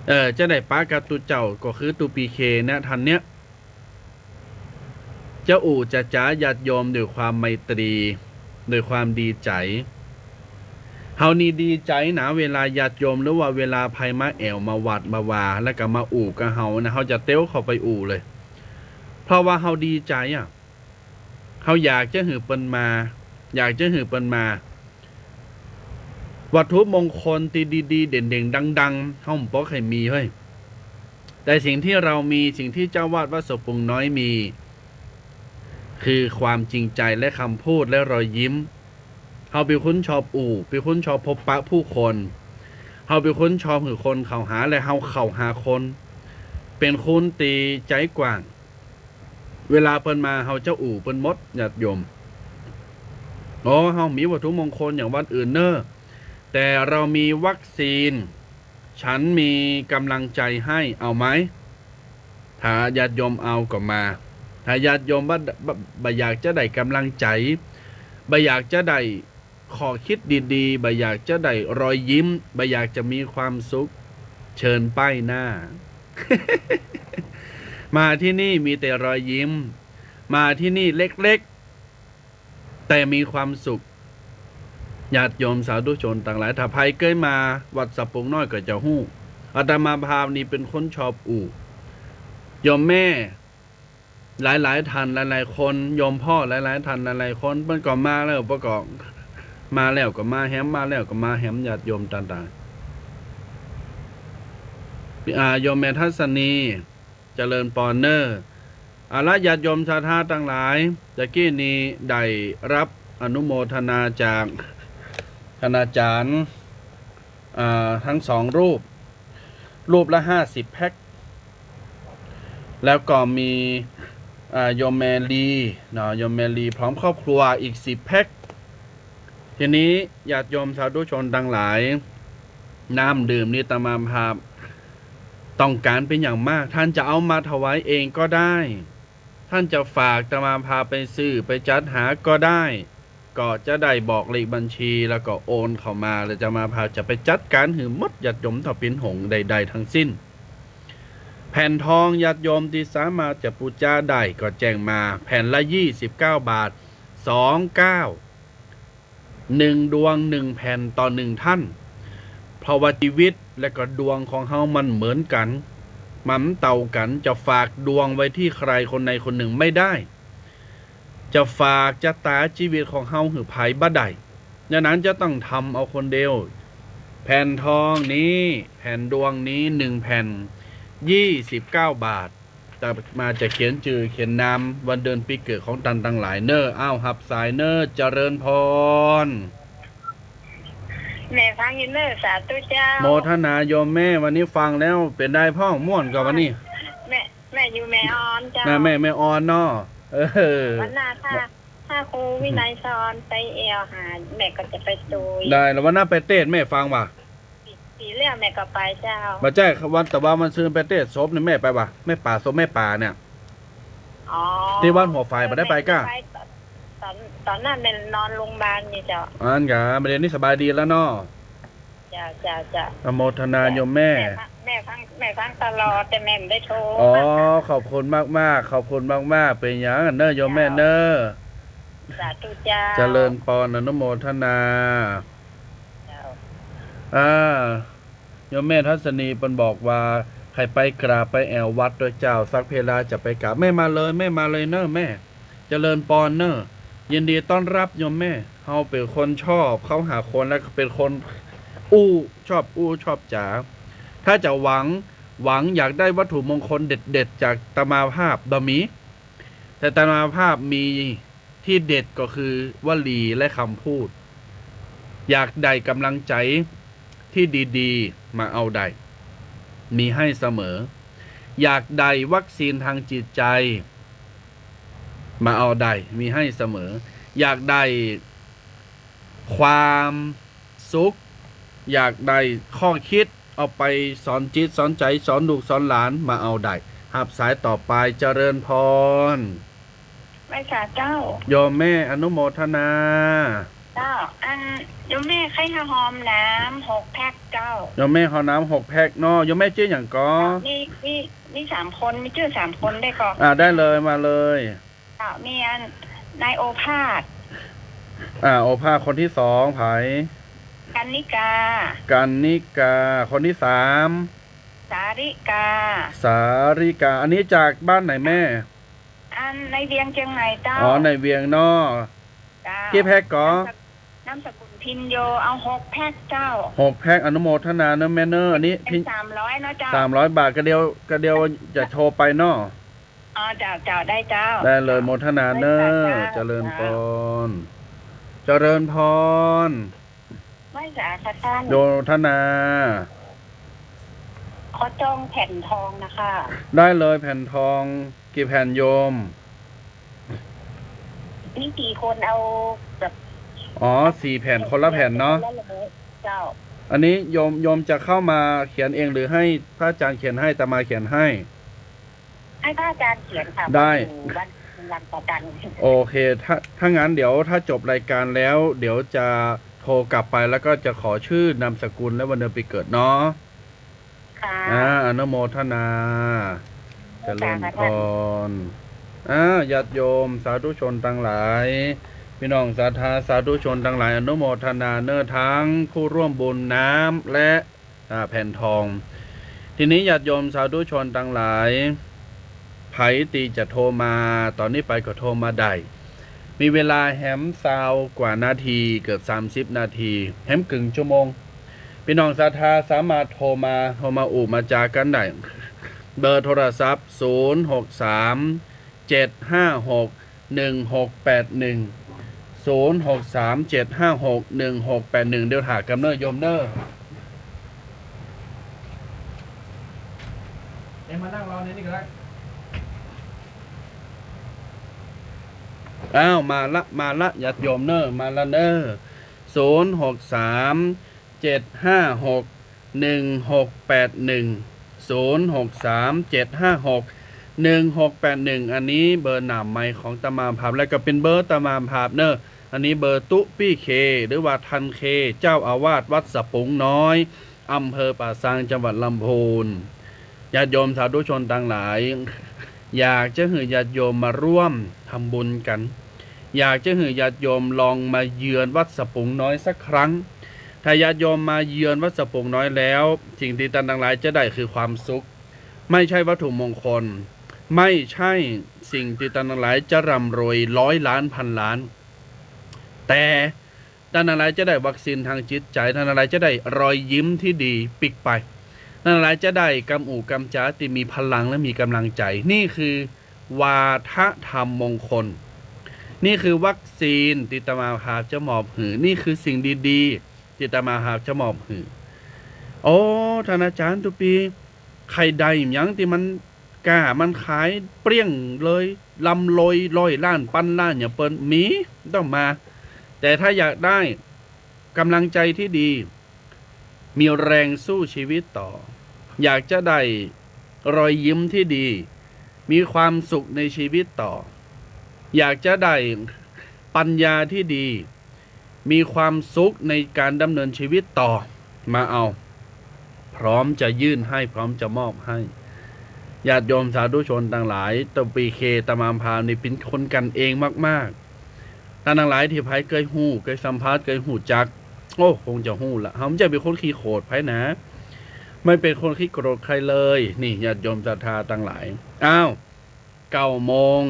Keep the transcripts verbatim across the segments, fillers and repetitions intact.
เอ่อ จะได้ปะกับตุ๊เจ้าก็คือตุ๊ปีเคนะ ท่านเนี้ย จะอู้จะจ๋าญาติโยมด้วยความไมตรี ด้วยความดีใจ๋ เฮานี่ดีใจ๋นะ เวลาญาติโยมหรือว่าเวลาใผมาแอ่วมาหวัดมาวา แล้วก็มาอู้กับเฮานะ เฮาจะเตียวเข้าไปอู้เลย เพราะว่าเฮาดีใจ๋อะ เฮาอยากจะหื้อเปิ้นมา อยากจะหื้อเปิ้นมา วัตถุมงคลตี้ดีๆ เด่นๆ ดังๆ เฮาบ่ค่อยมีเฮ้ย แต่สิ่งที่เรามี สิ่งที่เจ้าวาดวัดสะปุงน้อยมี คือความจริงใจ๋และกำพูดและรอยยิ้ม เฮาเป๋นคนชอบอู้ เป๋นคนชอบพบปะผู้คน เฮาเป๋นคนชอบหื้อคนเข้าหา และเฮาเข้าหาคน เป๋นคนตี้ใจ๋กว้าง เวลาเปิ้นมาเฮาจะอู้เปิ้นหมด ญาติโยม อ๋อ เฮามีวัตถุมงคลอย่างวัดอื่นเน่อ แต่เรามีวัคซีน ฉันมีกำลังใจ๋ให้ เอาไหม ถ้าญาติโยมเอาก็มา ถ้าญาติโยมบ่ บ่ บ่อยากจะได้กำลังใจ๋ บ่อยากจะได้ข้อคิดดีๆ บ่อยากจะได้รอยยิ้ม บ่อยากจะมีความสุข เชิญป้ายหน้า มาที่นี่มีแต่รอยยิ้ม มาที่นี่เล็กๆ แต่มีความสุข ญาติโยมสาธุชนตังหลาย ถ้าใผเกยมาวัดสะปุงน้อยก็จะฮู้ อาตมาภาพนี่เป๋นคนชอบอู้ โยมแม่หลายๆ ท่านหลายๆ คน โยมพ่อหลายๆ ท่านหลายๆ คน เปิ้นก็มาแล้ว เปิ้นก็มาแล้วก็มาแหม มาแล้วก็มาแหม ญาติโยมต่างๆ อ่า โยมแม่ทัศนี เจริญปอนเน่อ เอาละ ญาติโยมศรัทธาตังหลาย ตะกี้นี้ได้รับอนุโมทนาจากคณาจารย์ อ่า ทั้งสองรูป รูปละห้าสิบแพ็ค แล้วก็มี อ่า โยมแม่ลีเนาะ โยมแม่ลีพร้อมครอบครัวอีกสิบแพ็ค ทีนี้ญาติโยมสาธุชนตังหลาย น้ำดื่มนี่อาตมาภาพต้องการเป๋นอย่างมาก ท่านจะเอามาถวายเองก็ได้ ท่านจะฝากอาตมาภาพไปซื้อไปจัดหาก็ได้ ก็จะได้บอกเลขบัญชีแล้วก็โอนเข้ามา แล้วอาตมาภาพจะไปจัดการหื้อหมด ญาติโยมบ่ต้องเป๋นห่วงใดๆ ทั้งสิ้น แผ่นทองญาติโยมตี้สามารถจะปู๋จาได้ก็แจ้งมา แผ่นละยี่สิบเก้าบาท สองเก้า หนึ่งดวงหนึ่งแผ่นต่อหนึ่งท่าน เพราะว่าชีวิตและก็ดวงของเฮามันเหมือนกั๋น มันเต้ากั๋น จะฝากดวงไว้ตี้ใครคนใดคนหนึ่งไม่ได้ จะฝากจะต๋าจีวิตของเฮาหื้อใผบ่ได้ ดังนั้นจะต้องทำเอาคนเดียว แผ่นทองนี้ แผ่นดวงนี้หนึ่งแผ่น ยี่สิบเก้าบาท อาตมาจะเขียนจื้อเขียนนามวันเดือนปี๋เกิดของต้านตังหลายเน่อ อ้าว ฮับสายเน่อ เจริญพร แม่ฟังอยู่เน่อ สาธุเจ้า โมทนาโยมแม่ วันนี้ฟังแล้วเป๋นใดพ่อง ม่วนก่อวันนี้ แม่ แม่อยู่แม่ออนเจ้า น่ะ แม่ แม่ออนเนาะ เออ วันหน้าถ้า ถ้าครูวินัยสอนไปแอ่วหา แม่ก็จะไปตวย ได้ แล้ววันหน้าไปเตสน์แม่ฟังบ่า ปี๋ ปี๋แล้วแม่ก็ไปเจ้า บ่ใจ้ วัน แต่ว่าวันซืนไปเตสน์ศพนี่แม่ไปบ่า แม่ป๋า ศพแม่ป๋าเนี่ย อ๋อ ตี้วัดหัวฝายบ่ได้ไปก้า ไปตอน ตอน ตอนนั้นแม่นอนโรงพยาบาลอยู่เจ้า อั้นกา บ่าเดี๋ยวนี้สบายดีแล้วเนาะ เจ้า เจ้า เจ้า อนุโมทนาโยมแม่ แม่ฟัง แม่ฟัง แม่ฟังตลอด แต่แม่บ่ได้โทร อ๋อ ขอบคุณมากๆ ขอบคุณมากๆ เป๋นอย่างเน่อโยมแม่เน่อ สาธุเจ้า เจริญปอน อนุโมทนา เจ้า อ่า โยมแม่ทัศนีเปิ้นบอกว่า ใค่ไปกราบไปแอ่ววัดตวยเจ้า สักเพลาจะไปกราบ แม่มาเลย แม่มาเลยเน่อแม่ เจริญปอนเน่อ ยินดีต้อนรับโยมแม่ เฮาเป๋นคนชอบเข้าหาคน และเป๋นคนอู้ ชอบอู้ชอบจ๋า ถ้าจะหวัง หวังอยากได้วัตถุมงคลเด็ดๆ จากอาตมาภาพบ่มี แต่อาตมาภาพมีตี้เด็ดก็คือวลีและกำพูด อยากได้ก๋ำลังใจ๋ตี้ดีๆ มาเอาได้ มีหื้อเสมอ อยากได้วัคซีนตางจิตใจ๋ มาเอาได้ มีหื้อเสมอ อยากได้ความสุข อยากได้ข้อคิดเอาไปสอนจิตสอนใจ๋ สอนลูกสอนหลาน มาเอาได้ ฮับสายต่อไป เจริญปอน ไหว้สาเจ้า โยมแม่อนุโมทนา เจ้า อัน โยมแม่ใค่ฮอมน้ำหกแพ็คเจ้า โยมแม่ฮอมน้ำหกแพ็คเนาะ โยมแม่จื้อหยังก่อ มี มี มีสามคน มีจื้อสามคนได้ก่อ อ่า ได้เลย มาเลย เจ้า มีอัน นายโอภาส อ่า โอภาส คนที่สอง ใผ กรรณิกา กรรณิกา คนที่สาม สาริกา สาริกา อันนี้จากบ้านไหนแม่ อันในเวียงเจียงใหม่เจ้า อ๋อ ในเวียงเนาะ เจ้า กี่แพ็คก่อ นามสกุล นามสกุลพินโย เอาหกแพ็คเจ้า หกแพ็ค อนุโมทนาเนอะแม่เนอะ อันนี้ เป็น พิน สามร้อยเนาะเจ้า สามร้อยบาท กะเดียว กะเดียวจะโทรไปเนาะ อ๋อ เจ้า เจ้า ได้เจ้า ได้เลย โมทนาเนอะ ได้เจ้า เจริญพร เจ้า เจริญพร ไหว้สาค่ะท่าน โมทนา ขอจองแผ่นทองนะคะ ได้เลย แผ่นทอง กี่แผ่นโยม มีสี่คน เอาแบบ อ๋อ สี่แผ่น คนละแผ่นเนาะ คนละร้อย เจ้า อันนี้โยม โยมจะเข้ามาเขียนเองหรือให้พระอาจารย์เขียนให้ อาตมาเขียนให้ ให้พระอาจารย์เขียนค่ะ ได้ เพราะอยู่วัด วัดประจัน โอเค ถ้า ถ้างั้นเดี๋ยวถ้าจบรายการแล้ว เดี๋ยวจะโทรกลับไป แล้วก็จะขอชื่อนามสกุลและวันเดือนปีเกิดเนาะ ค่ะ อ่า อนุโมทนา เจริญพร อ่า ญาติโยมสาธุชนตังหลาย ปี้น้องศรัทธาสาธุชนตังหลาย อนุโมทนาเนอะ ทั้งผู้ร่วมบุญน้ำและ อ่า แผ่นทอง ทีนี้ญาติโยมสาธุชนตังหลาย ใผตี้จะโทรมา ต๋อนนี้ไปก็โทรมาได้ มีเวลาแหมซาวกว่านาที เกือบสามสิบนาที แหมกึ่งชั่วโมง ปี้น้องศรัทธาสามารถโทรมา โทรมาอู้มาจ๋ากั๋นได้ เบอร์โทรศัพท์ ศูนย์หกสาม เจ็ดห้าหก หนึ่งหกแปดหนึ่ง ศูนย์หกสาม เจ็ดห้าหก หนึ่งหกแปดหนึ่ง เดี๋ยวถ่ายกำเนอะโยมเนอะ เอ็งมานั่งรอในนี้ก็ได้ อ้าว มาละ มาละ ญาติโยมเนอะ มาละเนอะ ศูนย์หกสาม เจ็ดห้าหก หนึ่งหกแปดหนึ่ง ศูนย์หกสาม เจ็ดห้าหก หนึ่งหกแปดหนึ่ง อันนี้เบอร์หนามไมค์ของอาตมาภาพ และก็เป๋นเบอร์อาตมาภาพเนอะ อันนี้เบอร์ตุ๊ปี้เค หรือว่าท่านเค เจ้าอาวาสวัดสะปุงน้อย อำเภอป่าซาง จังหวัดลำพูน ญาติโยมสาธุชนตังหลาย อยากจะหื้อญาติโยมมาร่วมทำบุญกั๋น อยากจะหื้อญาติโยมลองมาเยือนวัดสะปุงน้อยสักครั้ง ถ้าญาติโยมมาเยือนวัดสะปุงน้อยแล้ว สิ่งตี้ต้านตังหลายจะได้คือความสุข ไม่ใช่วัตถุมงคล ไม่ใช่สิ่งตี้ต้านตังหลายจะร่ำรวยร้อยล้านพันล้าน แต่ ต้านตังหลายจะได้วัคซีนตางจิตใจ๋ ต้านตังหลายจะได้รอยยิ้มตี้ดีปิ๊กไป ต้านตังหลายจะได้กำอู้กำจ๋าตี้มีพลังและมีก๋ำลังใจ๋ นี่คือวาทะธรรมมงคล นี่คือวัคซีนตี้อาตมาภาพจะมอบหื้อ นี่คือสิ่งดีๆ ตี้อาตมาภาพจะมอบหื้อ โอ้ ต้านอาจ๋ารย์ตุ๊ปี้ ใค่ได้หยังตี้มัน ก้ามันขายเปรี้ยงเลย ร่ำรวยร้อยล้านปันล้านอย่างเปิ้น มี ต้องมา แต่ถ้าอยากได้ก๋ำลังใจ๋ตี้ดี มีแรงสู้ชีวิตต่อ อยากจะได้รอยยิ้มตี้ดี มีความสุขในชีวิตต่อ อยากจะได้ปัญญาตี้ดี มีความสุขในก๋านดำเนินชีวิตต่อ มาเอา พร้อมจะยื่นให้ พร้อมจะมอบให้ ญาติโยมสาธุชนตังหลาย ตุ๊ปี้เคอาตมาภาพนี่เป๋นคนกั๋นเองมากๆ ต้านตังหลายตี้ใผเกยฮู้ เกยสัมผัส เกยฮู้จัก โอ้ คงจะฮู้ละ เฮาบ่ใจ้เป๋นคนขี้โขดใผนะ ไม่เป็นคนขี้โกรธใครเลย นี่ ญาติโยมศรัทธาตังหลาย อ้าว เก้าโมง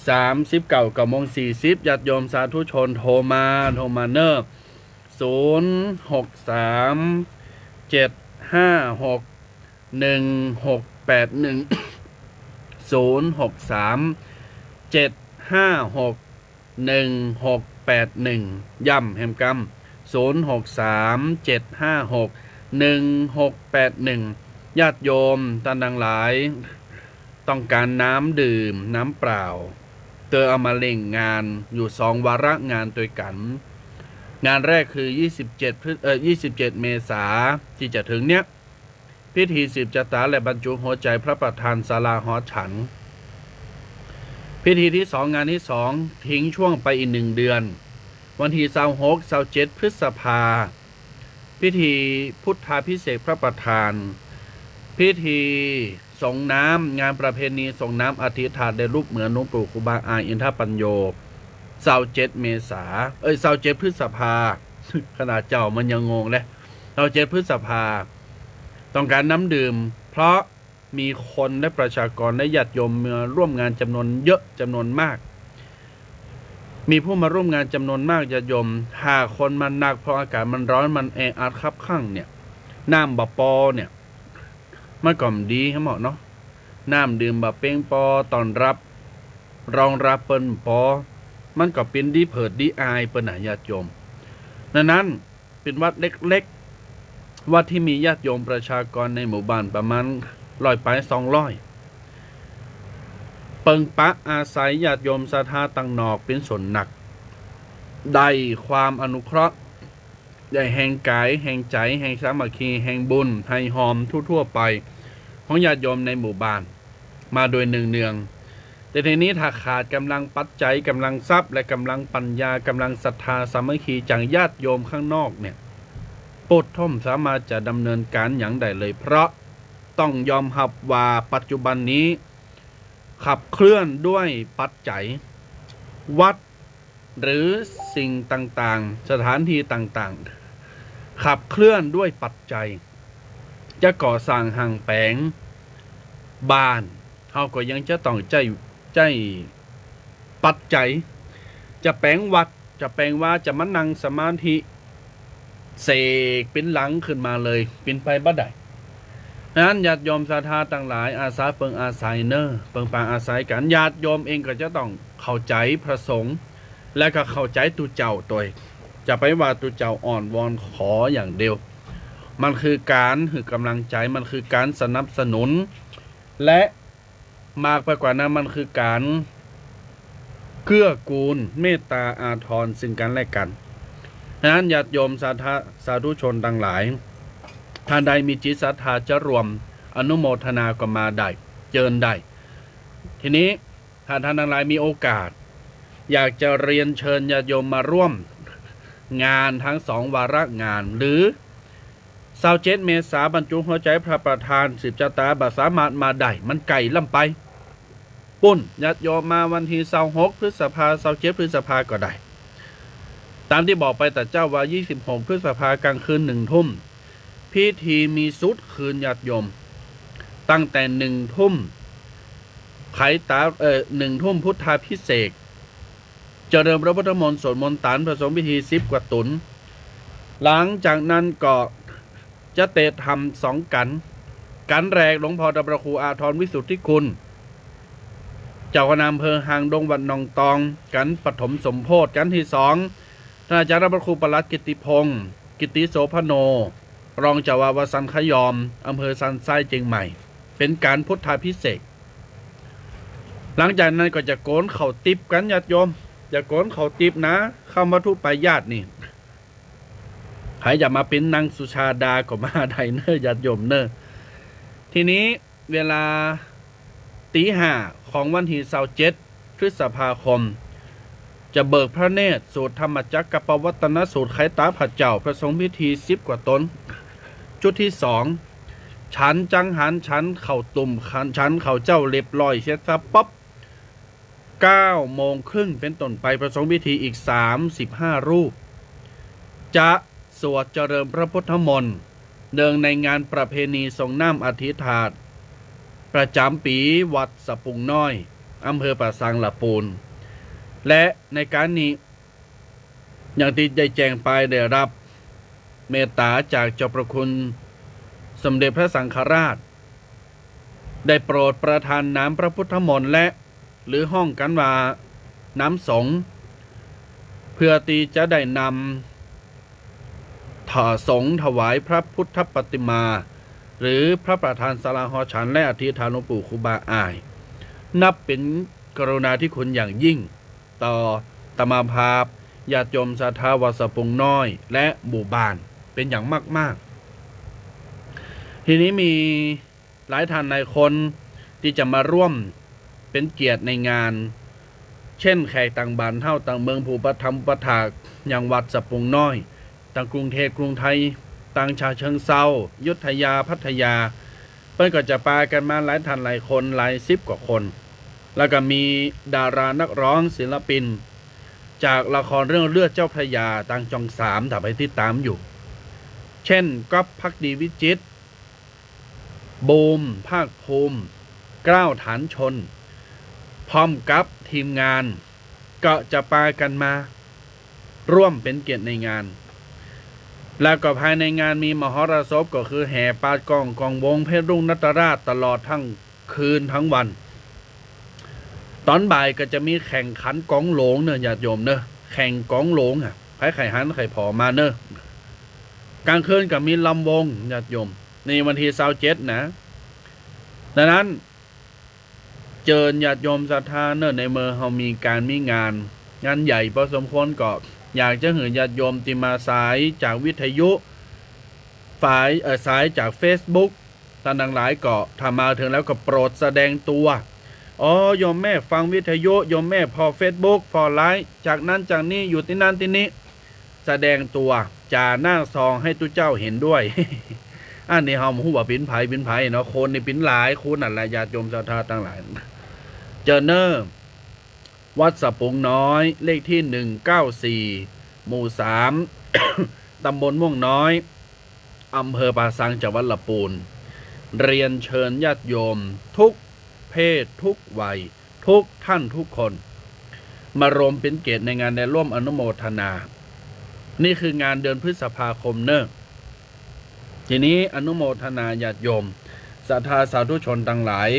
สามสิบเก้า เก้าโมงสี่สิบ ญาติโยมสาธุชนโทรมา โทรมาเน่อ ศูนย์หกสาม เจ็ดห้าหก หนึ่งหกแปดหนึ่ง ศูนย์หกสาม เจ็ดห้าหก หนึ่งหกแปดหนึ่ง ย้ำแหมกำ ศูนย์หกสาม เจ็ดห้าหก หนึ่งหกแปดหนึ่ง ญาติโยมต้านตังหลาย ต้องก๋านน้ำดื่ม น้ำเปล่า เตื้อเอามาเล่งงาน อยู่สองวาระงานตวยกั๋น งานแรกคือ ยี่สิบเจ็ด พฤ- เอ่อ ยี่สิบเจ็ด เมษา ตี้จะถึงเนี้ย พิธีสืบจะต๋าและบรรจุหัวใจ๋พระประธานศาลาหอฉัน พิธีตี้สอง งานตี้สอง ทิ้งช่วงไปอีกหนึ่งเดือน วันตี้ซาวหก ซาวเจ็ด พฤษภา พิธีพุทธาภิเษกพระประธาน พิธีสรงน้ำ งานประเพณีสรงน้ำอธิษฐานในรูปเหมือนหลวงปู่ครูบาอาอินทปัญโญ ซาวเจ็ด เมษา เอ้ย ซาวเจ็ด พฤษภา ขนาดเจ้ามันยังงงเลย ซาวเจ็ด พฤษภา ต้องการน้ำดื่ม เพราะมีคนและประชากรและญาติโยมมาร่วมงานจำนวนเยอะจำนวนมาก มีผู้มาร่วมงานจำนวนมากญาติโยม หากคนมันนัก เพราะอากาศมันร้อน มันแออัดคับข้างเนี่ย น้ำบ่ปอเนี่ย มันก็บ่ดีหั้นหมอเนาะ น้ำดื่มบ่เปียงปอ ต้อนรับ รองรับเปิ้นบ่ปอ มันก็เป๋นดีเผิดดีอายเปิ้นน่ะญาติโยม ดังนั้นเป๋นวัดเล็กๆ วัดตี้มีญาติโยมประชากรในหมู่บ้านประมาณร้อยปลาย สองร้อย เปิงปะอาศัยญาติโยมศรัทธาตังนอกเป๋นส่วนหนัก ได้ความอนุเคราะห์ ได้แฮงก๋าย แฮงใจ๋ แฮงสามัคคี แฮงบุญ ไฮฮอมทั่วๆ ไป ของญาติโยมในหมู่บ้าน มาโดยเนืองๆ แต่ทีนี้ถ้าขาดกำลังปัจจัย กำลังทรัพย์ และกำลังปัญญา กำลังศรัทธาสามัคคีจากญาติโยมข้างนอกเนี่ย ปุ้นบ่สามารถจะดำเนินก๋านหยังได้เลย เพราะต้องยอมฮับว่าปัจจุบันนี้ ขับเคลื่อนด้วยปัจจัย วัดหรือสิ่งต่างๆ สถานที่ต่างๆ ขับเคลื่อนด้วยปัจจัย จะก่อสร้างห้างแป๋งบ้าน เฮาก็ยังจะต้องใจ๊ ใจ๊ปัจจัย จะแป๋งวัด จะแป๋งวา จะมานั่งสมาธิ เสกเป๋นหลังขึ้นมาเลย เป๋นไปบ่ได้ ดังนั้นญาติโยมศรัทธาตังหลาย อาสาเปิงอาศัยเน่อ เปิงปาอาศัยกั๋น ญาติโยมเองก็จะต้องเข้าใจ๋พระสงฆ์ และก็เข้าใจ๋ตุ๊เจ้าตวย จะไปว่าตุ๊เจ้าอ้อนวอนขออย่างเดียว มันคือก๋านหื้อกำลังใจ๋ มันคือก๋านสนับสนุน และ มากไปกว่านั้นมันคือก๋านเกื้อกูลเมตตาอาทรซึ่งกั๋นและกั๋น ดังนั้นญาติโยมศรัทธาสาธุชนตังหลาย ถ้าใดมีจิตศรัทธาจะร่วมอนุโมทนาก็มาได้ เจิญได้ ทีนี้ถ้าท่านตังหลายมีโอกาส อยากจะเรียนเชิญญาติโยมมาร่วมงานทั้งสองวาระงาน หรือ ซาวเจ็ด เมษา บรรจุหัวใจ๋พระประธาน สืบจะต๋า บ่สามารถมาได้ มันไก๋ล้ำไป ปุ้น ญาติโยมมาวันตี้ซาวหก พฤษภา ซาวเจ็ด พฤษภาก็ได้ ต๋ามตี้บอกไปตะเจ๊าว่า ยี่สิบหก พฤษภา ก๋างคืนหนึ่งทุ่ม พิธีมีสุดคืนญาติโยม ตั้งแต่หนึ่งทุ่ม ไขต๋า เอ่อ หนึ่งทุ่มพุทธาภิเษก เจริญพระพุทธมนต์ สวดมนต์ต๋าน พระสงฆ์พิธีสิบกว่าต๋น หลังจากนั้นก็จะเตะธรรมสองกั๋น กั๋นแรกหลวงพ่อพระครูอาทรวิสุทธิคุณ เจ้าคณะอำเภอหางดงวัดหนองตอง กั๋นปฐมสมโภช กั๋นตี้สอง ท่านอาจารย์พระครูประหลัดกิตติพงศ์ กิตติโสภโณ รองเจ้าอาวาสวัดสันขยอม อำเภอสันทราย เจียงใหม่ เป๋นก๋านพุทธาภิเษก หลังจากนั้นก็จะโกนข้าวติ๊บกั๋นญาติโยม จะโกนข้าวติ๊บนะ เข้าวัตถุปายาตรนี่ ใผจะมาเป๋นนางสุชาดาก็มาได้เน่อญาติโยมเน่อ ทีนี้เวลา ตีห้าของวันตี้ซาวเจ็ด พฤษภาคม จะเบิกพระเนตรสวดธรรมจักรกัปปวัตตนสูตรไขต๋าพระเจ้า พระสงฆ์พิธีสิบกว่าต๋น ชุดตี้สอง ฉันจังหัน ฉันข้าวตุ้ม ฉัน ฉันข้าวเจ้าเรียบร้อยเสียสับปั๊บ เก้าโมงครึ่งเป๋นต้นไป พระสงฆ์พิธีอีก สามสิบห้ารูป จะสวดเจริญพระพุทธมนต์ เนื่องในงานประเพณีสรงน้ำอธิษฐานประจ๋ำปี๋วัดสะปุงน้อย อำเภอป่าซาง ละปูน และในก๋านนี้ อย่างตี้ได้แจ้งไป ได้ฮับเมตต๋าจากเจ้าพระคุณสมเด็จพระสังฆราช ได้โปรดประทานน้ำพระพุทธมนต์และ หรือฮ้องกั๋นว่าน้ำสงฆ์ เพื่อตี้จะได้นำ ถ- สงฆ์ถวายพระพุทธปฏิมา หรือพระประธานศาลาหอฉัน และอธิษฐานหลวงปู่ครูบาอาจารย์ นับเป๋นกรุณาธิคุณอย่างยิ่ง ต่ออาตมาภาพ ญาติโยมศรัทธาวัดสะปุงน้อย และหมู่บ้าน เป๋นอย่างมากๆ ทีนี้มี หลายท่านหลายคนตี้จะมาร่วมเป๋นเกียรติในงาน เจ้นแขกต่างบ้านเฮา ต่างเมือง ผู้อุปัฏฐัมภ์อุปัฏฐาก อย่างวัดสะปุงน้อย ต่างกรุงเทพฯ กรุงไทย ต่างฉะเชิงเทรา อยุธยา พัทยา เปิ้นก็จะปากั๋นมาหลายท่านหลายคน หลายสิบกว่าคน แล้วก็มีดารานักร้องศิลปิน จากละครเรื่องเลือดเจ้าพระยา ตางจ้องสาม ถ้าใผติดต๋ามอยู่ เจ้น ก๊อฟ ภักดีวิจิตร บูม ภาคภูมิ กล้าว ฐานชล พร้อมกับทีมงาน ก็จะปากั๋นมาร่วมเป๋นเกียรติในงาน แล้วก็ภายในงานมีมหรสพ ก็คือแห่ปาดก้อง ก้องวงศ์ เพชรรุ่งนตราช ตลอดทั้งคืนทั้งวัน ต๋อนบ่ายก็จะมีแข่งขันก๋องหลงเน่อ ญาติโยมเน่อ แข่งก๋องหลงอะ ใผใค่หันใค่ผ่อมาเน่อ ก๋างคืนก็มีลำวง ญาติโยม ในวันตี้ซาวเจ็ดนะ ดังนั้น เจิญญาติโยมศรัทธาเน่อ ในเมื่อเฮามีก๋านมีงาน งานใหญ่พอสมควร ก็อยากจะหื้อญาติโยมตี้มาสายจากวิทยุ ฝ่าย เอ่อ สายจากเฟซบุ๊ก ต้านตังหลายก็ถ้ามาเถิงแล้วก็โปรดแสดงตั๋ว อ๋อ โยมแม่ฟังวิทยุ โยมแม่ผ่อเฟซบุ๊ก ผ่อไลน์ จากนั้นจากนี้ อยู่ตี้นั่นตี้นี้ แสดงตั๋ว จ่าหน้าซองหื้อตุ๊เจ้าหันด้วย อันนี้เฮาบ่ฮู้ว่าเป๋นใผเป๋นใผเนาะ คนนี่เป๋นหลายคนนั่นแหละ ญาติโยมศรัทธาตังหลาย เจิญเน่อ วัดสะปุงน้อย เลขตี้หนึ่งเก้าสี่ หมู่สาม ต๋ำบลม่วงน้อย อำเภอป่าซาง จังหวัดละปูน เรียนเชิญญาติโยมทุกเพศทุกวัย ทุกท่านทุกคน มารวมเป๋นเกียรติในงาน ได้ร่วมอนุโมทนา นี่คืองานเดือนพฤษภาคมเน่อ ทีนี้อนุโมทนาญาติโยมศรัทธาสาธุชนตังหลาย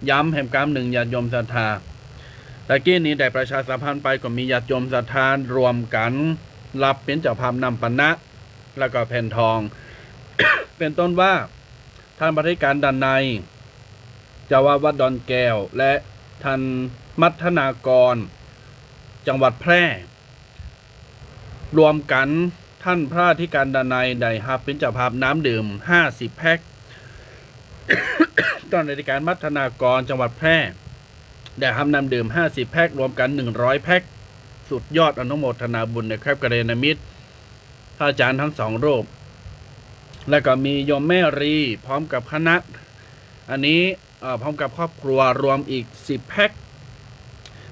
ย้ำแหมกำนึ่ง ญาติโยมศรัทธา ตะกี้นี้ได้ประชาสัมพันธ์ไป ก็มีญาติโยมศรัทธารวมกั๋นฮับเป๋นเจ้าภาพน้ำปานะ แล้วก็แผ่นทอง เป๋นต้นว่า ท่านพระอธิการดนัย เจ้าอาวาสวัดดอนแก้ว และท่านมัทนากร จังหวัดแพร่ รวมกั๋นท่านพระอธิการดนัยได้ฮับเป๋นเจ้าภาพน้ำดื่มห้าสิบแพ็ค ต้านอธิการมัทนากร จังหวัดแพร่ ได้ฮับน้ำดื่มห้าสิบแพ็ค รวมกั๋นหนึ่งร้อยแพ็ค สุดยอด อนุโมทนาบุญนะครับ กัลยาณมิตร พระอาจารย์ทั้งสองรูป แล้วก็มีโยมแม่รีพร้อมกับคณะ อันนี้ เอ่อ พร้อมกับครอบครัวรวมอีกสิบแพ็ค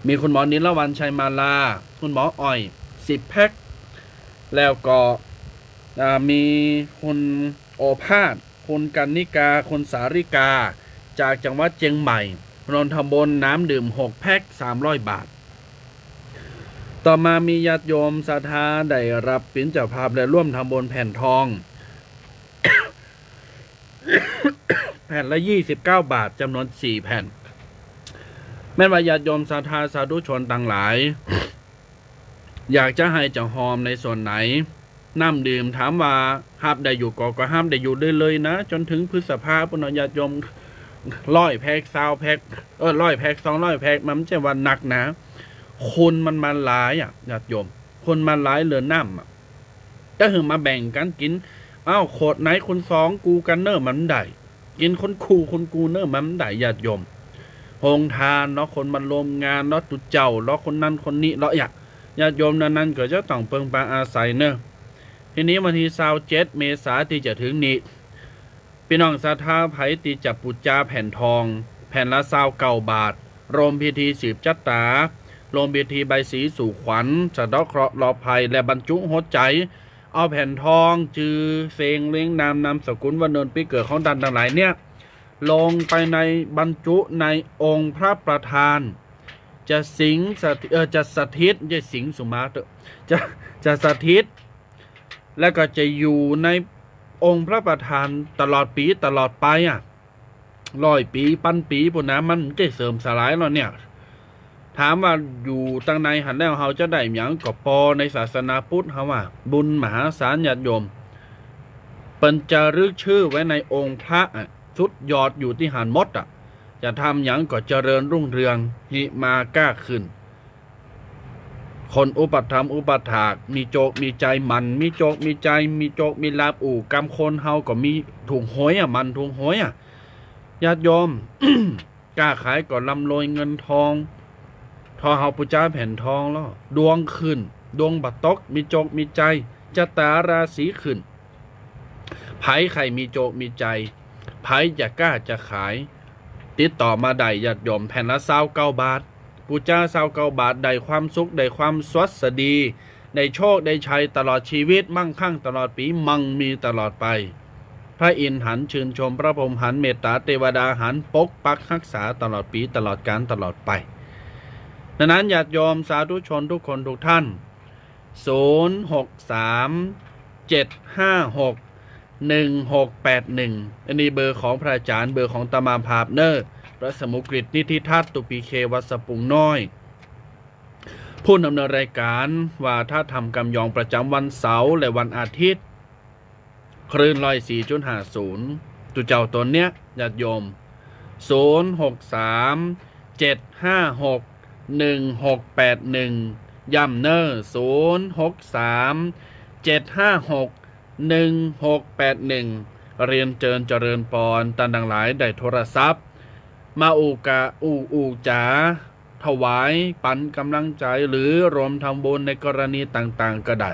มีคุณหมอนิรวรรณ ชัยมาลา คุณหมออ้อย สิบแพ็ค แล้วก็ อ่า มีคุณโอภาส คุณกรรณิกา คุณสาริกา จากจังหวัดเจียงใหม่ รวมทำบุญน้ำดื่มหกแพ็ค สามร้อยบาท ต่อมามีญาติโยมศรัทธาได้ฮับเป๋นเจ้าภาพและร่วมทำบุญแผ่นทอง แผ่นละยี่สิบเก้าบาท จ๋ำนวนสี่แผ่น แม่นว่าญาติโยมศรัทธาสาธุชนตังหลาย อยากจะหื้อเจ้าหอมในส่วนไหน น้ำดื่มถามว่าฮับได้อยู่ก่อ ก็ฮับได้อยู่เรื่อยๆ นะ จ๋นเถิงพฤษภาปู้นเนาะ ญาติโยม ร้อยแพ็ค ซาวแพ็ค เออ ร้อยแพ็ค สองร้อยแพ็ค มันบ่ใจ้ว่านักหนา คนมันมาหลายอะ ญาติโยม คนมาหลายเหลือน้ำอะ จะหื้อมาแบ่งกั๋นกิ๋น อ้าว ขวดไหนคนสอง กูกั๋นเน่อ มันบ่ได้ กิ๋นคนกูคนกูเน่อ มันบ่ได้ ญาติโยม โฮงทานเนาะ คนมารวมงานเนาะ ตุ๊เจ้าเนาะ คนนั้นคนนี้เนาะ ญาติโยมนั้นๆ ก็จะต้องเปิงปาอาศัยเน่อ ทีนี้วันตี้ซาวเจ็ดเมษาตี้จะเถิงนี้ ปี้น้องศรัทธาใผตี้จะปู๋จาแผ่นทอง แผ่นละซาวเก้าบาท รวมพิธีสืบจั๊ต๋า รวมพิธีใบสีสู่ขวัญ สะเดาะเคราะห์ลบภัย และบรรจุหัวใจ๋ เอาแผ่นทอง จื้อเสียงเรียงนาม นามสกุล วันเดือนปี๋เกิดของต้านตังหลายเนี่ย ลงไปใน บรรจุในองค์พระประธาน จะสิงสถิต เอ่อ จะสถิต บ่ใจ้สิงสุมาเต๊อะ จะ จะสถิต แล้วก็จะอยู่ในองค์พระประธานตลอดปี๋ตลอดไปอะ ร้อยปี๋ ปันปี๋ปู้นนะ มันบ่ใจ้เสื่อมสลายแล้วเนี่ย ถามว่าอยู่ตังในหั้นแล้วเฮาจะได้หยัง ก็ปอในศาสนาพุทธเฮาอะ บุญมหาศาล ญาติโยม เปิ้นจะรึกจื้อไว้ในองค์พระอะ สุดยอดอยู่ตี้หั้นหมดอะ จะทำหยังก็เจริญรุ่งเรือง หิมาก้าขึ้น คนอุปัฏฐัมภ์อุปัฏฐาก มีโจคมีใจ๋หมั่น มีโจคมีใจ๋ มีโจคมีลาภ อู้ กำคนเฮาก็มีถูกหวยอะ หมั่นถูกหวยอะ ญาติโยม ก้าขายก็ร่ำรวยเงินทอง ท อเฮาปู๋จาแผ่นทองแล้ว ดวงขึ้น ดวงบ่ตก มีโจคมีชัย จะต๋าราศีขึ้น ใผใค่มีโจคมีชัย ใผจะก้าจะขาย ติดต่อมาได้ญาติโยม แผ่นละซาวเก้าบาท ปู๋จาซาวเก้าบาท ได้ความสุข ได้ความสวัสดี ได้โชค ได้ชัยตลอดชีวิต มั่งคั่งตลอดปี๋ มั่งมีตลอดไป พระอินทร์หันชื่นชม พระพรหมหันเมตต๋า เตวดาหันปกปักฮักษาตลอดปี๋ ตลอดกาล ตลอดไป ดังนั้นญาติโยมสาธุชนทุกคนทุกท่าน ศูนย์หกสาม เจ็ดห้าหก หนึ่งหกแปดหนึ่ง อันนี้เบอร์ของพระอาจารย์ เบอร์ของอาตมาภาพเน่อ พระสมุกฤต นิธิทัศน์ ตุปีเค วัดสะปุงน้อย ผู้ดำเนินรายการวาทธรรมกำยองประจำวันเสาร์และวันอาทิตย์ คลื่นร้อยสี่จุดห้าศูนย์ ตุ๊เจ้าต๋นเนี้ย ญาติโยม ศูนย์หกสาม เจ็ดห้าหก หนึ่งหกแปดหนึ่ง ย้ำเน่อ ศูนย์หกสาม เจ็ดห้าหก หนึ่งหกแปดหนึ่ง เรียนเจิญเจริญปอน ต้านตังหลายได้โทรศัพท์ มาอู้กะ อู้ อู้จ๋า ถวายปันก๋ำลังใจ๋ หรือรวมทำบุญในกรณีต่างๆ ก็ได้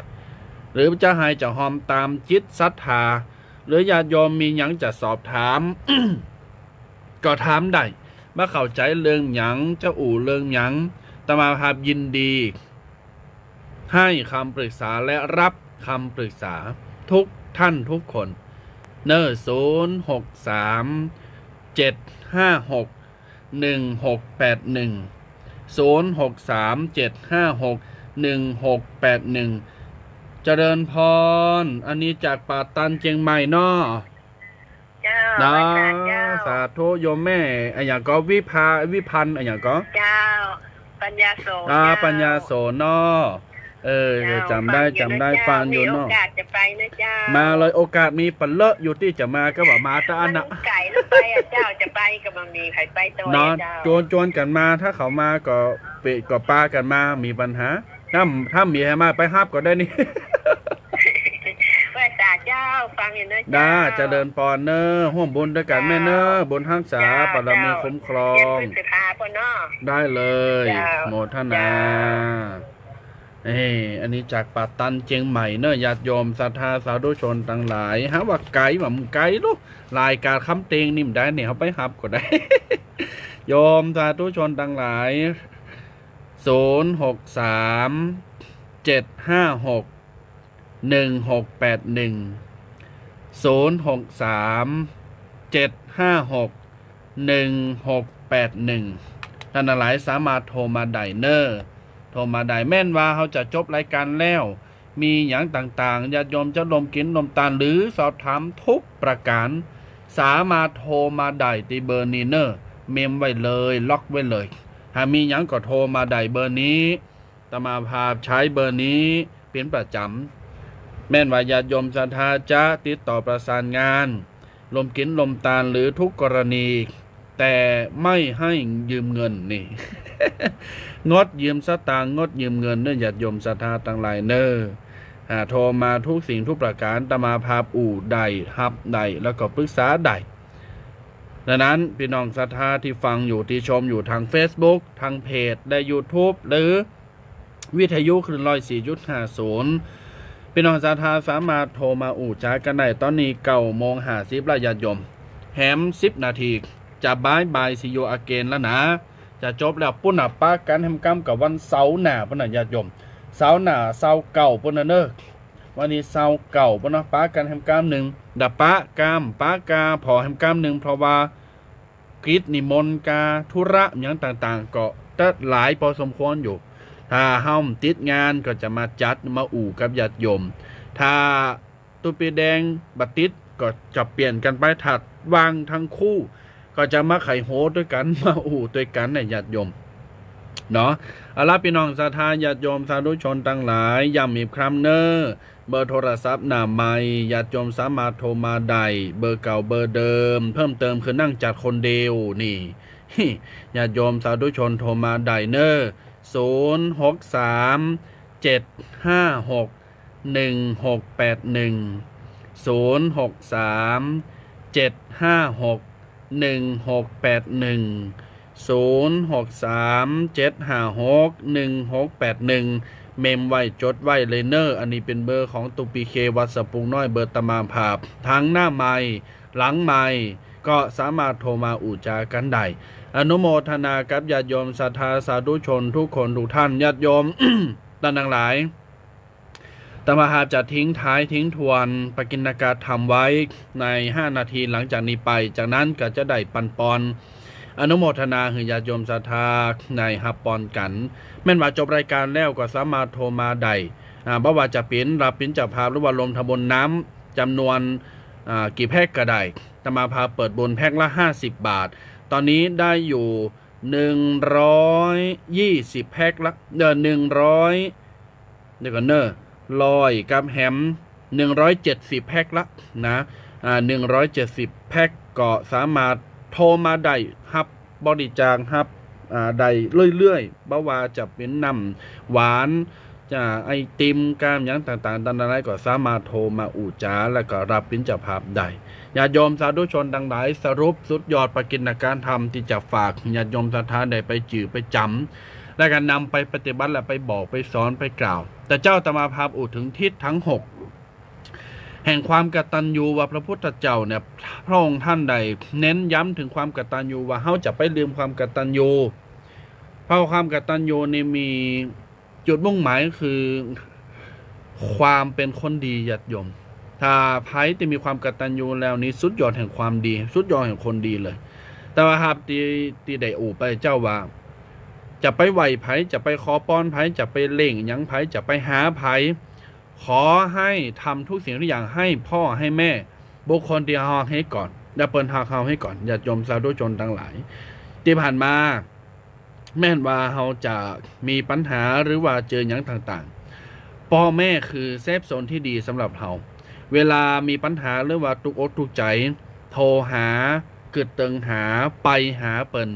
หรือจะหื้อจะฮอมต๋ามจิตศรัทธา หรือญาติโยมมีหยังจะสอบถาม ก็ถามได้ บ่เข้าใจ๋เรื่องหยัง จะอู้เรื่องหยัง อาตมาภาพยินดี หื้อคำปรึกษาและรับคำปรึกษาทุกท่านทุกคน เน่อ ศูนย์หกสาม เจ็ดห้าหก หนึ่งหกแปดหนึ่ง ศูนย์หกสาม เจ็ดห้าหก หนึ่งหกแปดหนึ่ง เจริญปอน อันนี้จากป่าตันเจียงใหม่เนาะ เจ้า นะ พระอาจารย์เจ้า สาธุ โยมแม่อะหยังก่อ วิภา วิพันธ์อะหยังก่อ เจ้า ปัญญาโสน อ่า เจ้า ปัญญาโสนเนาะ เออ เจ้า จ๋ำได้ ฟังอยู่นะ จ๋ำได้ เจ้า ฟังอยู่เนาะ มีโอกาสจะไปนะเจ้า มาเลย โอกาสมีปะเลอะ อยู่ตี้จะมาก็ว่ามาตะอั้นน่ะ มันไก๋ไปอะเจ้า จะไปก็บ่มีใผไปตวย เนาะ เจ้า จวน จวนกั๋นมา ถ้าเขามาก็เปะ ก็ปากั๋นมา มีปัญหา ถ้า ถ้ามีใผมาไปฮับก็ได้นี่ ไหว้สาเจ้า ฟังอยู่นะเจ้า จ้า เจริญปอนเน่อ ฮ่วมบุญตวยกั๋นแม่เน่อ เจ้า บุญฮักษา เจ้า บารมี เจ้า คุ้มครอง เจ้า พฤษภาพ่อเนาะ ได้เลย เจ้า โมทนา เจ้า เอ้ย อันนี้จากป่าตันเจียงใหม่เน่อ ญาติโยมศรัทธาสาธุชนตังหลาย หาว่าไก๋ ว่าบ่ไก๋ลูก รายก๋านคำเต็งนี่บ่ได้เนี่ย เขาไปฮับก็ได้ โยมสาธุชนตังหลาย ศูนย์หกสาม เจ็ดห้าหก หนึ่งหกแปดหนึ่ง ศูนย์หกสาม เจ็ดห้าหก หนึ่งหกแปดหนึ่ง ต้านตังหลายสามารถโทรมาได้เน่อ โทรมาได้ แม่นว่าเฮาจะจบรายก๋านแล้ว มีหยังต่างๆ ญาติโยมจะร่วมกิ๋นร่วมตาน หรือสอบถามทุกประก๋าน สามารถโทรมาได้ตี้เบอร์นี้เน่อ เมมไว้เลย ล็อกไว้เลย หากมีหยังก็โทรมาได้เบอร์นี้ อาตมาภาพใจ๊เบอร์นี้เป๋นประจ๋ำ แม่นว่าญาติโยมศรัทธาจะติดต่อประสานงาน ร่วมกิ๋นร่วมตานหรือทุกกรณี แต่ไม่ให้ยืมเงินนี่ งดยืมสตางค์ งดยืมเงินเน่อ ญาติโยมศรัทธาตังหลายเน่อ อ่า โทรมาทุกสิ่งทุกประก๋าน อาตมาภาพอู้ได้ ฮับได้ แล้วก็ปรึกษาได้ ดังนั้น ปี้น้องศรัทธาตี้ฟังอยู่ ตี้ชมอยู่ตางเฟซบุ๊ก ตางเพจ และยูทูบ หรือ วิทยุคลื่นร้อยสี่จุดห้าศูนย์ ปี้น้องศรัทธาสามารถโทรมาอู้จ๋ากั๋นได้ ต๋อนนี้เก้าโมงห้าสิบแล้วญาติโยม แหมสิบนาที จะบ่ายบ่าย see you again แล้วนะ จะจบแล้วปุ้นน่ะ ปะกั๋นแหมกำกับวันเสาร์หน้าปุ้นน่ะญาติโยม เสาร์หน้า ซาวเก้าปุ้นน่ะเน่อ วันนี้ซาวเก้าปุ้นน่ะ ปะกั๋นแหมกำนึ่ง ดะปะกำ ปะกาผ่อแหมกำนึ่ง เพราะว่า กิจนิมนต์กาธุระหยังต่างๆ ก็จะหลายพอสมควรอยู่ ถ้าเฮาติดงานก็จะมาจัดมาอู้กับญาติโยม ถ้าตุ๊ปีแดงบ่ติดก็จะเปลี่ยนกั๋นไป ถ้าว่างตังคู่ก็จะมาไขโหตวยกั๋น มาอู้ตวยกั๋นเน่อญาติโยม เนาะ เอาละปี้น้องศรัทธาญาติโยมสาธุชนตังหลาย ย้ำอีกครั้งเน่อ เบอร์โทรศัพท์หน้าใหม่ ญาติโยมสามารถโทรมาได้ เบอร์เก่าเบอร์เดิม เพิ่มเติมคือนั่งจัดคนเดียวนี่ ญาติโยมสาธุชนโทรมาได้เน่อ ศูนย์หกสาม เจ็ดห้าหก หนึ่งหกแปดหนึ่ง ศูนย์หกสาม เจ็ดห้าหก หนึ่งหกแปดหนึ่ง ศูนย์ หก สาม เจ็ด ห้า หก หนึ่ง หก แปด หนึ่ง เมมไว้ จดไว้เลยเน่อ อันนี้เป๋นเบอร์ของตุ๊กปีเค วัดสะปุงน้อย เบอร์ตะมาภาพ ตังหน้าไมค์ หลังไมค์ ก็สามารถโทรมาอู้จ๋ากั๋นได้ อนุโมทนากับญาติโยมศรัทธาสาธุชนทุกคนทุกท่าน ญาติโยม ต้านตังหลาย ตะมาภาพจะทิ้งท้ายทิ้งทวนปกิณกถรรมไว้ในห้านาทีหลังจากนี้ไป จากนั้นก็จะได้ปันปอน อนุโมทนาหื้อญาติโยมศรัทธาได้ฮับปอนกั๋น แม่นว่าจบรายการแล้วก็สามารถโทรมาได้ อ่า บ่ว่าจะเป๋นรับเป๋นเจ้าภาพหรือว่าร่วมทำบุญน้ำ จ๋ำนวน อ่า กี่แพ็คก็ได้ ตะมาภาพเปิดบุญแพ็คละห้าสิบบาท ต๋อนนี้ได้อยู่ หนึ่งร้อยยี่สิบแพ็คละ เอ่อ หนึ่งร้อย เดี๋ยวก่อนเน่อ ร้อยกับแหม หนึ่งร้อยเจ็ดสิบแพ็คละนะ อ่า หนึ่งร้อยเจ็ดสิบแพ็คก็สามารถโทรมาได้ ฮับบริจาค ฮับ อ่า ได้เรื่อยๆ บ่ว่าจะเป๋นน้ำหวาน จะไอติม ก๋ามหยังต่างๆ นานา ก็สามารถโทรมาอู้จ๋า แล้วก็รับเป๋นเจ้าภาพได้ ญาติโยมสาธุชนตังหลาย สรุปสุดยอดปกิณกถรรมตี้จะฝากญาติโยมศรัทธาได้ไปจื้อไปจ๋ำ แล้วก็นำไปปฏิบัติ และไปบอก ไปสอน ไปกล่าว แต่เจ้าตะมาภาพอู้เถิงทิศตังหกแห่งความกตัญญู ว่าพระพุทธเจ้าเนี่ย พระองค์ท่านได้เน้นย้ำเถิงความกตัญญู ว่าเฮาจะไปลืมความกตัญญู เพราะความกตัญญูนี่มี จุดมุ่งหมายคือความเป๋นคนดี ญาติโยม ถ้าใผตี้มีความกตัญญูแล้วนี่สุดยอดแห่งความดี สุดยอดแห่งคนดีเลย ตะมาภาพตี้ ตี้ได้อู้ไปเจ้าว่า จะไปไหว้ใผ จะไปขอปอนใผ จะไปเล่งหยังใผ จะไปหาใผ ขอหื้อทำทุกสิ่งทุกอย่างหื้อพ่อหื้อแม่ บุคคลตี้เฮาฮักหื้อก่อน และเปิ้นฮักเฮาหื้อก่อน ญาติโยมสาธุชนตังหลาย ตี้ผ่านมา แม่นว่าเฮาจะมีปัญหาหรือว่าเจอหยังต่างๆ ป้อแม่คือเซฟโซนตี้ดีสำหรับเฮา เวลามีปัญหาหรือว่าตุ๊กอกตุ๊กใจ๋ โทรหา กึ๊ดเติงหา ไปหาเปิ้น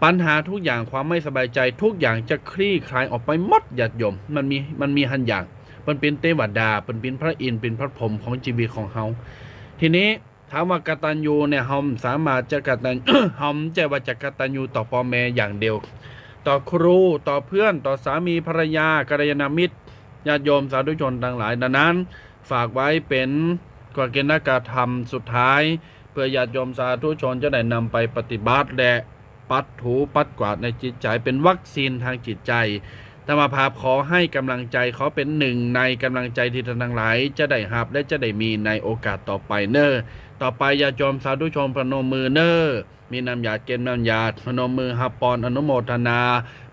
ปัญหาทุกอย่าง ความไม่สบายใจ๋ทุกอย่างจะคลี่คลายออกไปหมด ญาติโยม มันมี มันมีหั้นอย่าง เปิ้นเป๋นเตวดา เปิ้นเป๋นพระอินทร์ เป๋นพระพรหมของจีวิตของเฮา ทีนี้ ถามว่ากตัญญูเนี่ย เฮาสามารถจะกตัญ เฮาบ่ใจ้ว่าจะกตัญญูต่อป้อแม่อย่างเดียว ต่อครู ต่อเพื่อน ต่อสามีภรรยา กัลยาณมิตร ญาติโยมสาธุชนตังหลาย ดังนั้น ฝากไว้เป๋นกกิณกถรรมสุดท้าย เปื้อญาติโยมสาธุชนจะได้นำไปปฏิบัติ และปัดถูปัดกวาดในจิตใจ๋ เป๋นวัคซีนตางจิตใจ๋ ตะมาภาพขอหื้อก๋ำลังใจ๋ ขอเป๋นนึ่งในก๋ำลังใจ๋ตี้ต้านตังหลายจะได้ฮับ และจะได้มีในโอกาสต่อไปเน่อ ต่อไปญาติโยมสาธุชนพนมมือเน่อ มีน้ำยาเก็บน้ำยา พนมมือฮับปอนอนุโมทนา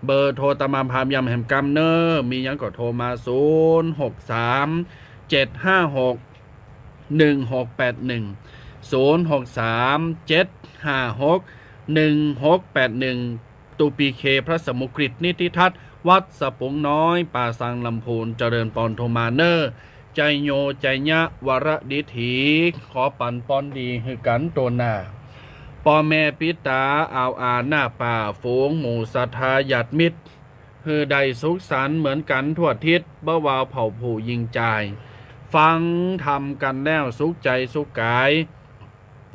เบอร์โทรตะมาภาพย้ำแหมกำเน่อ มีหยังก็โทรมา ศูนย์ หก สาม เจ็ด ห้า หก หนึ่ง หก แปด หนึ่ง ศูนย์ หก สาม เจ็ด ห้า หก หนึ่ง หก แปด หนึ่ง ตุ๊กปีเค พระสมุกฤตนิธิทัศน์ วัดสะปุงน้อย ป่าสัง ลำพูน เจริญปอนโทรมาเน่อ ไจโย ไจยะ วรดิถี ขอปันปอนดีหื้อกั๋นตวยหน้า ป้อแม่ปิดต๋า อ่าวอาหน้าป่า ฝูงหมู่ศรัทธาญาติมิตร หื้อได้สุขสันต์เหมือนกั๋นทั่วทิศ บ่ว่าเผ่าผู้ญิงจาย ฟังธรรมกั๋นแล้วสุขใจ๋สุขก๋าย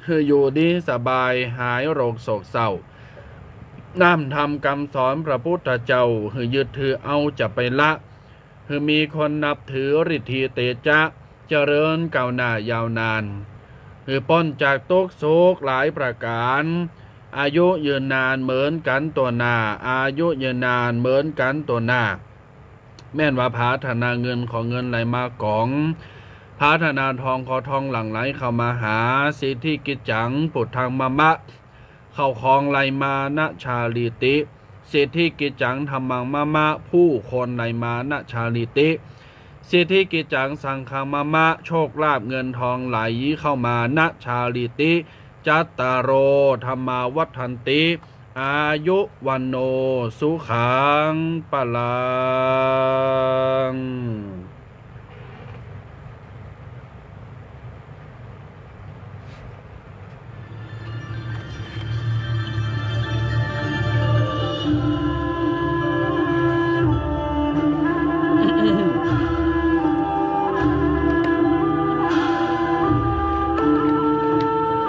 หื้ออยู่ดีสบายหายโรคโศกเศร้า น้ำธรรมกำสอนพระพุทธเจ้า หื้อยึดถือเอาจะไปละ หื้อมีคนนับถือฤทธิเตจะ เจริญก้าวหน้ายาวนาน หื้อป๊นจากตุ๊กข์โศกหลายประก๋าน อายุยืนนานเหมือนกั๋นตวยหน้า อายุยืนนานเหมือนกั๋นตวยหน้า แม่นว่าผาถนาเงินขอเงินไหลมากอง ผาถนาทองขอทองหลั่งไหลเข้ามาหา สิทธิกิจจัง ปุตถัง มะมะ ข้าวของไหลมานะชาลีติ สิทธิกิจจัง ธัมมัง มะมะ ผู้คนไหลมานะชาลีติ สิทธิกิจจัง สังฆัง มะมะ โชคลาภเงินทองไหลเข้ามานะชาลีติ จัตตาโร ธัมมา วัฑฒันติ อายุ วัณโณ สุขัง พะลัง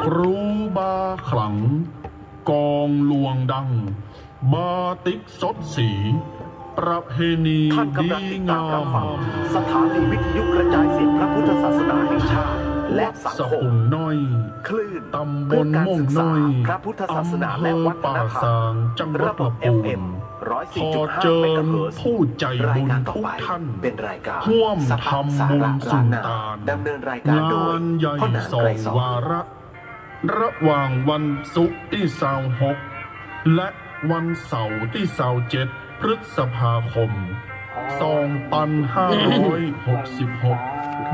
ครูบาขลัง กองลวงดัง บาติกสดสี ประเพณี ท่านกำลังติดตามรับฟัง ดีงาม สถานีวิทยุกระจายเสียงพระพุทธศาสนาแห่งชาติ และสังคม วัดสะพุงน้อย คลื่น ตำบลม่วงน้อย เพื่อการศึกษาพระพุทธศาสนาและวัฒนธรรม อำเภอป่าซาง จังหวัดลำพูน ระบบ เอฟเอ็ม ร้อยสี่จุดห้า ขอเจิญ เมกะเฮิรตซ์ ผู้ใจ๋บุญทุกท่าน รายการต่อไปเป็นรายการ ฮ่วมทำบุญสุนตาน สาระล้านนา ดำเนินรายการโดย งานใหญ่ พ่อหนาน สอง ไกรสอน วาระ ระหว่างวันศุกร์ตี้ซาวหก และวันเสาร์ตี้ซาวเจ็ด พฤษภาคม สองปันห้าร้อยหกสิบหก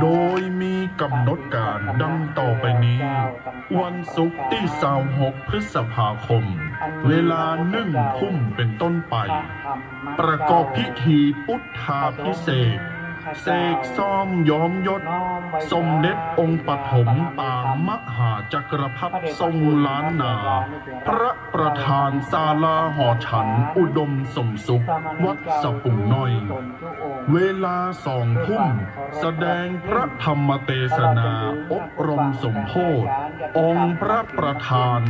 โดยมีก๋ำหนดก๋านดังต่อไปนี้ วันศุกร์ตี้ซาวหก พฤษภาคม เวลาหนึ่งทุ่มเป๋นต้นไป ประกอบพิธีปุทธาภิเษก เสกซ่อมย้อมยศ สมเด็จองค์ปฐมปางมหาจักรพรรดิทรงล้านนา พระประธานศาลาหอฉันอุดมสมสุข วัดสะพุงน้อย เวลาสองทุ่ม แสดงพระธรรมเตสนาอบรมสมโพธิ องค์พระประธาน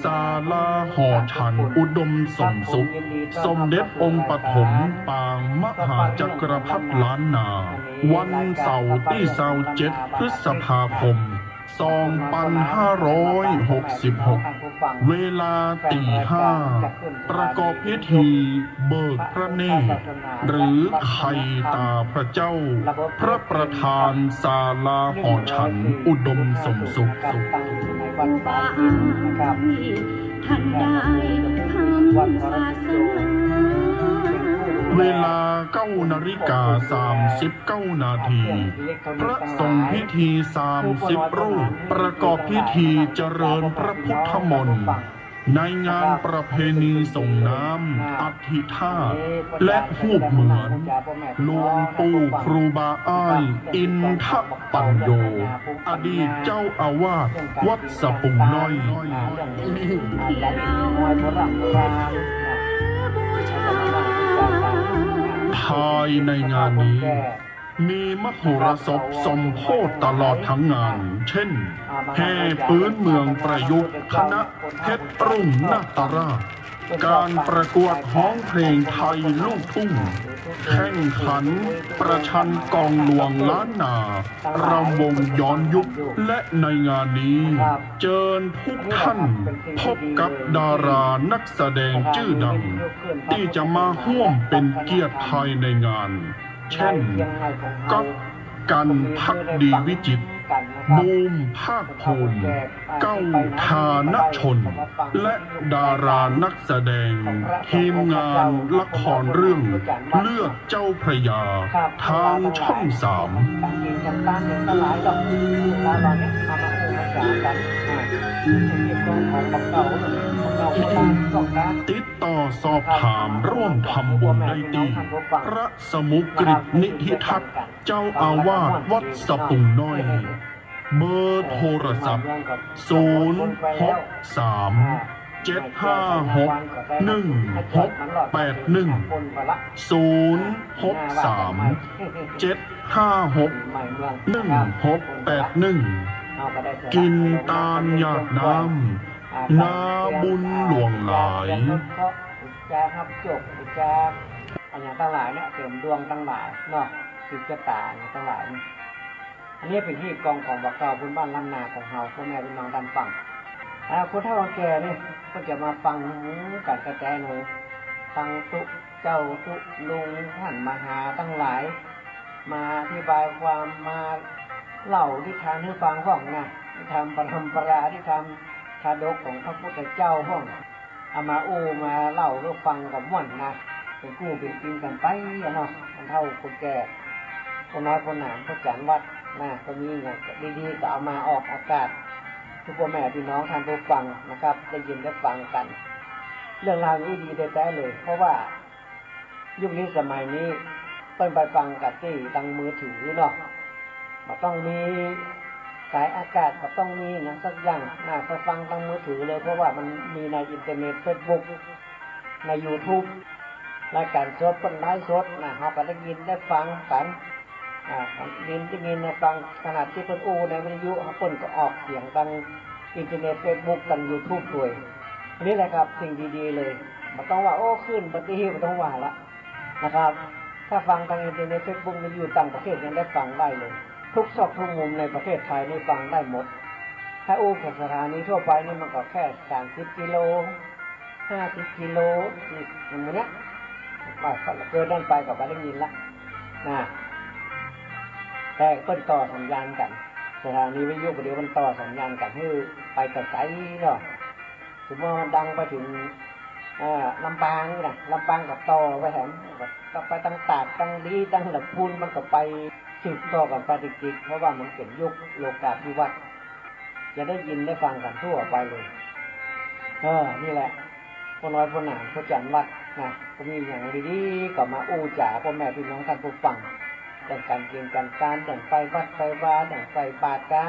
ศาลาหอฉันอุดมสมสุข สมเด็จองค์ปฐมปางมหาจักรพรรดิล้านนา วันเสาร์ตี้ซาวเจ็ด พฤษภาคม สองปันห้าร้อยหกสิบหก เวลาตีห้า ประกอบพิธีเบิกพระเนตร หรือไขต๋าพระเจ้า พระประธานศาลาหอฉันอุดมสมสุข เวลาเก้านาฬิกาสามสิบเก้านาที พระสงฆ์พิธีสามสิบรูป ประกอบพิธีเจริญพระพุทธมนต์ ในงานประเพณีส่งน้ำอัฐิธาตุ และฮูปเหมือนหลวงปู่ครูบาอ้ายอินทปัญโญ อดีตเจ้าอาวาสวัดสะพุงน้อย ภายในงานนี้ มีมโหรสพสมโพธิตลอดทั้งงาน เช่น แห่ปื๊นเมืองประยุกต์ คณะเพชรรุ่งนาตราช ก๋านประกวดฮ้องเพลงไทยลูกทุ่ง แข่งขันประชันกองลวงล้านนา รำวงย้อนยุค และในงานนี้ เจิญทุกท่านพบกับดารานักแสดงจื้อดัง ตี้จะมาฮ่วมเป๋นเกียรติภายในงาน เช่น ก๊อฟ กัน ภักดีวิจิตร บูม ภาคภูมิ เก้า ฐานชน และดารานักแสดง ทีมงานละครเรื่องเลือดเจ้าพระยา ทางช่องสาม ติดต่อสอบถามร่วมทำบุญได้ตี้พระสมุกฤตนิธิทัศน์ เจ้าอาวาสวัดสะพุงน้อย เบอร์โทรศัพท์ ศูนย์ หก สาม เจ็ด ห้า หก หนึ่ง หก แปด หนึ่ง ศูนย์ หก สาม เจ็ด ห้า หก หนึ่ง หก แปด หนึ่ง กิ๋นตานหยาดน้ำ นาบุญหลวงหลาย จะฮับโจค จะอะหยังตังหลายเนี่ย เสริมดวงตังหลายเนาะ สืบจะต๋าอะหยังตังหลายเนี่ย อันนี้เป๋นฮีตกองของบ่าเก่าพื้นบ้านล้านนาของเฮา ป้อแม่ปี้น้องต้านฟั่ง อ่า คนเฒ่าคนแก่นี่ เปิ้นจะมาฟังกั๋นแต๊ๆ เลย ตังตุ๊เจ้าตุ๊ลุง ต้านมหาตังหลาย มาอธิบายความ มาเล่านิทานหื้อฟังพ่องนะ นิทานปรำปรา นิทานชาดกของพระพุทธเจ้าพ่อง เอามาอู้มาเล่าหื้อฟังก็ม่วนนะ เป๋นกู้เป๋นกิ๋นกั๋นไปอะเนาะ คนเฒ่าคนแก่ คนน้อยคนหนาม คนจ๋ารวัดนะ ก็มีอย่างดีๆ ก็เอามาออกอากาศ หื้อป้อแม่ปี้น้องต้านผู้ฟังนะครับ ได้ยินได้ฟังกั๋น เรื่องราวนี้ดีแต๊ๆ เลย เพราะว่า ยุคนี้สมัยนี้ เปิ้นไปฟังกั๋นตี้ตังมือถือเนาะ บ่ต้องมีสายอากาศ บ่ต้องมีหยังสักอย่างนะ ไปฟังตังมือถือเลย เพราะว่ามันมีในอินเทอร์เน็ต เฟซบุ๊ก ในยูทูบ รายก๋านสด เปิ้นไลฟ์สดนะ เฮาก็ได้ยินได้ฟังกั๋น อ่า ได้ยินได้ฟัง ขนาดตี้เปิ้นอู้ในวิทยุ เปิ้นก็ออกเสียงตังอินเทอร์เน็ต เฟซบุ๊ก ตังยูทูบตวย นี่แหละครับ สิ่งดีๆ เลย บ่ต้องว่า โอ้ ขึ้นบ่ดี บ่ต้องว่าละนะครับ ถ้าฟังตางอินเทอร์เน็ต เฟซบุ๊ก นี่อยู่ต่างประเทศยังได้ฟังได้เลย ทุกซอกทุกมุมในประเทศไทยนี่ฟังได้หมด ถ้าอู้กับสถานีทั่วไปนี่มันก็แค่ สามสิบกิโล ห้าสิบกิโล นี่มันเนี้ย ว่าเกินนั้นไปก็บ่ได้ยินละนะ แต่เปิ้นต่อสัญญาณกั๋น สถานีวิทยุบ่าเดี่ยวมันต่อสัญญาณกั๋นหื้อไปไกลๆ เนาะ สมมุติว่ามันดังไปเถิง เอ่อ ลำปางนี่นะ ลำปางก็ต่อไปแหม ก็ไปตางตราด ตางลี ตางละพูน มันก็ไปสืบต่อกั๋นไปติดๆ เพราะว่ามันเป๋นยุคโลกาภิวัตน์ จะได้ยินได้ฟังกั๋นทั่วไปเลย เออ นี่แหละ ป้อน้อยป้อหนาน ป้อจารย์วัดนะ ก็มีหยังดีๆ ก็มาอู้จ๋าป้อแม่ปี้น้องต้านผู้ฟัง เรื่องก๋านกิ๋นก๋านตาน เรื่องไปวัดไปวา เรื่องใส่บาตรกา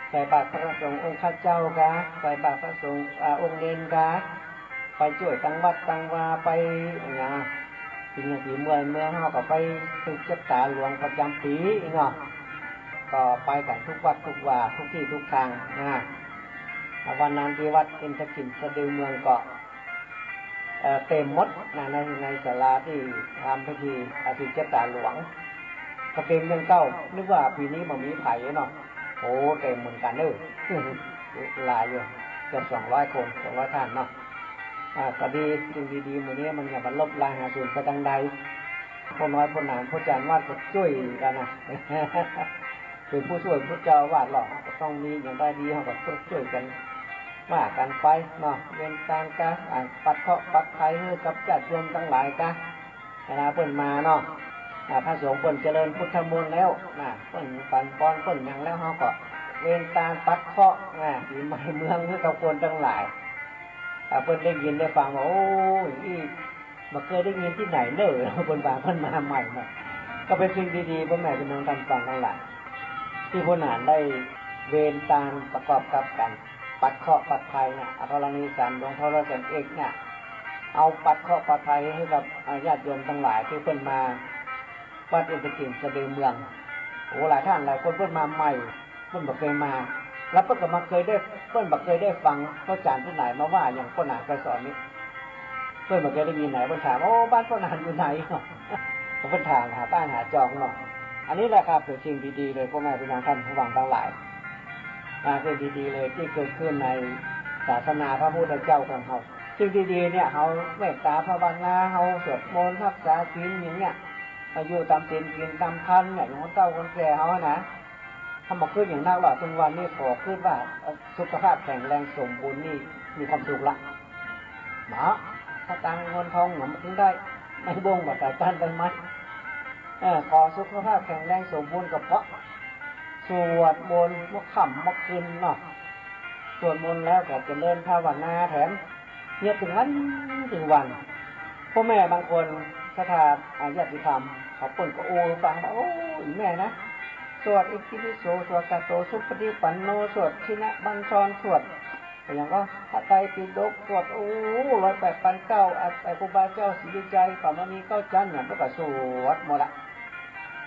ใส่บาตรพระสงฆ์องค์ข้าเจ้ากา ใส่บาตรพระสงฆ์ อ่า องค์เณรกา ไปจ้วยตางวัดตางวา ไปอะหยัง สิ่งอย่างตี้เมื่อยเมืองเฮาก็ไปสืบจั๊ตาหลวงประจ๋ำปี๋เนาะ ก็ไปกั๋นทุกวัดทุกวา ทุกตี้ทุกตางนะ วันนั้นตี้วัดอินทขิลสะดือเมืองก็ เอ่อ เตรียมหมดนะ ใน ในศาลาตี้ทำพิธี อ่า สืบจั๊ตาหลวง ก็เตรียมอย่างเก่า นึกว่าปี๋นี้บ่มีใผเนาะ โอ้ เตรียมเหมือนกั๋นเน่อ หลายอยู่ เกือบสองร้อยคน สองร้อยต้านเนาะ อ่า ก็ดี สิ่งดีๆ หมู่นี้มันอย่ามาลบลายหายสูญไปตางใด ป้อน้อยป้อหนาน ป้อจารย์วัดก็จ้วยกั๋นนะ เป๋นผู้จ้วยพระเจ้าอาวาสเฮา ก็ต้องมีอย่างใดดีเฮาก็จ้วยกั๋น ว่ากั๋นไปเนาะ เวรตานกา อ่า ปัดเคราะห์ปัดภัยหื้อกับญาติโยมตังหลายกา เวลาเปิ้นมาเนาะ อ่า พระสงฆ์เปิ้นเจริญพุทธมนต์แล้วนะ เปิ้นปั๋นปอน เปิ้นหยังแล้ว เฮาก็เวรตานปัดเคราะห์นะ ปี๋ใหม่เมืองหื้อกับคนตังหลาย อ่า เปิ้นได้ยินได้ฟังว่า โอ้ อี้ บ่เกยได้ยินตี้ไหนเน่อ เปิ้นว่าเปิ้นมาใหม่เนาะ ก็เป๋นสิ่งดีๆ ป้อแม่ปี้น้องต้านฟังตังหลาย ตี้ป้อหนานได้เวรตานประกอบกับก๋านปัดเคราะห์ปัดภัยนะ กรณีสารหลวงพ่อร้อยแสนเอกเนี่ย เอาปัดเคราะห์ปัดภัยหื้อกับ อ่า ญาติโยมตังหลายตี้เปิ้นมาวัดอินทขิลสะดือเมือง โอ้ หลายต้านหลายคนเปิ้นมาใหม่ เปิ้นบ่เกยมา แล้วเปิ้นก็บ่เกยได้ เปิ้นบ่เกยได้ฟังป้อจารย์ตี้ไหนมาว่าอย่างป้อหนานไกรสอนนี่ เปิ้นบ่เกยได้ยินไหน เปิ้นถาม โอ้ บ้านป้อหนานอยู่ไหน เปิ้นถามหาบ้านหาจองเนาะ อันนี้แหละครับ เป๋นสิ่งดีๆ เลย ป้อแม่ปี้น้องต้านผู้ฟังตังหลาย อ่า สิ่งดีๆ เลยตี้เกิดขึ้นในศาสนาพระพุทธเจ้าของเฮา สิ่งดีๆ เนี่ย เฮาเมตตาภาวนา เฮาสวดมนต์รักษาศีลอย่างเนี้ย เฮาอยู่ต๋ามศีลกิ๋นต๋ามธรรมเนี่ย อย่างคนเฒ่าคนแก่เฮาอะนะ เฮาบ่กึ๊ดอย่างนักหรอก ทุกวันนี้ขอกึ๊ดว่า เอ่อ สุขภาพแข็งแรงสมบูรณ์นี่มีความสุขละ เนาะ ถ้าตังค์เงินทองเนี่ยมันถึงได้ ไม่บ่งบ่ตายต้านใบไม้ เออ ขอสุขภาพแข็งแรงสมบูรณ์ก็เพราะสวดมนต์เมื่อค่ำเมื่อคืนเนาะ สวดมนต์แล้วก็เจริญภาวนาแถม เยียะตึงวันตึงวัน ป้อแม่บางคนศรัทธา อ่า ญาติธรรม เขาเปิ้นก็อู้หื้อฟังว่า โอ้ อีแม่นะ สวดอิติปิโส สวดกาโตสุปฏิปันโน สวดชินบัญชร สวด อย่างก็พระไตรปิฎก สวด โอ้ ร้อยแปดพันเก้า อ่ะ แต่ครูบาเจ้าศรีวิชัย ปามามีเก้าจั๊นเนี่ย เปิ้นก็สวดหมดละ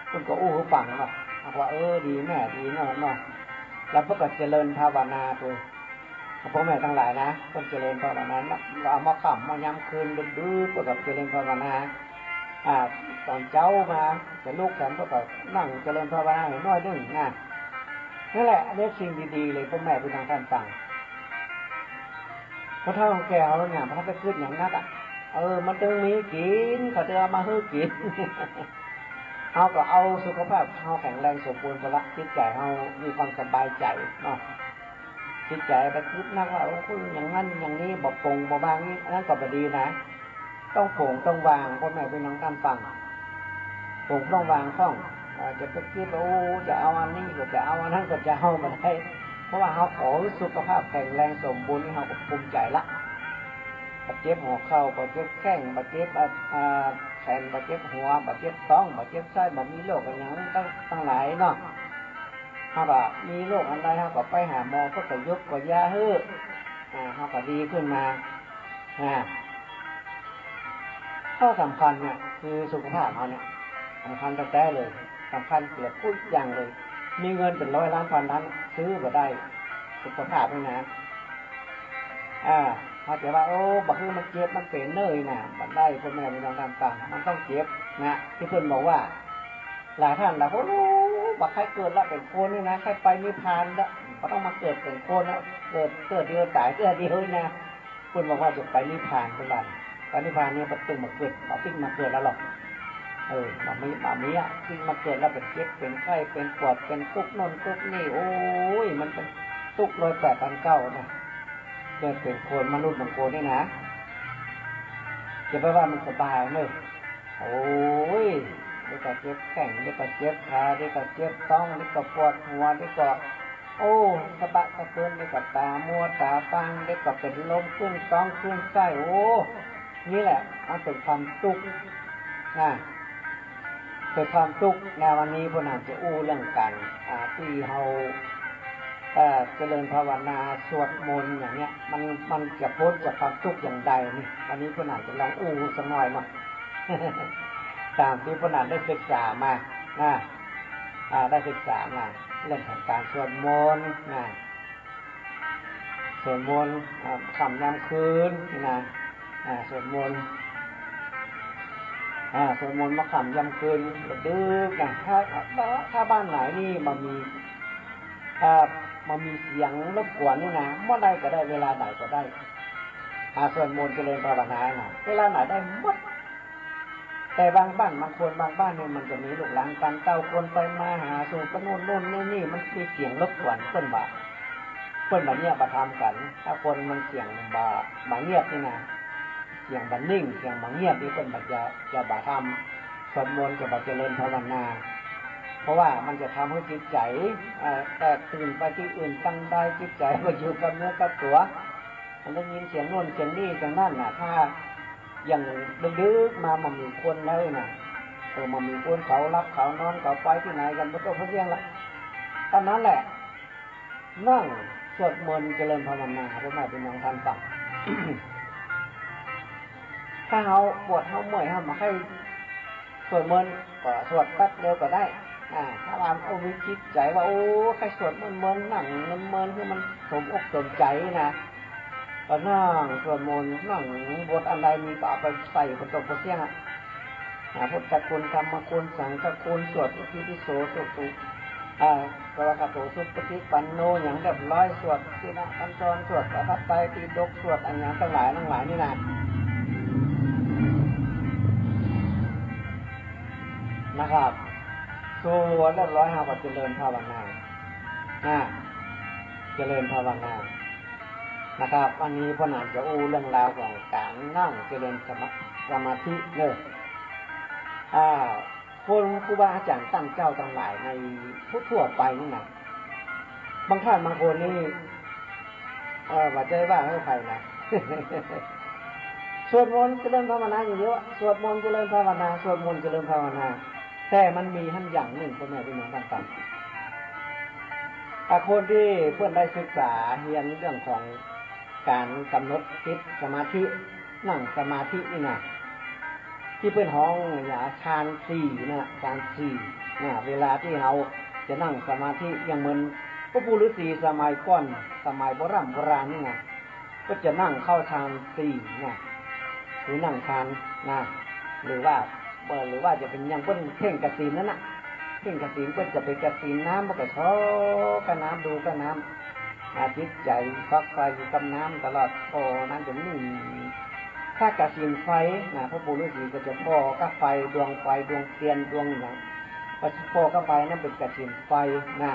เปิ้นก็อู้หื้อฟังเนาะ ว่า เออ ดีแม่ ดีเนาะ เนาะ แล้วเปิ้นก็เจริญภาวนาไป ป้อแม่ตังหลายนะ เปิ้นเจริญภาวนานะ เอาเมื่อค่ำเมื่อยามคืนดึกๆ เปิ้นก็เจริญภาวนา อ่า ต๋อนเจ๊ามาจะลุกแถมเปิ้นก็นั่งเจริญภาวนาหน่อยนึ่งนะ นั่นแหละ อันนี้สิ่งดีๆ เลย ป้อแม่ปี้น้องต้านฟัง คนเฒ่าคนแก่เฮาเนี่ย บ่ต้องไปกึ๊ดอย่างนักอะ เออ มันตึงมีกิ๋น เขาจะเอามาหื้อกิ๋น เฮาก็เอาสุขภาพเฮาแข็งแรงสมบูรณ์ไปละ จิตใจ๋เฮามีความสบายใจ๋เนาะ จิตใจ๋ไปกึ๊ดนักว่า โอ้ อย่างนั้นอย่างนี้ บ่ปลงบ่วางนี่ อันนั้นก็บ่ดีนะ ต้องปลงต้องวาง ป้อแม่ปี้น้องต้านฟัง ปลงต้องวางต้อง เอ่อ จะไปกึ๊ดว่า โอ้ จะเอาอันนี้ก็จะเอา อันนั้นก็จะเอา บ่ได้ เพราะว่าเฮาขอสุขภาพแข็งแรงสมบูรณ์นี่ เฮาก็ภูมิใจ๋ละ บ่เจ็บหัวเข่า บ่เจ็บแข้ง บ่เจ็บ อ่า อ่า แขน บ่เจ็บหัว บ่เจ็บต๊อง บ่เจ็บไส้ บ่มีโรคอะหยังตัง ตังหลายเนาะ เฮาก็มีโรคอันใด เฮาก็ไปหาหมอ เปิ้นก็ยกก็ยาหื้อ อ่า เฮาก็ดีขึ้นมา อ่า ข้อสำคัญเนี่ย คือสุขภาพเฮาเนี่ย สำคัญแต๊ๆ เลย สำคัญเกือบกู้อย่างเลย มีเงินเป๋นร้อยล้านพันล้าน ซื้อบ่ได้ สุขภาพนี่นะ อ่า เฮาจะว่า โอ้ บ่หื้อมันเจ็บมันเป๋นเน่ยนะ บ่ได้ พ่อแม่พี่น้องต้านฟัง มันต้องเจ็บนะ ตี้เปิ้นบอกว่า หลายต้านหลายคน โอ้ บ่ใค่เกิดละเป๋นคนนี่นะ ใค่ไปนิพพานละ บ่ต้องมาเกิดเป๋นคนละ เกิดเตื้อเดียวต๋ายเตื้อเดียวนี่นะ เปิ้นบอกว่าจะไปนิพพาน เปิ้นว่า ไปนิพพานนี่บ่ตึงมาเกิด บ่ตึงมาเกิดแล้วหรอก เออ บ่มี บ่มีอะ ตึงมาเกิดแล้วเป๋นเจ็บ เป๋นไข้ เป๋นปวด เป๋นตุ๊กโน่นตุ๊กนี่ โอ้ย มันเป๋นตุ๊กร้อยแปดพันเก้านะ เกิดเป๋นคน มนุษย์บางคนนี่นะ จะไปว่ามันสบายเน่ย โอ้ย เดี๋ยวก็เจ็บแข้ง เดี๋ยวก็เจ็บขา เดี๋ยวก็เจ็บต๊อง เดี๋ยวก็ปวดหัว เดี๋ยวก็ โอ้ สะบักสะเบิน เดี๋ยวก็ต๋ามัวต๋าฟาง เดี๋ยวก็เป๋นลมขึ้นต๊องขึ้นไส้ โอ้ นี่แหละ มันเป๋นความตุ๊กข์นะ เป๋นความตุ๊กข์นะ วันนี้พวกหนานจะอู้เรื่องก๋าน อ่า ตี้เฮา เอ่อ เจริญภาวนา สวดมนต์อย่างเนี้ย มัน มันจะป๊นจากความตุ๊กข์อย่างใดนี่ วันนี้พวกหนานจะลองอู้สักหน่อยเนาะ ต๋ามตี้พวกหนานได้ศึกษามานะ อ่า ได้ศึกษามา เรื่องของก๋านสวดมนต์นะ สวดมนต์ อ่า ค่ำยามคืนนี่นะ อ่า สวดมนต์ อ่า สวดมนต์ยามค่ำยามคืน ดึกๆ นะ ถ้า ถ้า ถ้าบ้านไหนนี่บ่มี อ่า บ่มีเสียงรบกวนนี่นะ เมื่อใดก็ได้ เวลาไหนก็ได้ อ่า สวดมนต์เจริญภาวนานะ เวลาไหนได้หมด แต่บางบ้านบางคน บางบ้านนี่มันจะมีลูกหลานต่างเต้า คนไปมาหาสู่กั๋นโน่นโน่นนี่นี่ มันมีเสียงรบกวน เปิ้นบ่า เปิ้นบ่าเยียะบ่าทำกั๋น ถ้าคนมันเสียงบ่า บ่าเยียะนี่นะ เสียงบ่านิ่ง เสียงบ่าเยียะนี่ เปิ้นบ่าจะ จะบ่าทำสวดมนต์ จะบ่าเจริญภาวนา เพราะว่ามันจะทำหื้อจิตใจ๋ เอ่อ แตกตื่นไปตี้อื่นตังใด จิตใจ๋บ่าอยู่กับเนื้อกับตั๋ว มันได้ยินเสียงโน่นเสียงนี่เสียงนั่นน่ะ ถ้าอย่างดึกๆ มา บ่มีคนเลยน่ะ เออ บ่มีคน เขาหลับเขานอน เขาไปตี้ไหนกั๋น บ่ต้องไปเสียงละ ต๋อนนั้นแหละ นั่งสวดมนต์เจริญภาวนา พ่อแม่พี่น้องต้านฟัง ถ้าเฮาปวดเฮาเมื่อย เฮาบ่ใค่สวดมนต์ ก็สวดแป๊บเดียวก็ได้ อ่า ถ้าว่า โอ้ มีจิตใจ๋ว่า โอ้ ใค่สวดมนต์ นั่งมนต์ หื้อมันสมอกสมใจ๋นะ ก็นั่งสวดมนต์ นั่งบทอันใดมีก็เอาไปใส่ บ่ต้องไปเสียงอะ อ่า พุทธคุณ ธรรมคุณ สังฆคุณ สวดอิติปิโส สวดสุ อ่า สวากขาโต สุปฏิปันโน อย่างเรียบร้อย สวดชินบัญชร สวดอภัตตรายปิฎก สวดอะหยังตังหลายตังหลายนี่นะ นะครับ สวดเรียบร้อย เฮาก็เจริญภาวนา อ่า เจริญภาวนา นะครับ วันนี้พ่อหนานจะอู้เรื่องราวของก๋านนั่งเจริญสมา- สมาธิเน่อ อ่า คนครูบาอาจ๋ารย์ตั้งเจ้าตังหลายในทั่วๆ ไปนี่นะ บางต้านบางคนนี่ เอ่อ บ่ใจ้ว่าหื้อใผนะ สวดมนต์เจริญภาวนาอย่างเดียวอะ สวดมนต์เจริญภาวนา สวดมนต์เจริญภาวนา แต่มันมีหั้นอย่างนึ่ง พ่อแม่พี่น้องต้านฟัง อ่ะ คนตี้เปิ้นได้ศึกษาเฮียนเรื่องของก๋านก๋ำหนดจิตสมาธิ นั่งสมาธินี่นะ ตี้เปิ้นฮ้องว่าฌานสี่นะ ฌานสี่นะ เวลาตี้เฮาจะนั่งสมาธิ อย่างเหมือนพระปู่ฤๅษีสมัยก่อน สมัยโบร่ำโบราณนี่นะ ก็จะนั่งเข้าฌานสี่นะ คือนั่งฌานนะ หรือว่า เอ่อ หรือว่าจะเป๋นอย่างเปิ้นเพ่งกสิณนั่นน่ะ เพ่งกสิณ เปิ้นจะไปกสิณน้ำ มันก็ชอกับน้ำ ดูกับน้ำ อ่า จิตใจ๋ฝักใฝ่อยู่กับน้ำตลอด ผ่อน้ำจ๋นนิ่ง ถ้ากสิณไฟนะ พระปู่ฤๅษีก็จะผ่อกับไฟ ดวงไฟ ดวงเตียน ดวงหยัง พอผ่อกับไฟนั้นเป๋นกสิณไฟนะ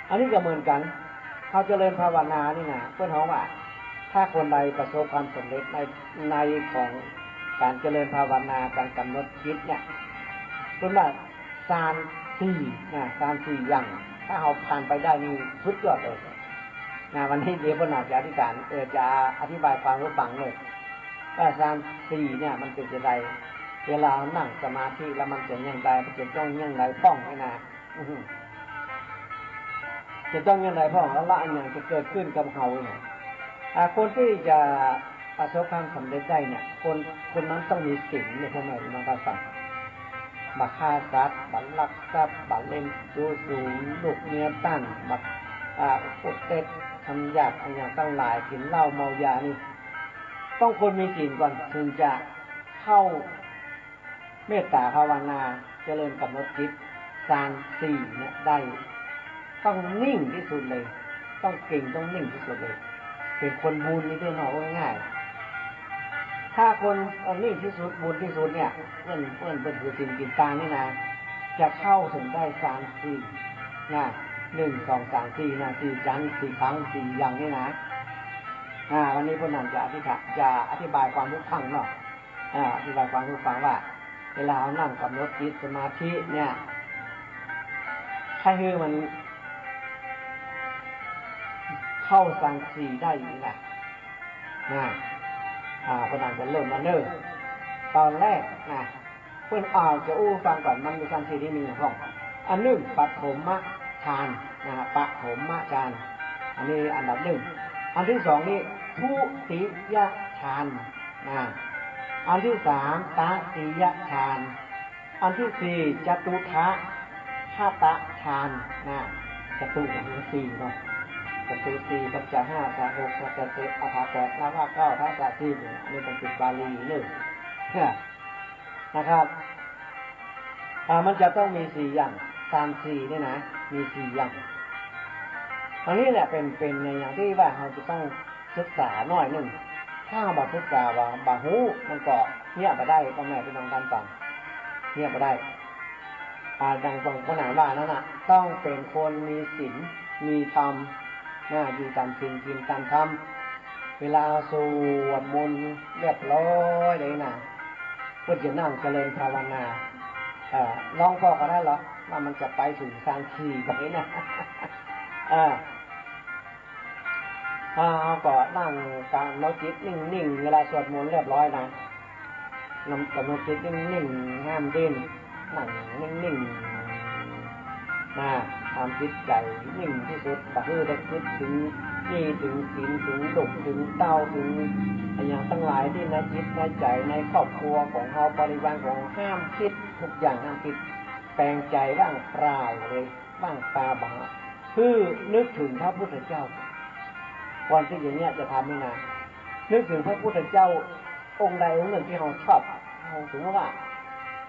อันนี้ก็เหมือนกั๋น เฮาเจริญภาวนานี่นะ เปิ้นฮ้องว่า ถ้าคนใดประสบความสำเร็จใน ในของก๋านเจริญภาวนา ก๋านก๋ำหนดจิตเนี่ย เปิ้นว่าฌานสี่นะ ฌานสี่อย่าง ถ้าเฮาผ่านไปได้นี่สุดยอดเลยนะ วันนี้เดี๋ยวพ่อหนานจะอธิการ เอ่อ จะอธิบายความหื้อฟังเลย ว่าฌานสี่เนี่ยมันเป๋นจะใด เวลานั่งสมาธิแล้วมันจะอย่างใด มันจะต้องอย่างใดพ่องนี่นะ อื้อหือ จะต้องอย่างใดพ่อง แล้วละอันอย่างจะเกิดขึ้นกับเฮาเนี่ย อ่า คนตี้จะประสบความสำเร็จได้เนี่ย คน คนนั้นต้องมีศีลเนี่ย พ่อแม่พี่น้องต้านฟัง บ่ฆ่าสัตว์ บ่ลักทรัพย์ บ่เล่นจู๊สู่ลูกเมียต้าน บ่ อ่า พูดเท็จ บัญญัติอะหยังตังหลาย กิ๋นเหล้าเมายานี่ ต้องคนมีศีลก่อน เถิงจะเข้าเมตตาภาวนา เจริญก๋ำหนดจิต ฌานสี่เนี่ยได้ ต้องนิ่งตี้สุดเลย ต้องเก่ง ต้องนิ่งตี้สุดเลย เป๋นคนบุญนี่เตื้อเนาะ ว่าง่ายๆ ถ้าคน เอ่อ นิ่งตี้สุด บุญตี้สุดเนี่ย เปิ้น เปิ้น เปิ้นถือศีลกิ๋นตางนี่นะ จะเข้าเถิงได้ฌานสี่นะ นึ่ง สอง สาม สี่นะ สี่จั๊น สี่ครั้ง สี่อย่างนี่นะ อ่า วันนี้เปิ้นจะอธิษฐาน จะอธิบายความหื้อฟังเนาะ อ่า อธิบายความหื้อฟังว่า เวลาเฮานั่งก๋ำหนดจิตสมาธิเนี่ย ใค่หื้อมันเข้าฌานสี่ได้นี่นะ นะ อ่า เปิ้นจะเริ่มมาเน่อ ต๋อนแรกนะ เปิ้น อ่า จะอู้ฟังก่อน มันมีฌานสี่ตี้มีอย่างพ่อง อันนึ่ง ปฐมฌานนะ ปฐมฌาน อันนี้อันดับนึ่ง อันตี้สองนี่ ทุติยฌานนะ อันตี้สาม ตติยฌาน อันตี้สี่ จตุตถะฌานนะ จตุก็คือสี่เนาะ จตุสี่ ปัจจะห้า สหก ปัจจะเจ็ด อถะแปด นวะเก้า ทัสสะสิบ อันนี้เป๋นบาลีเน่อ นะครับ อ่า มันจะต้องมีสี่อย่าง ฌานสี่นี่นะ มีสี่อย่าง อันนี้แหละเป๋น เป๋นในอย่างตี้ว่าเฮาจะต้องศึกษาหน้อยนึ่ง ถ้าบ่ศึกษา บ่ บ่ฮู้ มันก็เฮียบ่ได้ ป้อแม่ปี้น้องต้านฟัง เฮียบ่ได้ อ่า ดังหลวงป้อหนานว่านั้นน่ะ ต้องเป๋นคนมีศีล มีธรรม นะ อยู่ต๋ามศีล กิ๋นต๋ามธรรม เวลาสวดมนต์เรียบร้อยเลยนะ เปิ้นจะนั่งเจริญภาวนา เอ่อ ลองปอก่อได้เหรอ ว่ามันจะไปเถิงฌานสี่แบบนี้นะ อ่า อ่า เฮาก็นั่งก๋ำหนดจิตนิ่งๆ เวลาสวดมนต์เรียบร้อยนะ นำก๋ำหนดจิตนิ่งๆ ห้ามดิ้น นั่งนิ่งๆ นะ ทำจิตใจ๋นิ่งตี้สุด บ่หื้อได้กึ๊ดเถิงหนี้เถิงสิน เถิงลูกเถิงเต้า เถิงอะหยังตังหลายตี้ในจิตในใจ๋ ในครอบครัวของเฮา บริวารของเฮา ห้ามกึ๊ด ทุกอย่างห้ามกึ๊ด แป๋งใจ๋ว่างเปล่าเลย ว่างเปล่า บ่หื้อนึกเถิงพระพุทธเจ้า ก่อนตี้จะเนี่ยจะทำนี่นะ นึกเถิงพระพุทธเจ้าองค์ใดองค์นึ่งตี้เฮาชอบ เฮาสมมุติว่า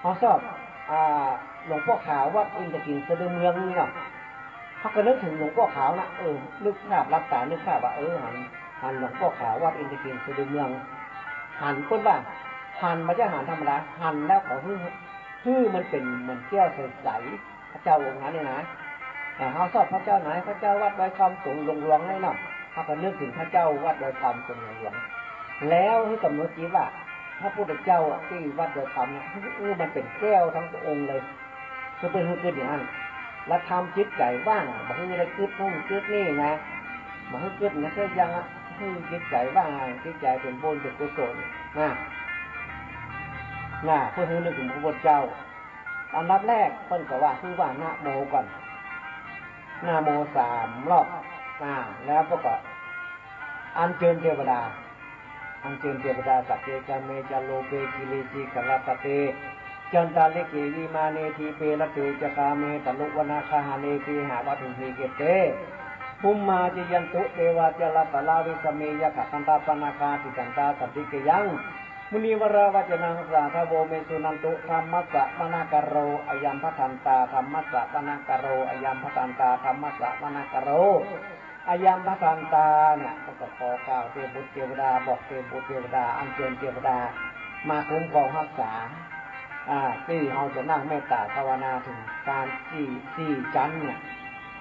เฮาชอบ อ่า หลวงป้อขาววัดอินทร์ตะขินสะดือเมืองนี่เนาะ เฮาก็นึกเถิงหลวงป้อขาวนะ เออ นึกภาพ หลับต๋านึกภาพว่า เออ หัน หันหลวงป้อขาววัดอินทร์ตะขินสะดือเมือง หันเปิ้นว่า หันบ่ใจ้หันธรรมดา หันแล้วก็หื้อ หื้อมันเป๋นเหมือนแก้วใสๆ พระเจ้าองค์นั้นนี่นะ แต่เฮาชอบพระเจ้าไหน พระเจ้าวัดดอยคำสูงหลวงๆ นี่เนาะ เฮาก็นึกเถิงพระเจ้าวัดดอยคำสูงหลวงๆ แล้วหื้อกำหนดจิตว่า พระพุทธเจ้าตี้วัดดอยคำเนี่ย เออ มันเป๋นแก้วตึงองค์เลย คือเปิ้นหื้อกึ๊ดอย่างนั้น แล้วทำจิตใจ๋ว่าง บ่หื้อได้กึ๊ดนู่นกึ๊ดนี่นะ บ่หื้อกึ๊ดนะ เสียอย่างอะ หื้อจิตใจ๋ว่าง จิตใจ๋เป๋นบุญเป๋นกุศลนะ นะ เปิ้นหื้อนึกเถิงพระพุทธเจ้า อันดับแรกเปิ้นก็ว่า คือว่านะโมก่อน นะโมสามรอบ อ่า แล้วก็อัญเจิญเตวดา อัญเจิญเตวดา สักเค จะ เม จะ โล เป กิริ สี ขะ รัตตะ เต จันตาลิเก วิมา เน ที เป ละ เต จะ คา เม ตะลุ วะ นา คา หะ เน เก หะ วะ ตุ หิ เก เต ภุมมา จายันตุ เตวา จะ ละ ตะ ลา วิสะ เม ยักขะ กันทะ ปะ นา คา ติ ตัน ตา สันติ เก ยัง มุนิวรา วัจจะ นัง สาธะโว เม สุ นันตุ ธัมมะ สะ วะ นะ กะ โร อะยัม ภะ ทันตา ธัมมะ สะ วะ นะ กะ โร อะยัม ภะ ทันตา ธัมมะ สะ วะ นะ กะ โร อะยัม ภะ ทันตา เนี่ย ก็ขอกล่าวเตวบุตรเตวดา บอกเตวบุตรเตวดา อัญเจิญเตวดา มาคุ้มครองฮักษา อ่า ตี้เฮาจะนั่งเมตต๋าภาวนาเถิงฌานสี่ สี่จั๊นเนี่ย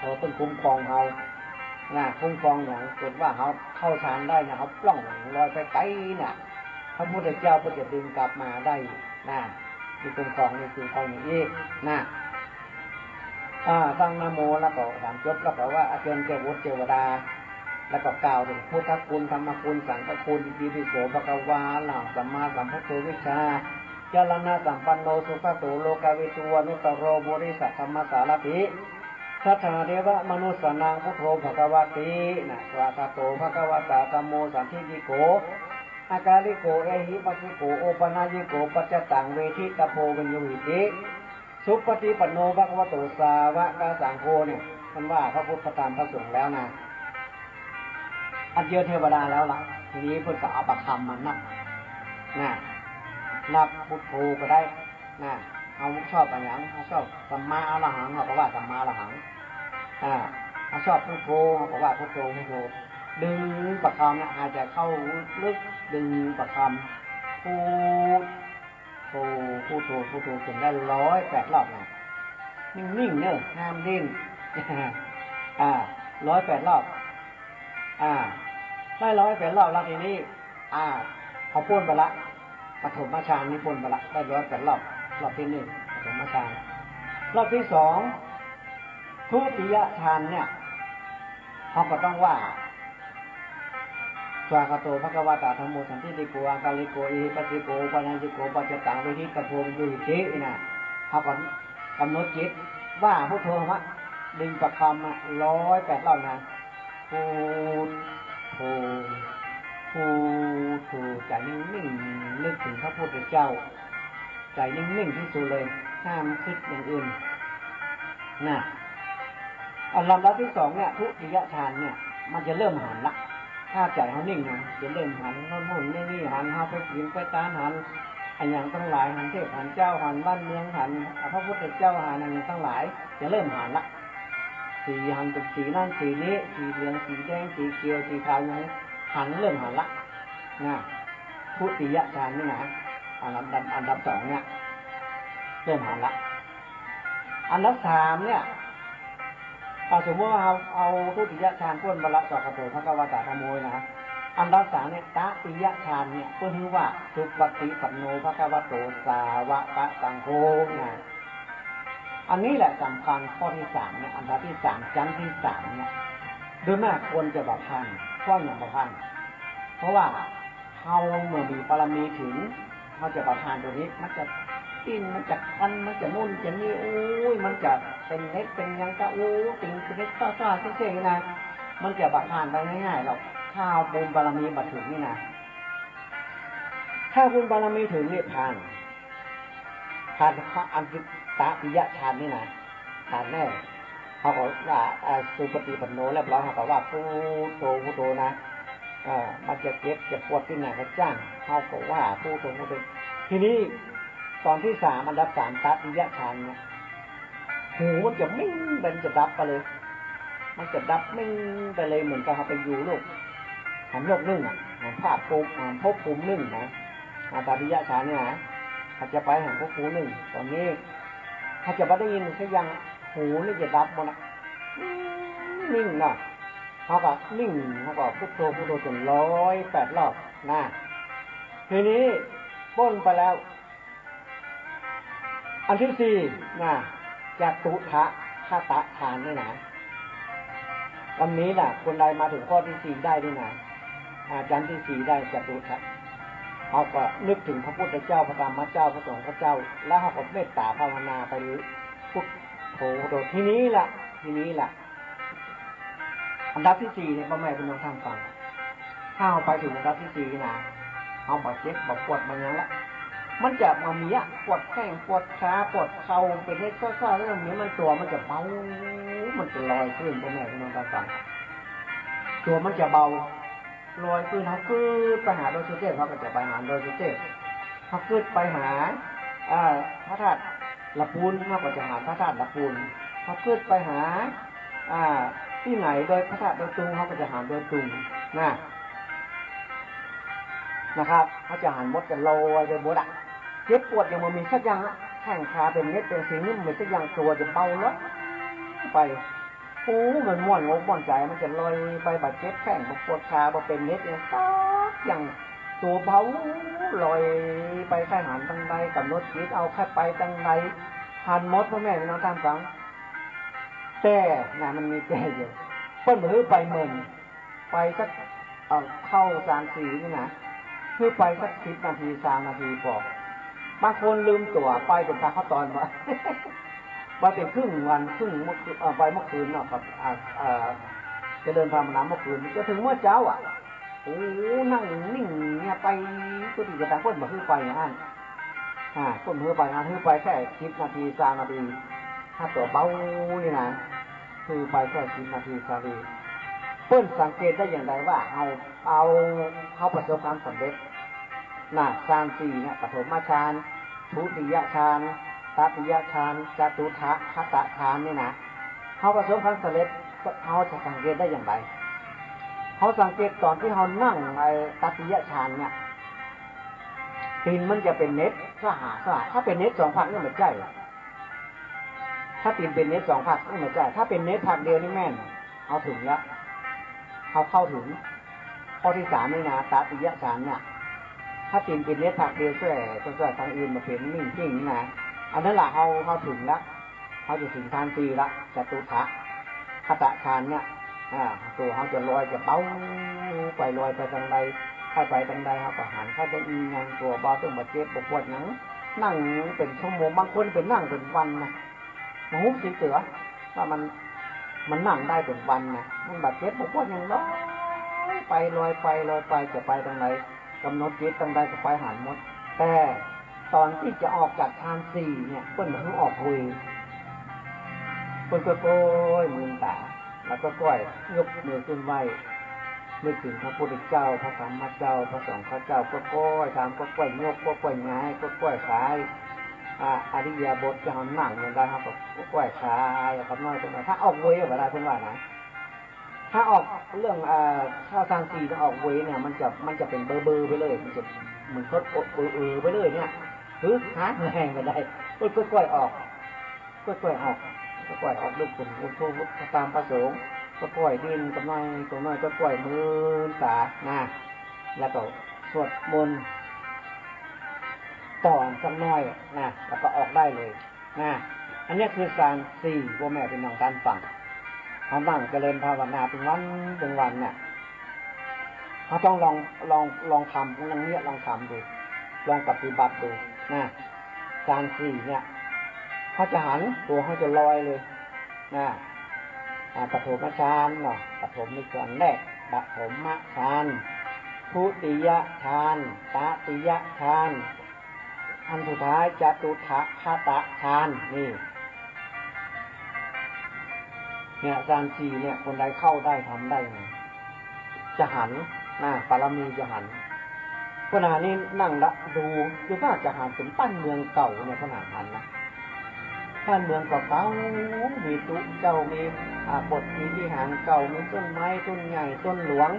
ขอเปิ้นคุ้มครองเฮา นะ คุ้มครองหยัง เกิดว่าเฮาเข้าฌานได้เนี่ย เฮาปล้องลอยไปไก๋เนี่ย พระพุทธเจ้าเปิ้นจะดึงกลับมาได้นะ มีคุ้มครอง มีคุ้มครองอย่างอี้นะ อ่า ตั้งนะโมแล้วก็สามจบ แล้วก็ว่าอัญเจิญเตวบุตรเตวดา แล้วก็กล่าวเถิงพุทธคุณ ธรรมคุณ สังฆคุณ อิติปิโส ภะคะวา อะระหัง สัมมาสัมพุทโธ วิชชาจรณะสัมปันโน สุขะโต โลกะวิทู อนุตตะโร ปุริสะธัมมะสารถิ สัทธาเทวะมนุสสานัง พุทโธ ภะคะวะติ นะ สะวากขาโต ภะคะวะตา ธัมโม สันทิฏฐิโก อะกาลิโก เอหิปัสสิโก โอปะนะยิโก ปัจจตัง เวทิตะโพ วินยูหิติ สุปะฏิปันโน ภะคะวะโต สาวะกะสังโฆ เนี่ย เปิ้นว่าพระพุทธ พระธรรม พระสงฆ์แล้วนะ อันเดียวเทวดาแล้วล่ะ ทีนี้เปิ้นก็เอาประคำมานับ นะ นับพุทโธก็ได้ นะ เฮาชอบอะหยัง เฮาชอบสัมมาอรหัง เฮาก็ว่าสัมมาอรหัง อ่า เฮาชอบพุทโธ เฮาก็ว่าพุทโธ พุทโธ ดึงประคำนะ หายใจ๋เข้าลึก ดึงประคำ พุทโธ พุทโธ พุทโธ จ๋นได้ร้อยแปดรอบนะ นิ่งๆ เน่อ ห้ามดิ้น อ่า ร้อยแปดรอบ อ่า ได้ร้อยแปดรอบแล้วทีนี้ อ่า เขาป๊นไปละ ปฐมฌานนี่ป๊นไปละ ได้ร้อยแปดรอบ รอบตี้นึ่ง ปฐมฌาน รอบตี้สอง ทุติยฌานเนี่ย เฮาก็ต้องว่า สวากขาโต ภะคะวะตา ธัมโม สันทิฏฐิโก อะกาลิโก เอหิปัสสิโก โอปะนัญญิโก ปัจจตัง เวทิตะโพ วิญญูหิติ นะ เฮาก็ก๋ำหนดจิต ว่าพุทโธ มะ ดึงประคำอะ ร้อยแปดรอบนะ พุทโธ พุทโธ ใจ๋นิ่งๆ นึกเถิงพระพุทธเจ้า ใจ๋นิ่งๆ ตี้สุดเลย ห้ามกึ๊ดอย่างอื่น นะ อันลำดับตี้สองเนี่ย ทุติยฌานเนี่ย มันจะเริ่มหันละ ถ้าใจ๋เฮานิ่งนะ จะเริ่มหันโน่นโน่นนี่นี่ หันเฮาไปศีลไปตาน หันอะหยังตังหลาย หันเทพหันเจ้า หันบ้านเมือง หันพระพุทธเจ้า หันอะหยังตังหลาย จะเริ่มหันละ สีหันเป๋นสีนั้นสีนี้ สีเหลือง สีแดง สีเขียว สีขาว อย่างนี้ หัน เริ่มหันละ นะ ทุติยฌานนี่นะ อันดับ อันดับสองเนี่ย เริ่มหันละ อันดับสามเนี่ย เอา สมมุติว่าเอา เอาทุติยฌานป๊นไปละ สวากขาโต ภะคะวะตา ธัมโม นะ อันดับสามเนี่ย ตติยฌานเนี่ย เปิ้นเรียกว่า สุปฏิปันโน ภะคะวะโต สาวะกะสังโฆ นะ อันนี้แหละสำคัญ ข้อตี้สามเนี่ย อันดับตี้สาม จั๊นตี้สามเนี่ย โดยมากคนจะบ่ผ่าน เพราะหยังบ่ผ่าน เพราะว่าเฮาเมื่อมีบารมีเถิง เฮาจะบ่ผ่านตั๋วนี้ มันจะปิ้น มันจะคัน มันจะนู่นจะนี่ โอ้ย มันจะเป๋นเหน็ดเป๋นหยังก็ โอ้ ตึงเป๋นเหน็ดซ้อๆ เสี้ยๆ นี่นะ มันจะบ่ผ่านไปง่ายๆ หรอก ถ้าบุญบารมีบ่เถิงนี่นะ ถ้าบุญบารมีเถิงนี่ผ่าน ผ่านอันตติยฌานนี่นะ ผ่านแน่ เฮาก็ว่า อ่า สุปฏิปันโนเรียบร้อย เฮาก็ว่าพุทโธ พุทโธนะ เออ มันจะเจ็บจะปวดตี้ไหนก็จ้าง เฮาก็ว่าพุทโธ พุทโธ ทีนี้ต๋อนตี้สาม อันดับสาม ตติยฌานเนี่ย หูมันจะมิ่งไป มันจะดับไปเลย มันจะดับมิ่งไปเลย เหมือนกับเฮาไปอยู่โลก หันโลกนึ่งอะ หันภาพภูมิ หันภพภูมินึ่งนะ อาตาปิยะฌานเนี่ยนะ เฮาจะไปหันภพภูมินึ่ง ต๋อนนี้เฮาจะบ่ได้ยินสักอย่าง หูนี่จะดับหมดนะ นิ่งๆ เนาะ เฮาก็นิ่ง เฮาก็พุทโธ พุทโธ จ๋นร้อยแปดรอบนะ ทีนี้ป๊นไปแล้ว อันตี้สี่นะ จตุตถคตฌานนี่นะ อันนี้นะ คนใดมาเถิงข้อตี้สี่ได้นี่นะ อ่า จั๊นตี้สี่ได้ จตุตถะ เฮาก็นึกเถิงพระพุทธเจ้า พระธรรมเจ้า พระสงฆ์เจ้า แล้วเฮาก็เมตตาภาวนาไปเลย พุทโธ พุทโธ ทีนี้ละ ทีนี้ละ อันดับตี้สี่เนี่ย พ่อแม่พี่น้องท่านฟัง ถ้าเฮาไปเถิงอันดับตี้สี่นะ เฮาบ่เจ็บบ่ปวดบ่หยังละ มันจะบ่มีอะ ปวดแข้งปวดขา ปวดเข่า เป๋นเฮ็ดซ้อๆ แล้วเนี่ย มันตั๋วมันจะเบา มันจะลอยขึ้น พ่อแม่พี่น้องท่านฟัง ตั๋วมันจะเบา ลอยขึ้น เฮากึ๊ดไปหาดอยสุเทพ เฮาก็จะไปหาดอยสุเทพ เฮากึ๊ดไปหา อ่า พระธาตุละปูน เฮาก็จะหาพระธาตุละปูน เฮากึ๊ดไปหา อ่า ตี้ไหนดอย พระธาตุดอยตุง เฮาก็จะหาดอยตุงนะ นะครับ เฮาจะหาหมด จะลอยไปหมดอะ เจ็บปวดยังบ่มีสักอย่างอะ แข้งขาเป๋นเม็ดเป๋นสีนี่บ่มีสักอย่าง ตั๋วจะเบาลอยไป โอ้ มันม่วนอกม่วนใจ๋ มันจะลอยไป บ่เจ็บแข้ง บ่ปวดขา บ่เป๋นเม็ดหยังสักอย่าง ตั๋วเบา ลอยไป ใค่หันตังใด ก๋ำหนดจิตเอา ใค่ไปตังใด หันหมด พ่อแม่พี่น้องท่านฟัง แต่นะ มันมีแต่อยู่ เปิ้นบ่หื้อไปเมิน ไปสัก เอ่อ เข้าฌานสี่นี่นะ หื้อไปสักสิบนาที ซาวนาทีปอ บางคนลืมตั๋ว ไปเป๋นตาข้าวตอนบ่ ไปเป๋นครึ่งวัน ครึ่งเมื่อคืน เอ่อ ไปเมื่อคืนเนาะ กับ อ่า เอ่อ เจริญภาวนาเมื่อคืน จะเถิงเมื่อเจ๊าอะ โอ้ นั่งนิ่งเนี่ย ไป ก็ดีกระตัง เปิ้นบ่หื้อไปอย่างนั้น อ่า เปิ้นบ่หื้อไปอย่างนั้น หื้อไปแค่สิบนาที ซาวนาที ถ้าตั๋วเบานี่นะ หื้อไปแค่สิบนาที ซาวนาที เปิ้นสังเกตได้อย่างใดว่าเฮา เอา เฮาประสบความสำเร็จนะ ฌานสี่เนี่ย ปฐมฌาน ทุติยฌาน ตติยฌาน จตุตถคตฌานนี่นะ เฮาประสบความสำเร็จ เฮาจะสังเกตได้อย่างใด เฮาสังเกตต๋อนตี้เฮานั่งไอ้ตติยฌานเนี่ย ตี๋นมันจะเป๋นเน็ดสะหาสะหา ถ้าเป๋นเน็ดสองภาคนี่บ่ใจ้ ถ้าตี๋นเป๋นเน็ดสองภาคนี่บ่ใจ้ ถ้าเป๋นเน็ดภาคเดียวนี่แม่น เฮาเถิงละ เฮาเข้าเถิง ข้อตี้สามนี่นะ ตติยฌานเนี่ย ถ้าตี๋นเป๋นเน็ดภาคเดียว แสว่ง แสว่งตางอื่นบ่เป๋น นิ่งๆ นี่นะ อันนั้นละ เฮา เฮาเถิงละ เฮาจะเถิงฌานสี่ละ จตุตถคตฌานเนี่ย อ่า ตั๋วเฮาจะลอย จะเบาไป ลอยไปตางใด ใค่ไปตางใด เฮาก็หัน ใค่ได้อิงยัง ตั๋วเบา ตึงบ่เจ็บบ่ปวดหยัง นั่งเป๋นชั่วโมง บางคนเป๋นนั่งเป๋นวันนะ บ่ฮู้สึกตั๋วว่ามัน มันนั่งได้เป๋นวันนะ มันบ่เจ็บบ่ปวดหยัง ลอยไป ลอยไป ลอยไป จะไปตางใด ก๋ำหนดจิตตางใดก็ไปหันหมด แต่ต๋อนตี้จะออกจากฌานสี่เนี่ย เปิ้นบ่หื้อออกเวย เปิ้นก็ก้อยมืนต๋า แล้วก็ก้อยยกมือขึ้นไหว้ นึกเถิงพระพุทธเจ้า พระธรรมเจ้า พระสังฆเจ้า ก็ก้อยต๋าม ก็ก้อยยก ก็ก้อยหงาย ก็ก้อยขาย อ่า อิริยาบถตี้เฮานั่งอย่างใด เฮาก็ก้อยขาย กำน้อยตรงนั้น ถ้าออกเวยบ่ได้ เปิ้นว่านะ ถ้าออกเรื่อง อ่า เข้าฌานสี่ ถ้าออกเวยเนี่ย มันจะ มันจะเป๋นเบลอๆ ไปเลย มันจะเหมือนคนเออๆ ไปเลยเนี่ย หือ หาแฮงบ่ได้ ก็ก้อยๆ ออก ก้อยๆ ออก ก้อยๆ ออก นึกเถิงพุทโธ พุทโธ ตามประสงค์ ก็ก้อยดิ้น กำน้อย กำน้อย ก็ก้อยมืนต๋านะ แล้วก็สวดมนต์ต่อสักหน้อยนะ แล้วก็ออกได้เลย นะ อันนี้คือฌานสี่ ป้อแม่ปี้น้องต้านฟัง เฮานั่งเจริญภาวนาตึงวันตึงวันเนี่ย เฮาต้องลอง ลอง ลองทำ ลองเนี่ย ลองทำดู ลองปฏิบัติดูนะ ฌานสี่เนี่ย เฮาจะหัน ตั๋วเฮาจะลอยเลยนะ อ่า ปฐมฌานเนาะ ปฐมนี่คืออันแรก ปฐมฌาน ทุติยฌาน ตติยฌาน อันสุดท้ายจตุตถคตฌาน นี่ เนี่ย ฌานสี่เนี่ย คนใดเข้าได้ ทำได้นะ จะหันนะ ปารมีจะหัน ขณะนี้นั่งละดู คือว่าจะหันเถิงบ้านเมืองเก่าเนี่ย ขนาดหันนะ บ้านเมืองเก่าๆ มีตุ๊เจ้า มี อ่า โบสถ์ มีวิหารเก่า มีต้นไม้ ต้นใหญ่ ต้นหลวง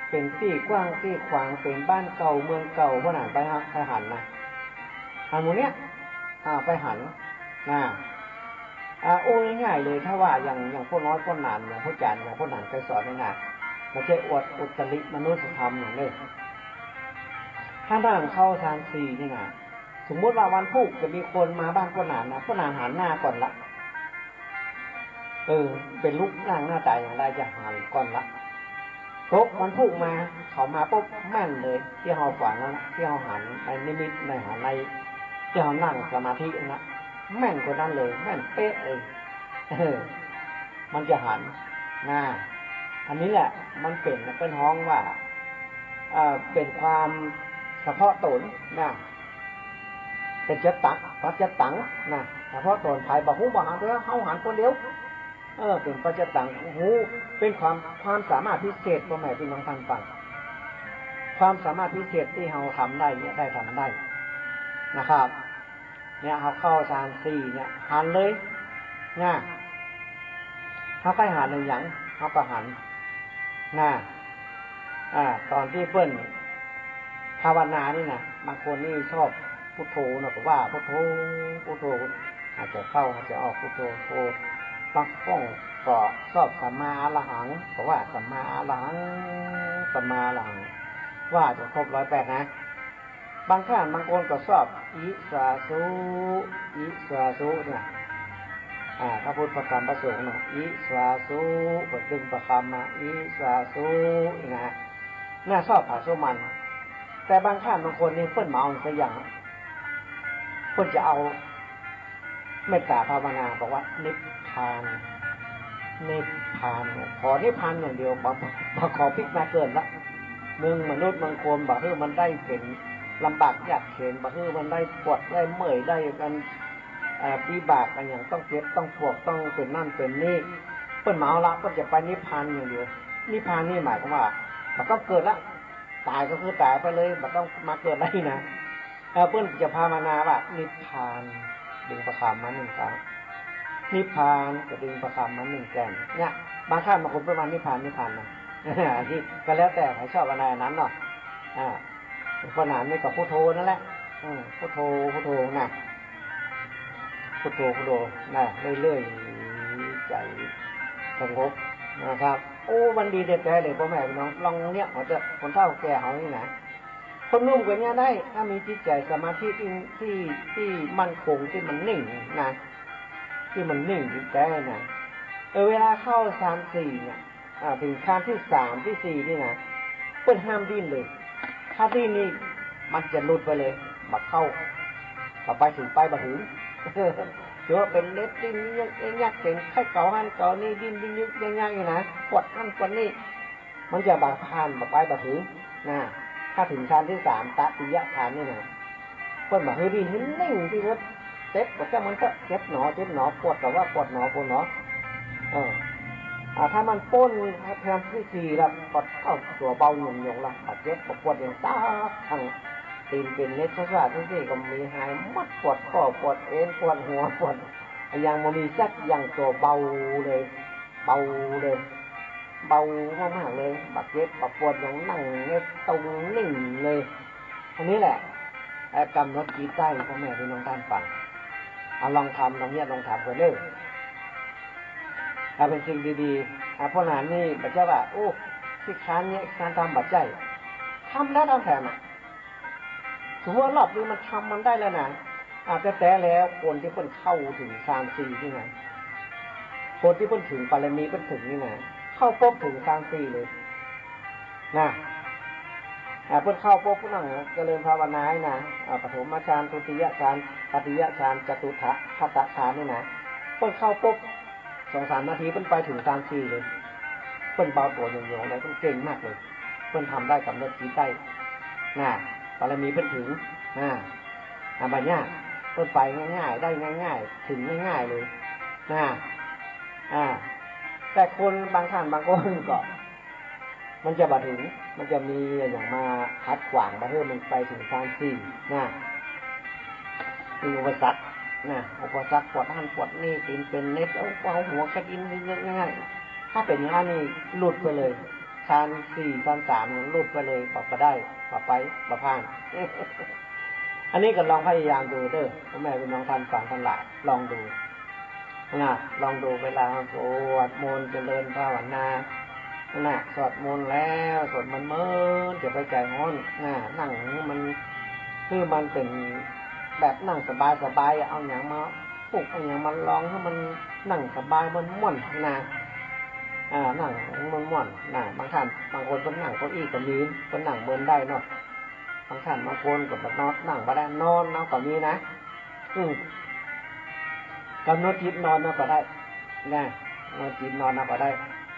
เป๋นตี้กว้างตี้ขวาง เป๋นบ้านเก่าเมืองเก่า พวกนั้นไปหา ไปหันนะ หันหมู่เนี้ย อ่า ไปหันนะ อ่า โอ้ ง่ายๆ เลย ถ้าว่าอย่าง อย่างป้อน้อยป้อหนาน อย่างป้อจ๋ารย์ อย่างป้อหนานเคยสอนนี่นะ บ่ใจ้อวดอุตริมนุสธรรมอย่างนี้ ถ้านั่งเข้าฌานสี่นี่นะ สมมุติว่าวันพูกจะมีคนมาบ้านป้อหนานนะ ป้อหนานหันหน้าก่อนละ เออ เป๋นลุกนั่งหน้าต๋าอย่างใดจะหันก่อนละ ตกวันพูกมา เขามาปุ๊บแม่นเลย ตี้เฮาฝันนั้นนะ ตี้เฮาหันในนิมิตในหันใน ตี้เฮานั่งสมาธินะ แม่นคนนั้นเลย แม่นเป๊ะเลย เออ มันจะหันนะ อันนี้แหละ มันเป๋น เปิ้นฮ้องว่า เอ่อ เป๋นความเฉพาะต๋นนะ เป๋นปัจจตัง ปัจจตังนะ เฉพาะต๋น ใผบ่ฮู้บ่หัน แต่ว่าเฮาหันคนเดียว เออ เป๋นปัจจตัง ฮู้ เป๋นความ ความสามารถพิเศษ ป้อแม่ปี้น้องต้านฟัง ความสามารถพิเศษตี้เฮาทำได้เนี่ย ได้ทำได้นะครับ เนี่ย เฮาเข้าฌานสี่เนี่ย หันเลยนะ เฮาใค่หันอะหยัง เฮาก็หันนะ อ่า ต๋อนตี้เปิ้นภาวนานี่นะ บางคนนี่ชอบพุทโธเนาะ ก็ว่าพุทโธ พุทโธ หายใจ๋เข้า หายใจ๋ออก พุทโธ โธ บางคนก็ชอบสัมมาอรหัง ก็ว่าสัมมาอรหัง สัมมาอรหัง ว่าจ๋นครบร้อยแปดนะ บางท่านบางคนก็ชอบ อิสาสุ อิสาสุเนี่ย อ่า พระพุทธ พระธรรม พระสงฆ์เนาะ อิสาสุ เปิ้นดึงประคำมา อิสาสุ นี่นะ น่าชอบผาสุมัน แต่บางท่านบางคนนี่เปิ้นบ่เอาสักอย่าง เปิ้นจะเอา เมตตาภาวนาบอกว่านิพพาน นิพพานเนี่ย ขอนิพพานอย่างเดียว บ่ บ่ขอปิ๊กมาเกิดละ เมืองมนุษย์เมืองคน บ่หื้อมันได้เป๋นลำบากยากเข็ญ บ่หื้อมันได้ปวดได้เมื่อย ได้อัน เอ่อ วิบากอันหยังต้องเจ็บต้องปวด ต้องเป๋นนั่นเป๋นนี่ เปิ้นบ่เอาละ เปิ้นจะไปนิพพานอย่างเดียว นิพพานนี่หมายความว่าบ่ต้องเกิดละ ต๋ายก็คือต๋ายไปเลย บ่ต้องมาเกิดละนี่นะ เออ เปิ้นจะภาวนาว่านิพพาน ดึงประคำมานึ่งครั้ง นิพพาน ก็ดึงประคำมานึ่งแก่น เนี่ย บางท่านบางคนเปิ้นว่านิพพาน นิพพานนะ อันนี้ก็แล้วแต่ใผชอบอันใดอันนั้นเนาะ อ่า เพราะนั้นนี่ก็พุทโธนั่นแหละ อืม พุทโธ พุทโธนะ พุทโธ พุทโธนะ เรื่อยๆ ใจ๋สงบนะครับ โอ้ มันดีแต๊ๆ เลย ป้อแม่ปี้น้อง ลองเนี่ย หัวเจ้า คนเฒ่าแก่เฮานี่นะ คนหนุ่มก็เนี่ยได้ ถ้ามีจิตใจ๋สมาธิตี้ ตี้ ตี้มั่นคง ตี้มันนิ่งนะ ตี้มันนิ่งแต๊นะ เออ เวลาเข้าฌานสี่เนี่ย อ่า เถิงฌานตี้สามตี้สี่นี่นะ เปิ้นห้ามดิ้นเลย ถ้าดิ้นนี่มันจะหลุดไปเลย บ่เข้า บ่ไป เถิงไปบ่เถิง ถือว่าเป๋นเนตรดิ้นยึกยัก เป๋นไข้เก๋าหั้นเก๋านี่ ดิ้นยึกยักนี่นะ ปวดหั้นปวดนี่ มันจะบ่ผ่าน บ่ไปบ่เถิงนะ ถ้าเถิงฌานตี้สาม ตติยฌานนี่นะ เปิ้นบ่หื้อดิ้น หื้อนิ่งตี้สุด เจ็บก็จ้างมันเต๊อะ เจ็บหนอ เจ็บหนอ ปวดก็ว่าปวดหนอ ปวดหนอ เออ อ่า ถ้ามันป๊นฌานตี้สี่แล้ว ก็เอาตั๋วเบาหย่งๆ ละ บ่เจ็บบ่ปวดหยังสักครั้ง ตี๋นเป๋นเนตรฌานตี้สี่ก็มีหายหมด ปวดข้อ ปวดเอ็น ปวดหัว ปวดอะหยังบ่มีสักอย่าง ตั๋วเบาเลย เบาเลย เบามากๆ เลย บ่เจ็บบ่ปวดหยัง นั่งเงยตรงนิ่งเลย อันนี้แหละ เอ่อ ก๋ำหนดจิตได้ ป้อแม่ปี้น้องต้านฟัง เอาลองทำ ลองเฮียน ลองทำกั๋นเน่อ เอาเป๋นสิ่งดีๆ อ่ะ เพราะนั้นนี่บ่ใจ้ว่า โอ้ ขี้คร้านเยียะ ขี้คร้านทำ บ่ใจ้ ทำแล้วทำแถมอะ ถือว่ารอบนี้มันทำมันได้แล้วนะ อ่ะ แต๊ๆ แล้วคนตี้เปิ้นเข้าเถิงฌานสี่นี่นะ คนตี้เปิ้นเถิง บารมีเปิ้นเถิงนี่นะ เข้าปุ๊บเถิงฌานสี่เลยนะ อ่ะ เปิ้นเข้าปุ๊บ เปิ้นนั่งเจริญภาวนานะ อ่ะ ปฐมฌาน ทุติยฌาน ตติยฌาน จตุตถคตฌานนี่นะ เปิ้นเข้าปุ๊บ สองสามนาทีเปิ้นไปเถิงฌานสี่เลย เปิ้นเบาตั๋วหย่งๆ เลย เปิ้นเก่งมากเลย เปิ้นทำได้ ก๋ำหนดจิตได้นะ บารมีเปิ้นเถิงนะ อ่า บ่ยาก เปิ้นไปง่ายๆ ได้ง่ายๆ เถิงง่ายๆ เลยนะ อ่า แต่คนบางท่านบางคนก็ มันจะบ่เถิง มันจะมีอะหยังมาขัดขวาง บ่หื้อมันไปเถิงฌานสี่นะ มีอุปสรรคนะ อุปสรรคปวดหั้นปวดนี่ ตี๋นเป๋นเนตร เอา เอาหัวเช็ดอินง่ายๆ ถ้าเป๋นอย่างนั้นนี่หลุดไปเลย ฌานสี่ฌานสามนี่หลุดไปเลย บ่ บ่ได้ บ่ไป บ่ผ่าน อันนี้ก็ลองพยายามดูเน่อ ป้อแม่ปี้น้องต้านฟังตังหลาย ลองดู นะ ลองดูเวลาสวดมนต์เจริญภาวนา นะ สวดมนต์แล้ว สวดมนต์เมิน จะไปใจ๋ฮ้อน นะ นั่งหื้อมัน หื้อมันเป๋นแบบนั่งสบายๆ เอาหยังมาปุก เอาหยังมารองหื้อมันนั่งสบายม่วนๆ นะ อ่า นั่งม่วนๆ นะ บางท่าน บางคนเปิ้นนั่งเก้าอี้ก็มี เปิ้นนั่งเมินได้เนาะ บางท่านบางคนก็บ่นอน นั่งบ่ได้ นอนเอาก็มีนะ อืม ก๋ำหนดจิตนอนเอาก็ได้นะ ก๋ำหนดจิตนอนเอาก็ได้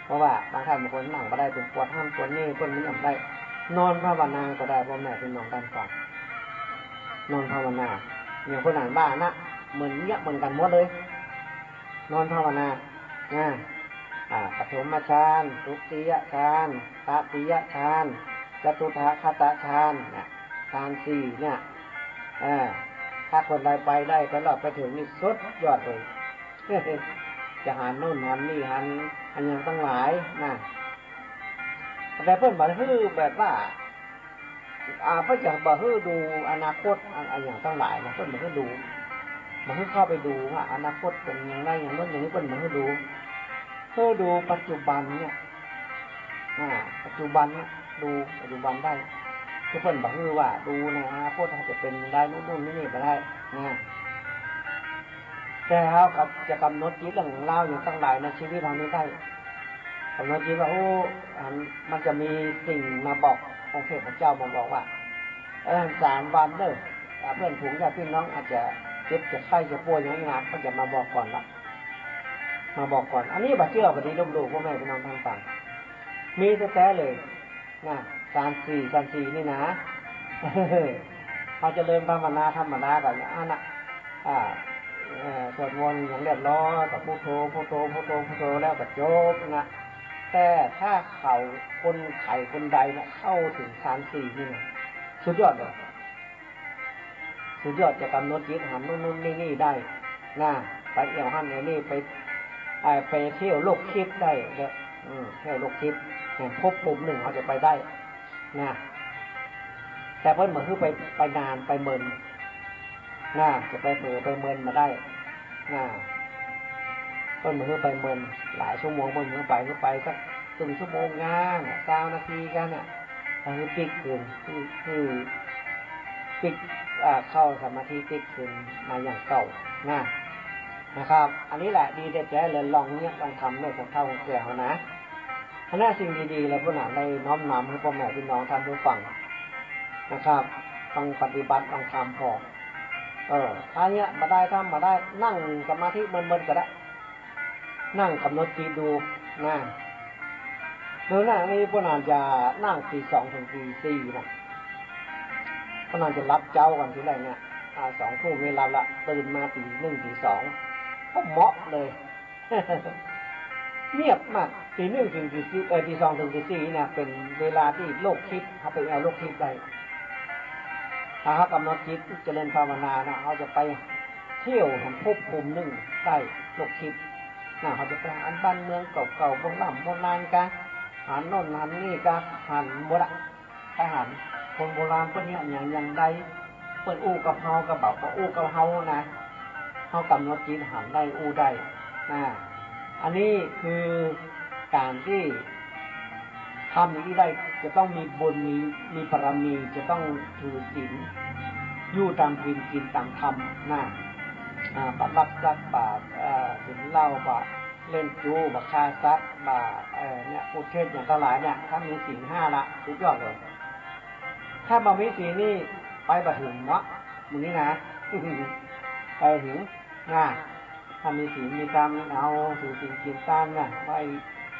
เพราะว่าบางท่านบางคนนั่งบ่ได้ เปิ้นปวดหั้นปวดนี่ เปิ้นบ่ยอมได้ นอนภาวนาก็ได้ ป้อแม่ปี้น้องต้านฟัง นอนภาวนา อย่างคนนั้นว่านะ เหมือนเยียะเหมือนกั๋นหมดเลย นอนภาวนา นะ อ่า ปฐมฌาน ทุติยฌาน ตติยฌาน จตุตถคตฌาน เนี่ย ฌานสี่เนี่ย เออ ถ้าคนใดไปได้ตลอดไปเถิงนี่สุดยอดเลย จะหันโน่นหันนี่ หันอะหยังตังหลายนะ แต่เปิ้นบ่หื้อแบบว่า อ่า เปิ้นจะบ่หื้อดูอนาคต อะ อะหยังตังหลายนะ เปิ้นบ่หื้อดู บ่หื้อเข้าไปดูว่าอนาคตเป๋นอย่างใดอย่างโน้นอย่างนี้ เปิ้นบ่หื้อดู หื้อดูปัจจุบันเนี่ย อ่า ปัจจุบันเนี่ย ดูปัจจุบันได้ คือเปิ้นบ่หื้อว่าดูในอนาคตว่าจะเป๋นอย่างใด โน้นโน้นนี่นี่บ่ได้นะ แต่เฮาก็จะก๋ำหนดจิตเรื่องราวอย่างตังหลายในชีวิตเฮานี้ได้ ก๋ำหนดจิตว่า โอ้ อัน มันจะมีสิ่งมาบอก องค์เทพเจ้ามาบอกว่า เออ สามวันเน่อ อ่า เปื้อนฝูงญาติพี่น้องอาจจะเจ็บจะไข้จะป่วยอย่างนี้นะ ก็จะมาบอกก่อนละ มาบอกก่อน อันนี้บ่เจื้อบ่ดีลบหลู่ ป้อแม่ปี้น้องต้านฟัง มีแต๊ๆ เลย นะ ฌานสี่ ฌานสี่นี่นะ เฮาเจริญภาวนาธรรมดาก่อนนะ อันน่ะ อ่า เอ่อ สวดมนต์อย่างเรียบร้อย ก็พุทโธ พุทโธ พุทโธ พุทโธ แล้วก็จบนะ แต่ถ้าเขา คนใดคนใดนะ เข้าเถิงฌานสี่นี่นะ สุดยอดเลย สุดยอด จะก๋ำหนดจิตหันนู่นนู่นนี่นี่ได้นะ ไปเอี่ยวหั้นเอี่ยวนี่ ไป ไป ไปเที่ยวโลกทิพย์ได้เด้อ อืม เที่ยวโลกทิพย์ แหมภพภูมินึ่งเฮาจะไปได้นะ แต่เปิ้นบ่หื้อไป ไปนาน ไปเมิน นะ จะไปเผลอไปเมินบ่ได้ นะ เปิ้นบ่หื้อไปเมิน หลายชั่วโมง เปิ้นบ่หื้อไป หื้อไปสักครึ่งชั่วโมงนะ ซาวนาทีกั๋นนะ หื้อปิ๊กคืน หื้อ หื้อปิ๊ก อ่า เข้าสมาธิปิ๊กคืนมาอย่างเก่านะ นะครับ อันนี้แหละดีแต๊ๆ เลย ลองเยียะ ลองทำ เน่อคนเฒ่าคนแก่เฮานะ อันนั้นสิ่งดีๆ แล้วพวกนั้นได้น้อมนำหื้อป้อแม่ปี้น้องต้านผู้ฟังนะครับ ต้องปฏิบัติ ต้องทำผ่อ เออ ถ้าเยียะบ่ได้ ทำบ่ได้ นั่งสมาธิเมินๆ ก็ได้ นั่งก๋ำหนดจิตดูนะ เดี๋ยวนะ นี่พวกนั้นจะนั่งตีสองเถิงตีสี่นะ พวกนั้นจะหลับเจ๊ากั๋นทีแรกเนี่ย อ่า สองทุ่มนี่หลับละ ตื่นมาตีหนึ่งตีสอง ก็เหมาะเลย เงียบมาก ตีหนึ่งเถิงตีสี่ เอ่อ ตีสองเถิงตีสี่เนี่ย เป๋นเวลาตี้โลกทิพย์ เฮาไปแอ่วโลกทิพย์ได้ ถ้าเฮาก๋ำหนดจิตเจริญภาวนานะ เฮาจะไปเที่ยวหันภพภูมินึ่งได้ โลกทิพย์นะ เฮาจะไปหันบ้านเมืองเก่าๆ โบร่ำโบราณกา หันโน่นหันนี่กา หันหมดอะ ไปหันคนโบราณเปิ้นเยียะหยังอย่างใด เปิ้นอู้กับเฮากับบ่า บ่อู้กับเฮานะ เฮาก๋ำหนดจิตหันได้ อู้ได้นะ อันนี้คือก๋านตี้ทำอย่างอี้ได้ จะต้องมีบุญ มี มีบารมี จะต้องถือศีล อยู่ต๋ามศีล กิ๋นต๋ามธรรมนะ อ่า บ่ลักทรัพย์ บ่ เอ่อ กิ๋นเหล้า บ่เล่นจู๊ บ่ฆ่าสัตว์ บ่ เอ่อ เนี่ย พูดเท็จอย่างตังหลายเนี่ย ถ้ามีศีลห้าละ สุดยอดเลย ถ้าบ่มีศีลนี่ไปบ่เถิงเนาะ หมู่นี้นะ ไปเถิงนะ ถ้ามีศีลมีธรรม เอาถือศีลกิ๋นตามนะ ไหว้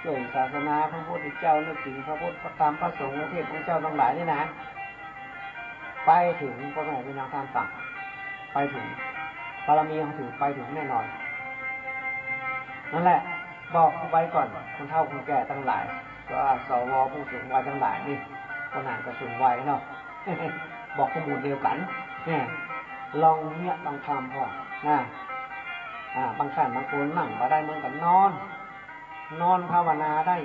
ช่วยศาสนาพระพุทธเจ้า นึกถึงพระพุทธ พระธรรม พระสงฆ์ พระเทพ พระเจ้าตังหลายนี่นะ ไปเถิง ป้อแม่ปี้น้องต้านฟัง ไปเถิง บารมีเฮาถือไปเถิงแน่นอน นั่นแหละ บอกไว้ก่อน คนเฒ่าคนแก่ตังหลาย ก็ สว ผู้สูงวัยตังหลายนี่ ก็น่าจะสูงวัยเนาะ บอกข้อมูลเดียวกั๋น เนี่ย ลองเยียะ ลองทำผ่อนะ อ่า บางท่านบางคนนั่งบ่ได้ เปิ้นก็นอน นอนภาวนาได้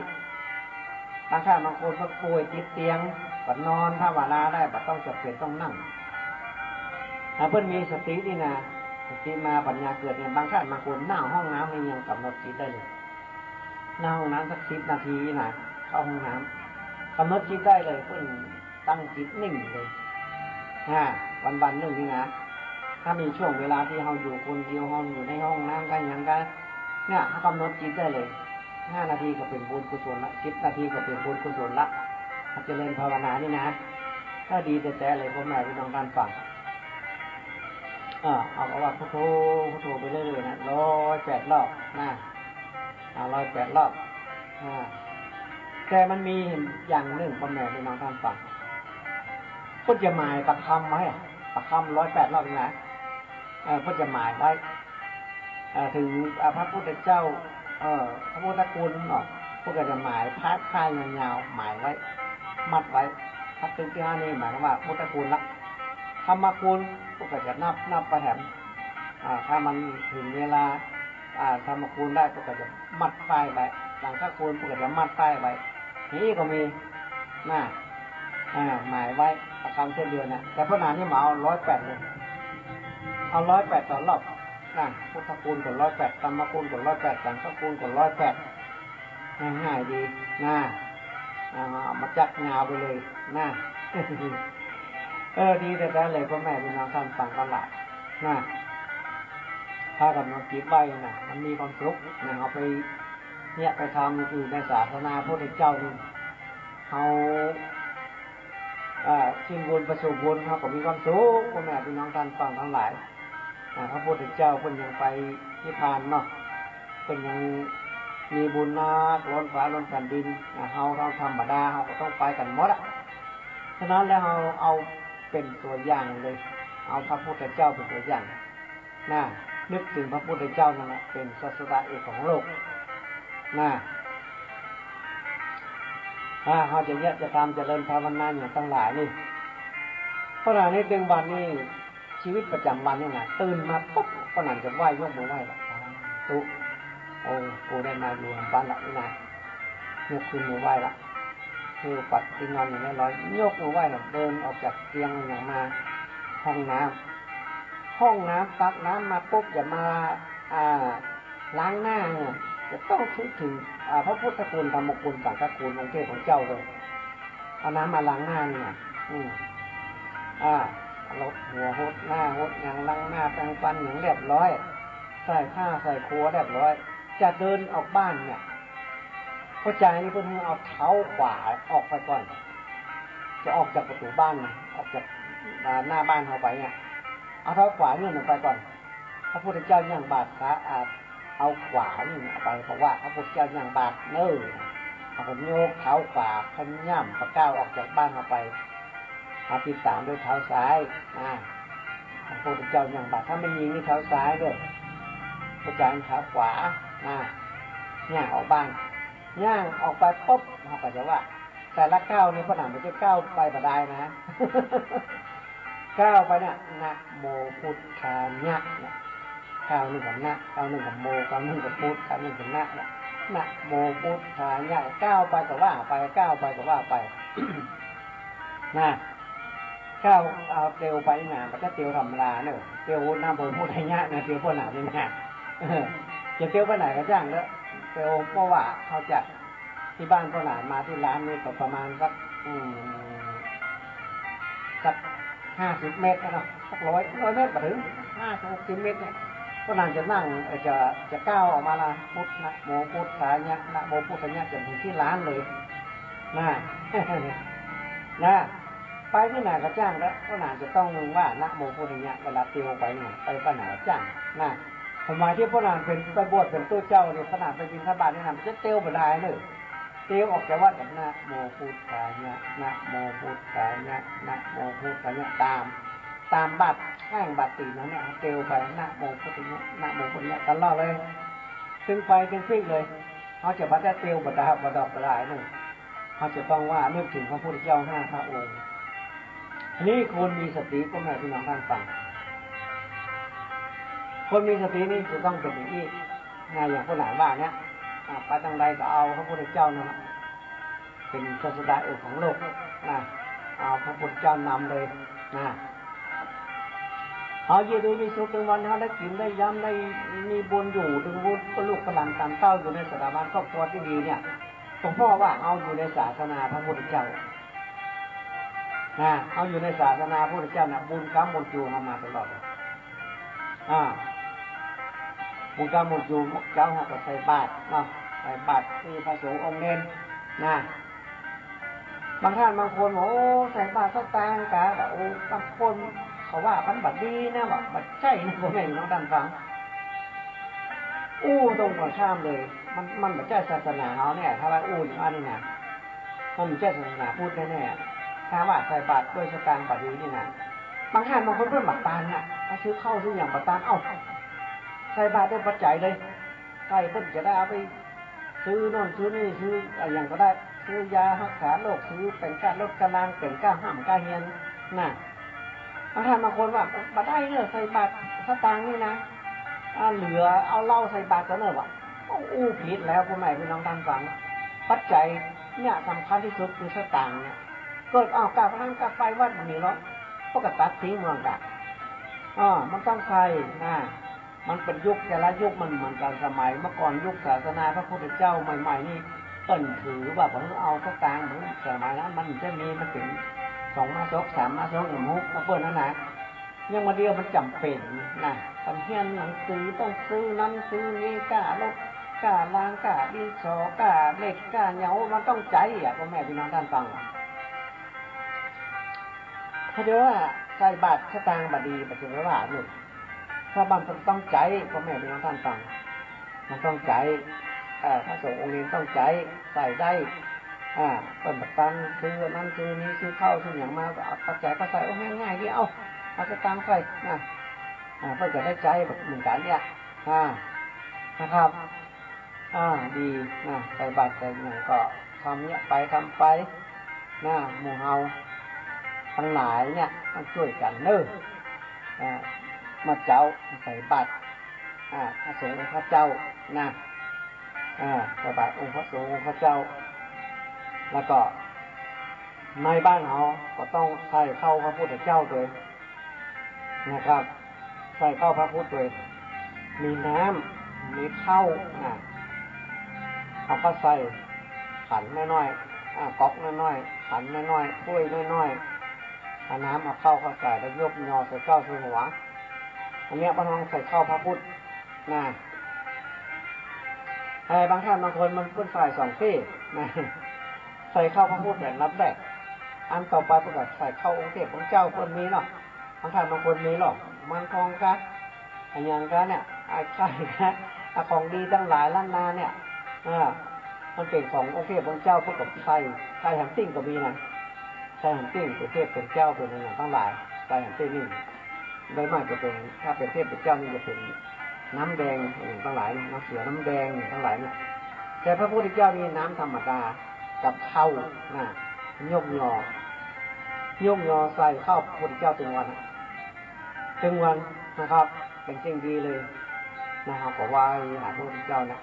บางท่านบางคนก็ป่วยติดเตียง ก็นอนภาวนาได้ บ่ต้องจ๋ำเป๋นต้องนั่ง ถ้าเปิ้นมีสตินี่นะ สติมาปัญญาเกิดเนี่ย บางท่านบางคนหน้าห้องน้ำนี่ยังก๋ำหนดจิตได้เลย หน้าห้องน้ำสักสิบนาทีนะ เข้าห้องน้ำ ก๋ำหนดจิตได้เลย เปิ้นตั้งจิตนิ่งเลย อ่า วันๆ นึ่งนี่นะ ถ้ามีช่วงเวลาตี้เฮาอยู่คนเดียว เฮาอยู่ในห้องน้ำกาหยังกา เนี่ย เฮาก๋ำหนดจิตได้เลย ห้านาทีก็เป๋นบุญกุศลละ สิบนาทีก็เป๋นบุญกุศลละ เฮาเจริญภาวนานี่นะ ก็ดีแต๊ๆ เลย ป้อแม่ปี้น้องต้านฟัง อ่า เอา เอาว่าพุทโธ พุทโธไปเรื่อยๆ นะ ร้อยแปดรอบนะ อ่า ร้อยแปดรอบ อ่า แต่มันมีอย่างนึ่ง ป้อแม่ปี้น้องต้านฟัง เปิ้นจะหมายปากคำไว้อะ ปากคำร้อยแปดรอบนี่นะ เออ เปิ้นจะหมายไว้ เอ่อ เถิง อ่า พระพุทธเจ้า เอ่อ พระพุทธคุณเนาะ เปิ้นก็จะหมายพาดผ้ายาวๆ หมายไว้ มัดไว้ พระตึกตี้ห้านี่หมายความว่าพุทธคุณละ ธรรมคุณเปิ้นก็จะนับ นับไปแถม อ่า ถ้ามันเถิงเวลา อ่า ธรรมคุณได้เปิ้นก็จะมัดป้ายไว้ สังฆคุณเปิ้นก็จะมัดป้ายไว้ นี่ก็มี นะ อ่า หมายไว้ ประคำเช่นเดียวนะ แต่ป้อหนานนี่มาเอาร้อยแปดเลย เอาร้อยแปดต่อรอบ นะ พุทธคุณก็ร้อยแปด ธรรมคุณก็ร้อยแปด สังฆคุณก็ร้อยแปด ง่ายๆ ดี นะ อ่า เอามาจักยาวไปเลย นะ เออ ดีแต๊ๆ เลย ป้อแม่ปี้น้องต้านฟังตังหลาย นะ ถ้าก๋ำหนดจิตไว้นะ มันมีความสุข นะ เฮาไป เนี่ย ไปทำอยู่ในศาสนาพระพุทธเจ้านี่ เฮา เอ่อ สิ้นบุญประสบบุญ เฮาก็มีความสุข ป้อแม่ปี้น้องต้านฟังตังหลาย อ่า พระพุทธเจ้าเปิ้นยังไปนิพพานเนาะ เปิ้นยังมีบุญนัก ล้นฟ้าล้นแผ่นดิน อ่า เฮา เฮาธรรมดา เฮาก็ต้องไปกั๋นหมดอะ ฉะนั้นแล้วเฮาเอาเป๋นตั๋วอย่างเลย เอาพระพุทธเจ้าเป๋นตั๋วอย่าง นะ นึกเถิงพระพุทธเจ้านั่นแหละ เป๋นศาสดาเอกของโลก นะ อ่า เฮาจะเยียะจะทำเจริญภาวนาอย่างตังหลายนี่ ป้อหนานในตึงวันนี่ ชีวิตประจ๋ำวันนี่นะ ตื่นมาปุ๊บ ป้อหนานจะไหว้ ยกมือไหว้ละ สาธุ โอ้ กูได้มาอยู่บ้านหลังนี้นะ ยกขึ้นมือไหว้ละ คือปัดตี้นอนอยู่เรียบร้อย ยกมือไหว้ละ เดินออกจากเตียงอย่างมาห้องน้ำ ห้องน้ำ ตักน้ำมาปุ๊บ จะมา อ่า ล้างหน้าเนี่ย จะต้องนึกถึง อ่า พระพุทธคุณ ธรรมคุณ สังฆคุณ องค์เทพองค์เจ้าเลย เอาน้ำมาล้างหน้านี่นะ อืม อ่า ลดหัว หดหน้า หดหยัง ล้างหน้า แปรงฟันหยังเรียบร้อย ใส่ผ้า ใส่ครัวเรียบร้อย จะเดินออกบ้านเนี่ย ป้อจายนี่เปิ้นหื้อเอาเท้าขวาออกไปก่อน จะออกจากประตู๋บ้านนะ ออกจาก อ่า หน้าบ้านเฮาไปเนี่ย เอาเท้าขวาเนี่ยออกไปก่อน พระพุทธเจ้าย่างบาตร ขา อ่า เอาขวานี่ไป เพราะว่าพระพุทธเจ้าย่างบาตรเน่อ เฮาก็ยกเท้าขวา ขย่ำ ปะก้าวออกจากบ้านเฮาไป เอาติดต๋ามด้วยเท้าซ้าย อ่า พระพุทธเจ้าย่างบาตร ถ้าแม่ญิงนี่เท้าซ้ายเน่อ ป้อจายเท้าขวา อ่า ย่างออกบ้าน ย่างออกไปปุ๊บ เฮาก็จะว่า แต่ละก้าวนี่ป้อหนานบ่ใจ้ก้าวไปบ่ดายนะ ก้าวไปเนี่ย นะโมพุทธายะเนี่ย ก้าวนึ่งก็นะ ก้าวนึ่งก็โม ก้าวนึ่งก็พุทธ ก้าวนึ่งก็นะเนี่ย นะโมพุทธายะ ก้าวไปก็ว่าไป ก้าวไปก็ว่าไป นะ ก้าว เอาเตียวไปนี่นะ บ่ใจ้เตียวธรรมดาเน่อ เตียวนะโมพุทธายะนะ เตียวป้อหนานนี่นะ เออ จะเตียวไปไหนก็จ้างเถอะ เตียว เพราะว่าเฮาจะ ตี้บ้านป้อหนานมาตี้ร้านนี่ก็ประมาณสัก อืม สักห้าสิบเมตรนะเนาะ สักร้อย ร้อยเมตรบ่เถิง ห้าสิบ หกสิบเมตรเนี่ย ป้อหนานจะนั่ง เอ่อ จะ จะก้าวออกมาละ พุทธ นะโมพุทธายะ นะโมพุทธายะ จะเถิงตี้ร้านเลย นะ นะ ไปตี้ไหนก็จ้างเถอะ ป้อหนานจะต้องว่า นะโมพุทธายะ เวลาเตียวไปเนี่ย ไป ไปไหนก็จ้าง นะ สมัยตี้ป้อหนานเป๋น ไปบวชเป๋นตุ๊เจ้าเนี่ย ขนาดไปบิณฑบาตนี่นะ บ่ใจ้เตียวบ่ดายเน่อ เตียวออกจากวัด นะโมพุทธายะ นะโมพุทธายะ นะโมพุทธายะ ต๋าม ต๋ามบาดแข้งบาดตี๋นเฮาเนี่ย เตียวไป นะโมพุทธายะ นะโมพุทธายะ ตลอดเลย ตึงไปตึงปิ๊กเลย เฮาจะบ่ใจ้เตียวบ่ดาย บ่ดอกบ่ดายเน่อ เฮาจะต้องว่านึกเถิงพระพุทธเจ้าห้าพระองค์ อันนี้ควรมีสติ ป้อแม่พี่น้องต้านฟัง คนมีสตินี่จะต้องเป๋นอย่างอี้ นะ อย่างป้อหนานว่าเนี่ย อ่า ไปตางใดก็เอาพระพุทธเจ้านั่นแหละ เป๋นศาสดาเอกของโลก นะ เอาพระพุทธเจ้านำเลย นะ เฮาอยู่ดีมีสุข ตึงวันเฮาได้กิ๋นได้ยำ ได้มีบุญอยู่ ตึงบุญลูกหลานต๋ามเต้าอยู่ในสถาบันครอบครัวตี้ดีเนี่ย ก็เพราะว่าเฮาอยู่ในศาสนาพระพุทธเจ้า นะ เฮาอยู่ในศาสนาพระพุทธเจ้านะ บุญกำบุญจูเฮามาตลอด อ่า บุญกำบุญจู เจ๊าเฮาก็ใส่บาตรเนาะ ใส่บาตรตี้พระสงฆ์องค์เณร นะ บางต้านบางคน โอ้ ใส่บาตรสตางค์กา โอ้ บางคนเขาว่ามันบ่ดีนะ ว่าบ่ใจ้นะ ป้อแม่พี่น้องต้านฟัง อู้ตรงกันข้ามเลย มัน มันบ่ใจ้ศาสนาเฮาเนี่ย ถ้าว่าอู้อย่างอั้นนี่นะ มันบ่ใจ้ศาสนาพุทธแน่ๆ ถ้าว่าใส่บาตรด้วยสตางค์บ่ดีนี่นะ บางต้านบางคนเปิ้นบ่ตันน่ะ ถ้าซื้อข้าวซื้อหยังบ่ตัน เอ้า ใส่บาตรด้วยปัจจัยเลย ใส่เปิ้นจะได้เอาไปซื้อโน่นซื้อนี่ ซื้ออะหยังก็ได้ ซื้อยาฮักษาโรค ซื้อแป้งก้าลดก้าราง แป้งก้าห้ำก้าเฮียน น่ะ บางต้านบางคนว่า บ่ได้เน่อ ใส่บาตรสตางค์นี่นะ อ่า เหลือเอาเหล้าใส่บาตรก็เน่อวะ โอ้ อู้ผิดแล้ว ป้อแม่พี่น้องต้านฟัง ปัจจัยเนี่ยสำคัญตี้สุดคือสตางค์เนี่ย เกิด อ้าว ก้าน้ำก้าไฟวัดบ่มีหรอก ป้อก็ตัดทิ้งหมดกะ อ่า มันต้องใส่นะ มันเป๋นยุค แต่ละยุคมันบ่เหมือนกั๋น สมัยเมื่อก่อนยุคศาสนาพระพุทธเจ้าใหม่ๆ นี่ เปิ้นถือว่าบ่หื้อเอาสตางค์ บ่หื้อ สมัยนั้นมันจะมี มันเป๋นสองมะซก สามมะซก หยังบ่ฮู้ ก็เปิ้นนั่นน่ะ อย่างบ่าเดี่ยวมันจ๋ำเป๋นนะ ต้องเฮียนหนังสือ ต้องซื้อนั้นซื้อนี้ ก้ารถ ก้าราง ก้าดินสอ ก้าเหล็ก ก้าหยัง มันต้องใจ๊อะ ป้อแม่พี่น้องต้านฟัง ถ้าเดี๋ยวว่าใส่บาตรสตางค์บ่ดี บ่จะไปว่าเน่อ เพราะมันต้องใจ๊ ป้อแม่พี่น้องต้านฟัง มันต้องใจ๊ เอ่อ พระสงฆ์องค์นี้ต้องใจ๊ ใส่ได้ อ่า เปิ้นบ่ตัน ซื้อนั้นซื้อนี้ ซื้อข้าวซื้อหยังมา ก็เอาปัจจัยก็ใส่ โอ้ ง่ายๆ ดี เอา เอาสตางค์ใส่นะ อ่า เปิ้นก็ได้ใจ๊เหมือนกั๋นเนี่ย อ่า นะครับ อ่า ดีนะ ใส่บาตรใส่หยังก็ ทำเยียะไปทำไป นะ หมู่เฮาตังหลายเนี่ยต้องจ้วยกั๋นเน่อ อ่า เมื่อเจ๊าใส่บาตร อ่า พระสงฆ์องค์พระเจ้านะ อ่า ใส่บาตรองค์พระสงฆ์องค์พระเจ้า แล้วก็ในบ้านเฮาก็ต้องใส่ข้าวพระพุทธเจ้าตวย นะครับ ใส่ข้าวพระพุทธตวย มีน้ำ มีข้าวนะ เอาเข้าใส่ขันน้อยๆ อ่า ก๊อกน้อยๆ ขันน้อยๆ ถ้วยน้อยๆ เอาน้ำเอาข้าวเข้าใส่แล้วยกยอใส่เก๊าใส่หัว อันเนี้ยเปิ้นฮ้องใส่ข้าวพระพุทธนะ เอ่อ บางท่านบางคนมันเปิ้นใส่สองเส้นนะ ใส่ข้าวพระพุทธแบบนับแรก อันต่อไปเปิ้นก็ใส่ข้าวองค์เทพองค์เจ้าเปิ้นมีเนาะ บางท่านบางคนมีหรอก มันทองกะ อะหยังกะเนี่ย ไอ้ไข่กะ อะของดีตังหลายล้านนาเนี่ย อ่า มันเป๋นขององค์เทพองค์เจ้า เปิ้นก็ใส่ ใส่แหมปิ้งก็มีนะ ใส่แหมปิ้ง เป๋นเทพเป๋นเจ้าเป๋นอะหยังตังหลาย ใส่แหมปิ้งนี่ โดยมากจะเป๋น ถ้าเป๋นเทพเป๋นเจ้านี่จะเป๋นน้ำแดงอะหยังตังหลายนะ น้ำเขียวน้ำแดงอะหยังตังหลายเนี่ย แต่พระพุทธเจ้านี่น้ำธรรมดากับข้าวนะ ยกยอ ยกยอใส่ข้าวพระพุทธเจ้าตึงวันอะ ตึงวันนะครับ เป๋นสิ่งดีเลยนะครับ ก็ไหว้หาพระพุทธเจ้านะ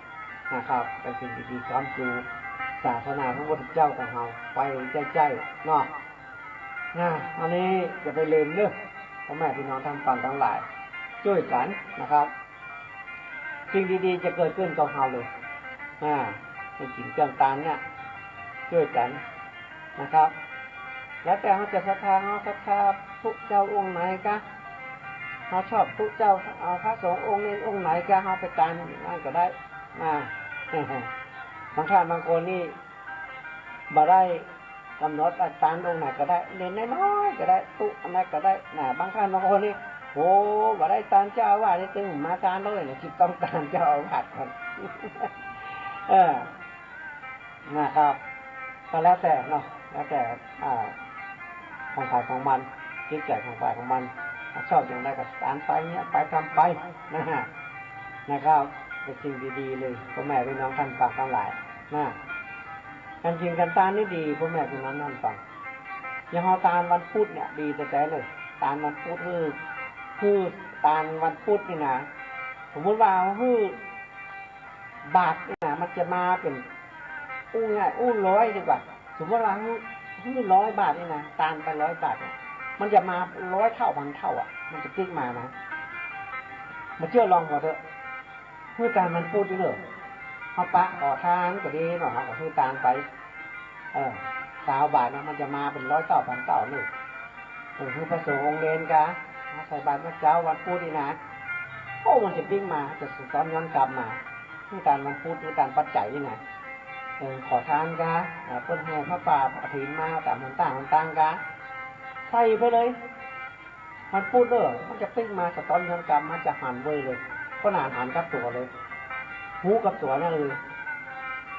นะครับ เป๋นสิ่งดีๆ สอนสู่ศาสนาพระพุทธเจ้าของเฮาไปใจ้ๆ เนาะ นะ อันนี้อย่าไปลืมเน่อ พ่อแม่พี่น้องท่านฟังตังหลาย จ้วยกั๋นนะครับ สิ่งดีๆ จะเกิดขึ้นกับเฮาเลย อ่า ในสิ่งต่างๆ เนี่ย จ้วยกั๋นนะครับ แล้วแต่เฮาจะศรัทธา เฮาศรัทธาพระเจ้าองค์ไหนกะ เฮาชอบพระเจ้า เอาพระสงฆ์องค์นี้องค์ไหนกะ เฮาไปตานนั้นก็ได้ อ่า บางท่านบางคนนี่ บ่ได้ก๋ำหนดว่าตานองค์ไหนก็ได้ เหรียญน้อยๆ ก็ได้ ตุ๊อันไหนก็ได้นะ บางท่านบางคนนี่ โห บ่ได้ตานเจ้าอาวาสนี่ ตึงมาตานเลยนะ สิต้องตานเจ้าอาวาสก่อน เออ นะครับ ก็แล้วแต่เนาะ แล้วแต่ อ่า ของใผของมัน จิตใจ๋ของใผของมัน ชอบอย่างใดก็ตานไปเนี่ย ไปทำไปนะฮะ นะครับ เป๋นสิ่งดีๆ เลย พ่อแม่พี่น้องท่านฟังตังหลาย นะ ก๋านกิ๋นก๋านตานนี่ดี พ่อแม่พี่น้องท่านฟัง อย่างเฮาตานวันพุธเนี่ย ดีแต๊ๆ เลย ตานวันพุธ คือ คือตานวันพุธนี่นะ สมมุติว่าเฮาหื้อบาทนี่นะ มันจะมาเป๋น อู้ง่าย อู้ร้อยดีกว่า สมมุติว่าหื้อ หื้อร้อยบาทนี่นะ ตานไปร้อยบาทเนี่ย มันจะมาร้อยเต้าพันเต้าอะ มันจะปิ๊กมานะ มาเจื้อลองก่อเต๊อะ หื้อตานวันพุธนี่เน่อ เฮาปะขอทานก็ดีเนาะ เฮาก็หื้อตานไป เออ ซาวบาทนะ มันจะมาเป๋นร้อยเต้าพันเต้าเลย เออ หื้อพระสงฆ์องค์เณรกา มาใส่บาตรเมื่อเจ๊าวันพุธนี่นะ โอ้ มันจะปิ๊กมา จะสะต๊อนย้อนกลับมา หื้อตานวันพุธ หื้อตานปัจจัยนี่นะ เออ ขอทานกา เออ เปิ้นแห่ผ้าป่าผ้ากฐินมาต๋ามหนตางหนตางกา ใส่ไปเลย วันพุธเน่อ มันจะปิ๊กมาสะต๊อนย้อนกลับ มันจะหันเว่ยเลย ก็หนานหันกับตั๋วเลย ฮู้กับตั๋วเนี่ยเลย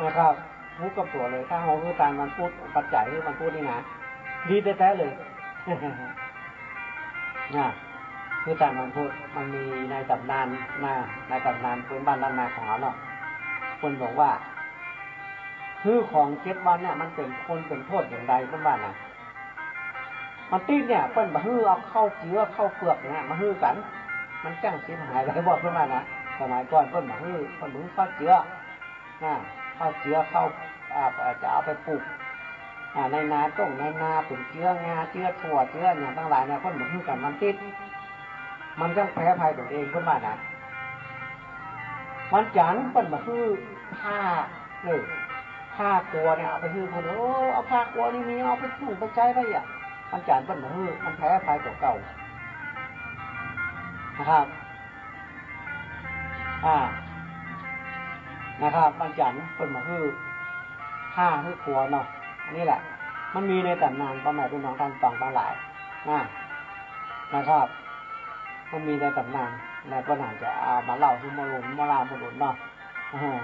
นะครับ ฮู้กับตั๋วเลย ถ้าเฮาหื้อตานวันพุธ ปัจจัยหื้อวันพุธนี่นะ ดีแต๊ๆ เลย นะ หื้อตานวันพุธ มันมีในต๋ำนานนะ ในต๋ำนานพื้นบ้านล้านนาของเฮาเนาะ เปิ้นบอกว่า หื้อของเจ็ดวันเนี่ย มันเป๋นคุณเป๋นโต้ษอย่างใด เปิ้นว่านะ มันติดเนี่ย เปิ้นบ่หื้อเอาข้าวเจื้อข้าวเปลือกเนี่ยมาหื้อกั๋น มันจั้งเสียหายหลายบ่ เปิ้นว่านะ สมัยก่อนเปิ้นบ่หื้อ เปิ้นบ่หื้อข้าวเจื้อ นะ ข้าวเจื้อข้าว อ่า จะเอาไปปลูก อ่า ในนาต้งในนา เป๋นเจื้องา เจื้อถั่ว เจื้ออะหยังตังหลายเนี่ย เปิ้นบ่หื้อกั๋นวันติด มันจั้งแพ้ภัยตั๋วเอง เปิ้นว่านะ วันจั๋นทร์เปิ้นบ่หื้อผ้า เออ ผ้ากัวเนี่ยเอาไปหื้อคน โอ้ เอาผ้ากัวนี่มี เอาไปนุ่งไปใจ๊ไปอะ วันจั๋นทร์เปิ้นบ่หื้อ มันแพ้ภัยตั๋วเก่านะครับ อ่า นะครับ วันจั๋นทร์เปิ้นบ่หื้อผ้าหื้อกัวเนาะ อันนี้แหละ มันมีในต๋ำนาน พ่อแม่พี่น้องท่านฟังตังหลาย นะ นะครับ มันมีในต๋ำนาน ในเปิ้นอาจจะเอามาเล่าหื้อหมู่ลูก มาเล่าหมู่ลูกเนาะ อ่า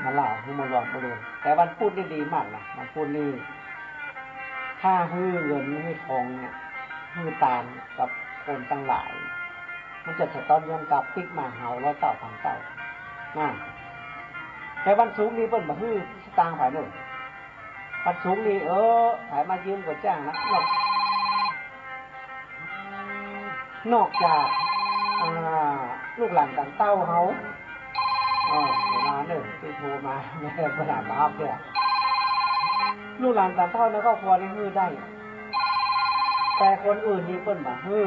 มาเล่าหื้อหมู่ลูก หมู่ลูก แต่วันพุธนี่ดีมากนะ วันพุธนี่ ถ้าหื้อเงินหื้อทองเนี่ย หื้อตานกับคนตังหลาย มันจะสะต๊อนย้อนกลับปิ๊กมาหาเฮาร้อยเต้าพันเต้า นะ แต่วันศุกร์นี่เปิ้นบ่หื้อ ตางใผเน่อ วันศุกร์นี่ เออ ใผมายืมก็จ้างนะ นอก นอกจาก อ่า ลูกหลานต่างเต้าเฮา เออ มาเน่อ ตี้โทรมา แม่บ่หลานมาฮับเนี่ย ลูกหลานต่างเต้าในครอบครัวนี่หื้อได้ แต่คนอื่นนี่เปิ้นบ่หื้อ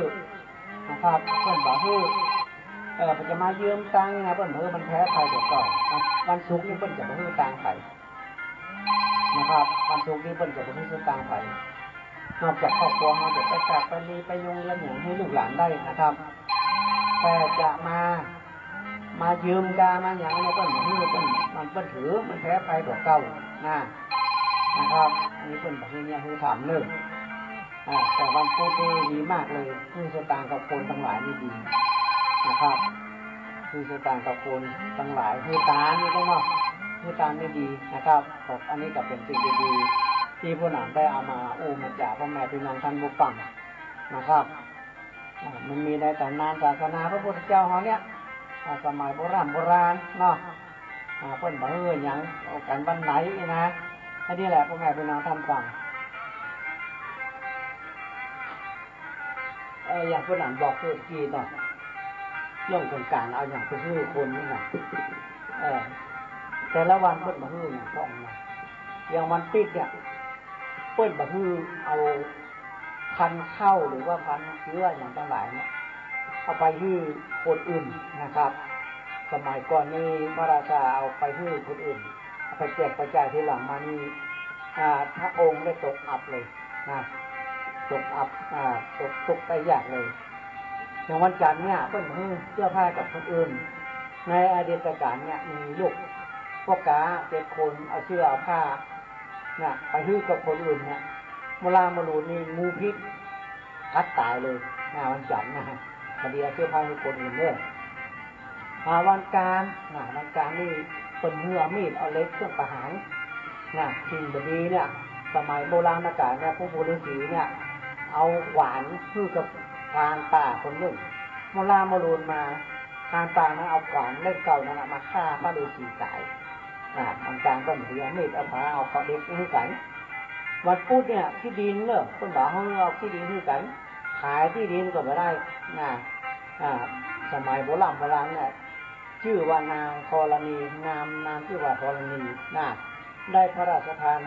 นะครับ เปิ้นบ่หื้อ เออ เปิ้นจะมายืมตังค์นะ เปิ้นบ่หื้อ มันแพ้ภัยตั๋วเก่า วันศุกร์นี่เปิ้นจะบ่หื้อตังค์ใผ นะครับ วันศุกร์นี่เปิ้นจะบ่หื้อตังค์ใผ นอกจากครอบครัวเฮาจะไปกาดไปลีไปโฮงเฮียนหยังหื้อลูกหลานได้นะครับ แต่จะมา มายืมกามาหยังเนี่ยเปิ้นบ่หื้อ เปิ้น มันเปิ้นถือ มันแพ้ภัยตั๋วเก่านะ นะครับ อันนี้เปิ้นบ่หื้อเนี่ยหื้อถามเน่อ อ่า แต่วันพุธนี่ดีมากเลย หื้อสตางค์กับคนตังหลายนี่ดีนะครับ หื้อสตางค์กับคนตังหลาย หื้อตานนี่ก็เนาะ หื้อตานนี่ดีนะครับ ก็อันนี้ก็เป๋นสิ่งดีๆ ตี้ผู้หนำได้เอามาอู้มาจ๋าพ่อแม่พี่น้องต้านผู้ฟังนะครับ อ่า มันมีในต๋ำนานศาสนาพระพุทธเจ้าเฮาเนี่ย อ่า สมัยโบราณโบราณเนาะ อ่า เปิ้นบ่หื้อหยัง เอากั๋นวันไหนนะ อันนี้แหละพ่อแม่พี่น้องต้านฟัง เออ อย่างเปิ้นอันบอกเมื่อกี้เนาะ เรื่องของก๋านเอาหยังไปหื้อคนนี่นะ เออ แต่ละวันเปิ้นบ่หื้อหยังพ่องนะ อย่างวันปิ๊กเนี่ย เปิ้นบ่หื้อเอาพันธุ์ข้าวหรือว่าพันธุ์เจื๊อหยังตังหลายเนี่ย เอาไปหื้อคนอื่นนะครับ สมัยก่อนนี่พระราชาเอาไปหื้อคนอื่น เอาไปแจกไปจ่าย ทีหลังมานี่ อ่า พระองค์ได้ตกอับเลยนะ ตกอับ อ่า ตก ตกได้ยากเลย อย่างวันจันทร์เนี่ย เปิ้นหื้อเสื้อผ้ากับคนอื่น ในอดีตก๋านเนี่ย มีลูกพ่อก๊าเจ็ดคนเอาเสื้อเอาผ้า น่ะ ไปหื้อกับคนอื่นเนี่ย มอลามาลูนนี่งูพิษกัดต๋ายเลย อ่า วันจันทร์นะ บ่ดีเอาเสื้อผ้าหื้อคนอื่นเน่อ อ่า วันกาน น่ะ วันกานนี่เปิ้นหื้อเอามีดเอาเหล็กเครื่องประหาร น่ะ สิ่งบ่ดีเนี่ย สมัยโบราณก๋านเนี่ย ปู่ปู่ฤๅษีเนี่ย เอาขวานหื้อกับพรานป่าคนนึ่ง มอลามาลูนมา พรานป่านั้นเอาขวานเล่มเก่านั้นน่ะมาฆ่าพระฤๅษีต๋าย อ่า วันกานเปิ้นบ่ดีเอามีดเอาผ้าเอาเหล็กหื้อกั๋น วันพุธเนี่ย ตี้ดินเน่อ เปิ้นบ่หื้อเอาตี้ดินหื้อกั๋น ขายตี้ดินก็บ่ได้นะ อ่า สมัยโบราณโบราณเนี่ย จื้อว่านางธรณี นาม นามจื้อว่าธรณีนะ ได้พระราชทาน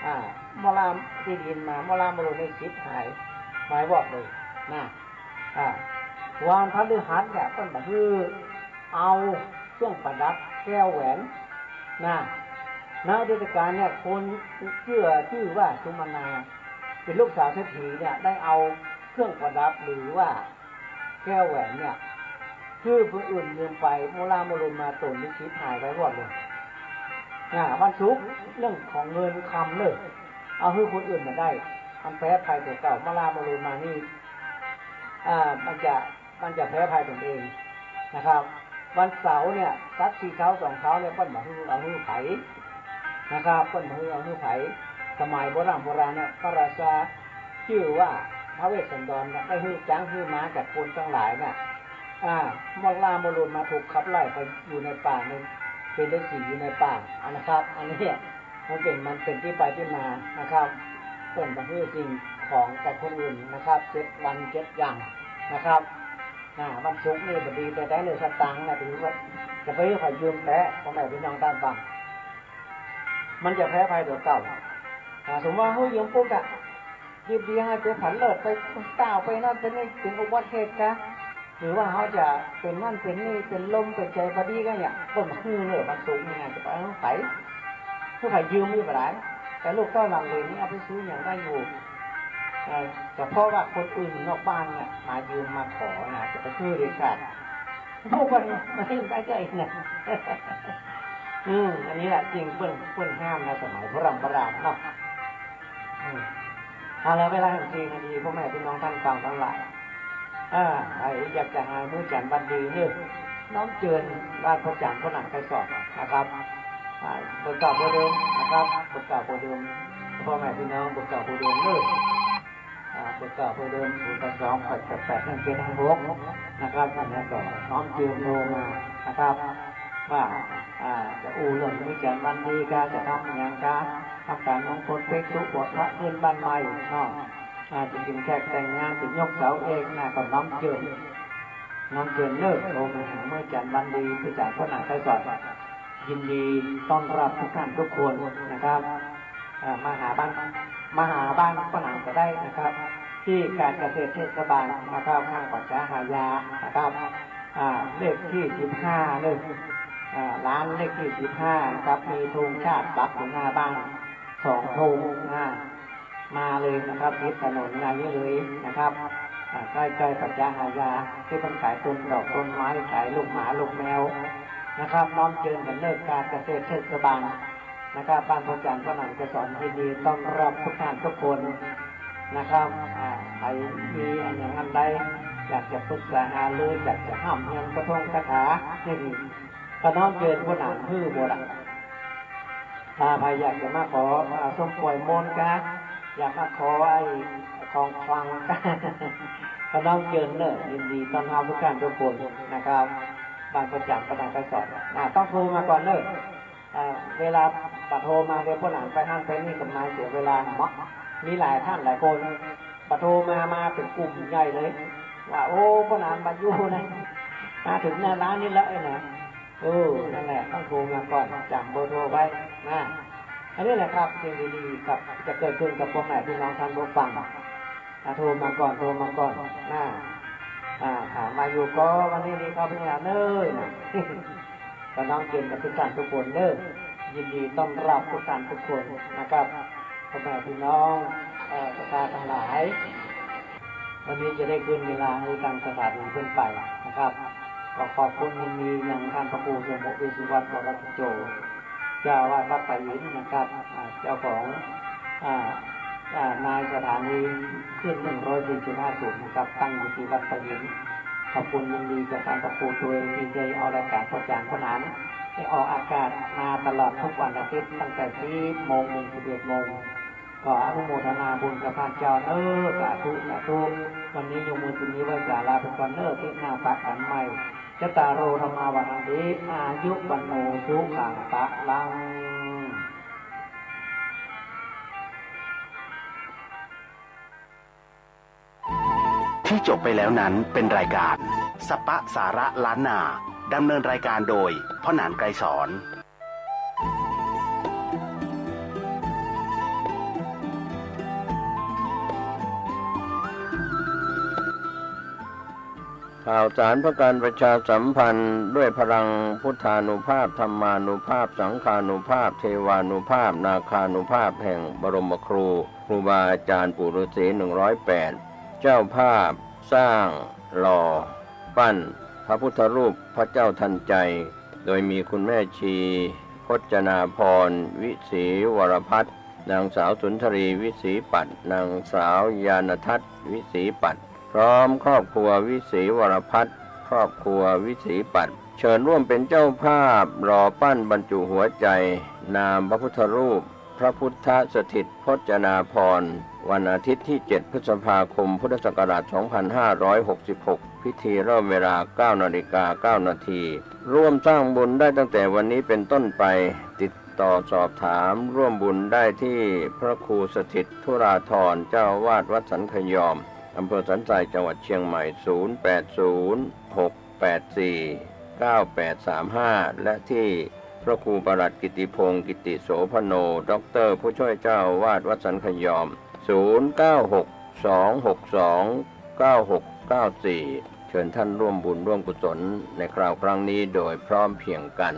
อ่า มอลาตี้ดินมา มอลามาลูนนี่ฉิบหาย หายวอดเลยนะ อ่า วันพฤหัสเนี่ย เปิ้นบ่หื้อเอาเครื่องประดับแก้วแหวนนะ ในอดีตก๋านเนี่ย คนจื้อ จื้อว่าสุมนา เป๋นลูกสาวเศรษฐีเนี่ย ได้เอาเครื่องประดับหรือว่าแก้วแหวนเนี่ย หื้อคนอื่นยืมไป มอลามาลูนมาต๋นนี่ฉิบหายไปหมดเลย อ่า วันศุกร์เรื่องของเงินคำเน่อ เอาหื้อคนอื่นบ่ได้ มันแพ้ภัยตั๋วเก่า มอลามาลูนมานี่ อ่า มันจะ มันจะแพ้ภัยตนเองนะครับ วันเสาร์เนี่ย สัตว์สี่เท้าสองเท้าเนี่ย เปิ้นบ่หื้อ เอาหื้อใผนะครับ เปิ้นบ่หื้อ เอาหื้อใผ สมัยโบราณโบราณเนี่ย พระราชาจื้อว่าพระเวสสันดรเนี่ย ได้หื้อจ๊างหื้อม้ากับคนตังหลายเนี่ย อ่า มอลามาลูนมาถูกขับไล่ไปอยู่ในป่า เป๋นฤๅษีอยู่ในป่า อ่ะนะครับ อันนี้มันเป๋น มันเป๋นตี้ไปตี้มานะครับ เปิ้นบ่หื้อสิ่งของกับคนอื่นนะครับ เจ็ดวันเจ็ดอย่างนะครับ อ่า วันศุกร์นี่บ่ดีแต๊ๆ เลย สตางค์นะ ถือว่าจะไปหื้อใผยืมแต๊ พ่อแม่พี่น้องต้านฟัง มันจะแพ้ภัยตั๋วเก่า อ่า สมมุติว่าหื้อยืมปุ๊บอะ ดีๆ หื้อไปผันเลิศ ไปต้าว ไปนั่นไปนี่ เป๋นอุบัติเหตุกา หรือว่าเฮาจะเป๋นนั่นเป๋นนี่ เป๋นลมเป๋นใจ๋บ่ดีกาเนี่ย เปิ้นบ่หื้อเน่อ วันศุกร์นี่นะ จะไปหื้อใผ หื้อใผยืมอยู่บ่ได้ แต่ลูกเต้าหลานเหลนนี่เอาไปซื้อหยังได้อยู่ เอ่อ แต่เพราะว่าคนอื่นนอกบ้านเนี่ย มายืมมาขอนะ จะไปหื้อเด็ดขาด พวกมัน มันได้ใจ้นะ อืม อันนี้แหละสิ่งเปิ้น เปิ้นห้ามในสมัยโบราณโบราณเนาะ อืม เอาละ เวลาแหมสี่นาที พ่อแม่พี่น้องต้านฟังตังหลาย อ่า ใผอยากจะหามื้อจันทร์วันดีนี่ น้อมเจิญบ้านพ่อจันทร์ พ่อหนังไกรสอนนะครับ อ่า เบอร์เก่าเบอร์เดิมนะครับ เบอร์เก่าเบอร์เดิม พ่อแม่พี่น้อง เบอร์เก่าเบอร์เดิมเน่อ อ่า เบอร์เก่าเบอร์เดิม ศูนย์แปดสอง แปดแปดแปด หนึ่งเจ็ดห้าหก นะครับ แล้วก็น้อมเจิญโทรมานะครับ ว่า อ่า จะอู้เรื่องมื้อจันทร์วันดีกา จะทำอะหยังกา ทำก๋านมงคลเพ็กสุ บวชพระขึ้นบ้านใหม่เนาะ อ่า จะกิ๋นแขกแต่งงาน จะยกเสาเอกนะ ก็น้อมเจิญ น้อมเจิญเน่อ โทรมาหามื้อจันทร์วันดี ผู้จ๋ารพ่อหนานไกรสอน ยินดีต้อนรับทุกท่านทุกคนนะครับ อ่า มาหาบ้าน มาหาบ้านพ่อหนานก็ได้นะครับ ตี้ก๋านเกษตรเทศบาลนะครับ ข้างป่าจ๊าหายานะครับ อ่า เลขตี้สิบห้าเน่อ อ่า ลานเลขตี้สิบห้านะครับ มีธงชาติปักอยู่หน้าบ้านสองธง อ่า มาเลยนะครับ ติดถนนมาเยอะเลยนะครับ อ่า ใก้ๆ ป่าจ๊าหายา ตี้เปิ้นขายต้นดอกต้นไม้ ขายลูกหมาลูกแมวนะครับ น้อมเจิญกั๋นเน่อ ก๋านเกษตรเทศบาลนะครับ บ้านพ่อจ๋ารพ่อหนานไกรสอน ยินดีต้อนรับทุกท่านทุกคนนะครับ อ่า ใผมีอะหยังอันใด อยากจะปรึกษาหารือ อยากจะฮ่ำเฮียนกระทงคาถา นี่ ก็น้อมเจิญพ่อหนานหื้อหมดอะ ถ้าใผอยากจะมาขอ อ่า ส้มป่วยมนต์กา อยากมาขอไอ้ของขลังกา ก็น้อมเจิญเน่อ ยินดีต้อนรับทุกท่านทุกคนนะครับ บ้านพ่อจ๋ารพ่อหนานไกรสอน อ่า ต้องโทรมาก่อนเน่อ อ่า เวลาบ่โทรมาเดี๋ยวพ่อหนานไปหั้นไปนี่ก็มาเสียเวลาเนาะ มีหลายท่านหลายคน บ่โทรมา มาเป๋นกลุ่มใหญ่เลย ว่า โอ้ พ่อหนานบ่อยู่นะ มาเถิงหน้าลานนี่แล้วไอ้นะ เออ นั่นแหละ ต้องโทรมาก่อน จ๋ำเบอร์โทรไว้นะ อันนี้แหละครับ สิ่งดีๆ ครับ จะเกิดขึ้นกับพ่อแม่พี่น้องท่านผู้ฟัง อ่ะ โทรมาก่อน โทรมาก่อนนะ อ่า ถามมาอยู่ก็วันนี้ดีครับพี่หนานเน่อนะ ก็น้อมเจิญกับทุกท่านทุกคนเน่อ ยินดีต้อนรับทุกท่านทุกคนนะครับ พ่อแม่พี่น้อง เอ่อ ศรัทธาตังหลาย วันนี้จะได้คืนเวลาหื้อตางสถานีขึ้นไปนะครับ ก็ขอบคุณยินดียังต้านพระครูสมุติ เวสสุวัตร วรกิจโจ เจ้าอาวาสวัดป่าหินนะครับ อ่า เจ้าของ อ่า อ่า นายสถานีคลื่น หนึ่งร้อยสี่จุดห้าศูนย์ นะครับ ตั้งอยู่ตี้วัดป่าหิน ขอบคุณยินดีกับต้านพระครูตวยตี้ได้เอารายก๋านพ่อจ๋ารพ่อหนาน ได้ออกอากาศมาตลอดทุกวันอาทิตย์ ตั้งแต่สิบโมงถึงสิบเอ็ดโมง ก็อนุโมทนาบุญกับต้านเจ้าเน่อ สาธุ สาธุ วันนี้ยกมือตรงนี้ไหว้สาลาไปก่อนเน่อ อาทิตย์หน้าปะกั๋นใหม่ จัตตาโร ธัมมา วัฑฒันติ อายุ วัณโณ สุขัง พลัง ที่จบไปแล้วนั้นเป็นรายการสปะสาระล้านนา ดำเนินรายการโดยพ่อหนานไกรสอน ข่าวสารเพื่อการประชาสัมพันธ์ ด้วยพลังพุทธานุภาพ ธัมมานุภาพ สังฆานุภาพ เทวานุภาพ นาคานุภาพ แห่งบรมครู ครูบาอาจารย์ปู่ฤาษีหนึ่งร้อยแปด เจ้าภาพสร้างหล่อปั้นพระพุทธรูปพระเจ้าทันใจ โดยมีคุณแม่ชี พจนาภรณ์ วิศรีวรพัฒน์ นางสาวสุนทรี วิศรีปัตย์ นางสาวญาณทัศน์ วิศรีปัตย์ พร้อมครอบครัววิศรีวรพัฒน์ ครอบครัววิศรีปัตย์ เชิญร่วมเป็นเจ้าภาพหล่อปั้นบรรจุหัวใจ นามพระพุทธรูป พระพุทธสถิตพจนาภรณ์ วันอาทิตย์ที่เจ็ดพฤษภาคมพุทธศักราชสองพันห้าร้อยหกสิบหก พิธีเริ่มเวลาเก้านาฬิกาเก้านาที ร่วมสร้างบุญได้ตั้งแต่วันนี้เป็นต้นไป ติดต่อสอบถามร่วมบุญได้ที่พระครูสถิตธุราธร เจ้าอาวาสวัดสันขยอม อำเภอสันทราย จังหวัดเชียงใหม่ ศูนย์แปดศูนย์ หกแปดสี่ เก้าแปดสามห้า และที่พระครูประหลัดกิติพงศ์ กิติโสภโณ ด็อกเตอร์ ผู้ช่วยเจ้าอาวาสวัดสันขยอม ศูนย์เก้าหก สองหกสอง เก้าหกเก้าสี่ เชิญท่านร่วมบุญร่วมกุศลในคราวครั้งนี้โดยพร้อมเพรียงกัน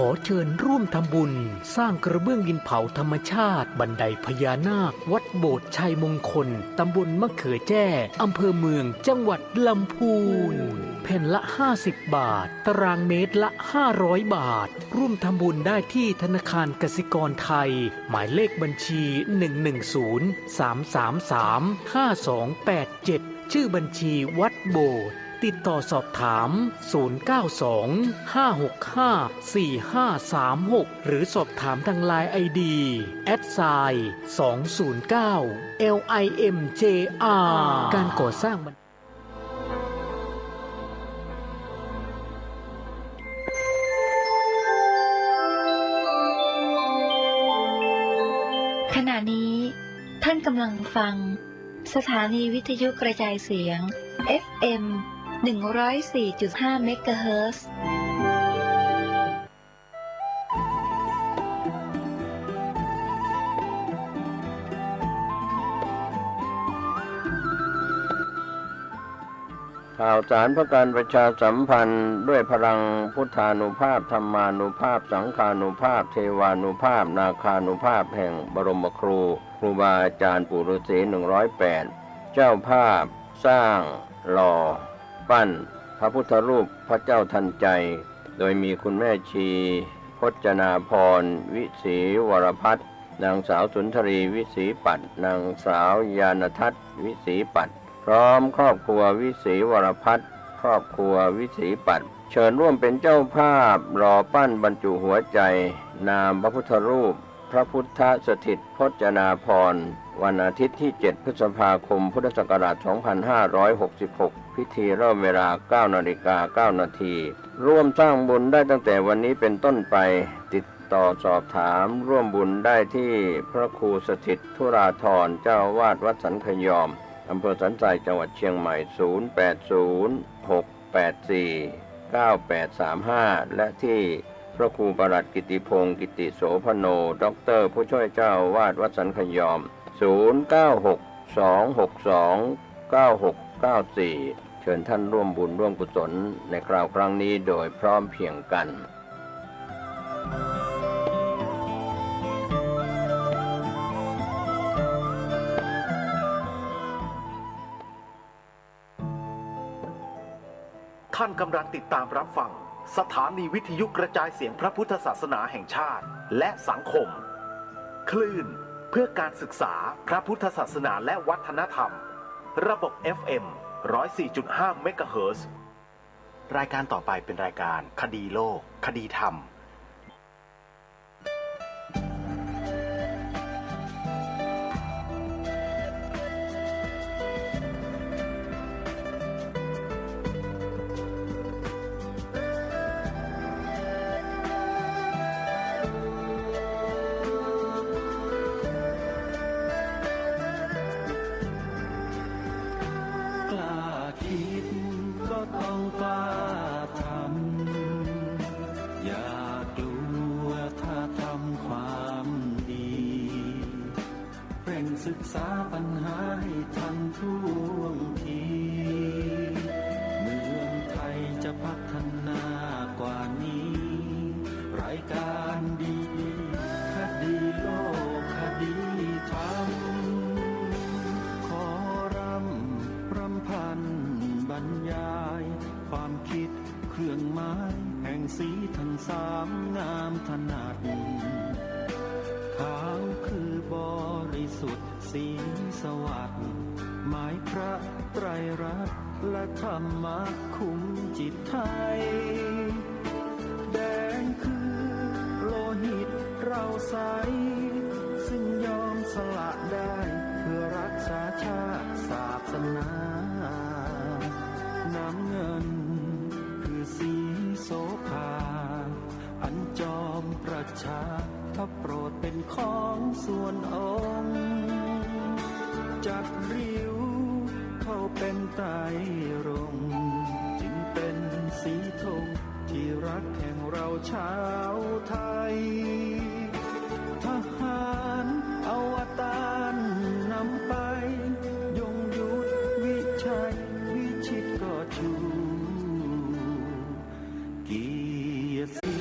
ขอเชิญร่วมทำบุญสร้างกระเบื้องดินเผาธรรมชาติ บันไดพญานาค วัดโบสถ์ชัยมงคล ตำบลมะเขือแจ้ อำเภอเมือง จังหวัดลำพูน แผ่นละห้าสิบบาท ตารางเมตรละห้าร้อยบาท ร่วมทำบุญได้ที่ธนาคารกสิกรไทย หมายเลขบัญชี หนึ่งหนึ่งศูนย์ สามสามสาม ห้าสองแปดเจ็ด ชื่อบัญชีวัดโบสถ์ ติดต่อสอบถาม ศูนย์เก้าสอง ห้าหกห้า สี่ห้าสามหก หรือสอบถามทางไลน์ ไอดี แอทไซน์ สองศูนย์เก้า แอล ไอ เอ็ม เจ อาร์ การก่อสร้างมัน ขณะนี้ท่านกำลังฟัง สถานีวิทยุกระจายเสียง เอฟเอ็ม หนึ่งร้อยสี่จุดห้า เมกะเฮิรตซ์ ข่าวสารเพื่อการประชาสัมพันธ์ ด้วยพลังพุทธานุภาพ ธรรมานุภาพ สังฆานุภาพ เทวานุภาพ นาคานุภาพ แห่งบรมครู ครูบาอาจารย์ปู่ฤาษีหนึ่งร้อยแปด เจ้าภาพสร้างหล่อปั้นพระพุทธรูปพระเจ้าทันใจ โดยมีคุณแม่ชี พจนาภรณ์ วิศรีวรพัฒน์ นางสาวสุนทรี วิศรีปัตย์ นางสาวญาณทัศน์ วิศรีปัตย์ พร้อมครอบครัววิศรีวรพัฒน์ ครอบครัววิศรีปัตย์ เชิญร่วมเป็นเจ้าภาพหล่อปั้นบรรจุหัวใจ นามพระพุทธรูป พระพุทธสถิตพจนาภรณ์ วันอาทิตย์ที่ เจ็ด พฤษภาคม พุทธศักราช สองพันห้าร้อยหกสิบหก พิธีเริ่มเวลา เก้านาฬิกาเก้านาที ร่วมสร้างบุญได้ตั้งแต่วันนี้เป็นต้นไป ติดต่อสอบถามร่วมบุญได้ที่พระครูสถิตธุราธร เจ้าอาวาสวัดสันขยอม อำเภอสันทราย จังหวัดเชียงใหม่ ศูนย์แปดศูนย์ หกแปดสี่ เก้าแปดสามห้า และที่พระครูประหลัดกิติพงษ์ กิติโสภโณ ด็อกเตอร์ ผู้ช่วยเจ้าอาวาสวัดสันขยอม ศูนย์เก้าหก สองหกสอง เก้าหกเก้าสี่ เชิญท่านร่วมบุญร่วมกุศลในคราวครั้งนี้โดยพร้อมเพรียงกัน ท่านกำลังติดตามรับฟังสถานีวิทยุกระจายเสียงพระพุทธศาสนาแห่งชาติและสังคม คลื่นเพื่อการศึกษาพระพุทธศาสนาและวัฒนธรรม ระบบ เอฟเอ็ม ร้อยสี่จุดห้า เมกะเฮิรตซ์ รายการต่อไปเป็นรายการคดีโลก คดีธรรม กล้าคิดก็ต้องกล้าทำ อย่ากลัวถ้าทำความดี เร่งศึกษาปัญหาให้ทันท่วงที เมืองไทยจะพัฒนากว่านี้ รายการดี คดีโลก คดีธรรม ขอร่ำรำพันบรรยาย ความคิดเครื่องหมายแห่งสีทั้งสามงามถนัด ขาวคือบริสุทธิ์ สีสวัสดิ์ หมายพระไตรรัตน์และธรรมะคุ้มจิตไทย แดงคือโลหิตเราใส ซึ่งยอมสละได้เพื่อรักษาชาติศาสนา น้ำเงินคือสีโสภา อันจอมประชา พระโปรดเป็นของส่วนองค์ จัดริ้วเข้าเป็นไตรรงค์ จึงเป็นสีธงที่รักแห่งเราชาวไทย ทหารอวตารนำไป ยงยุทธวิชัยวิชิตก็ชู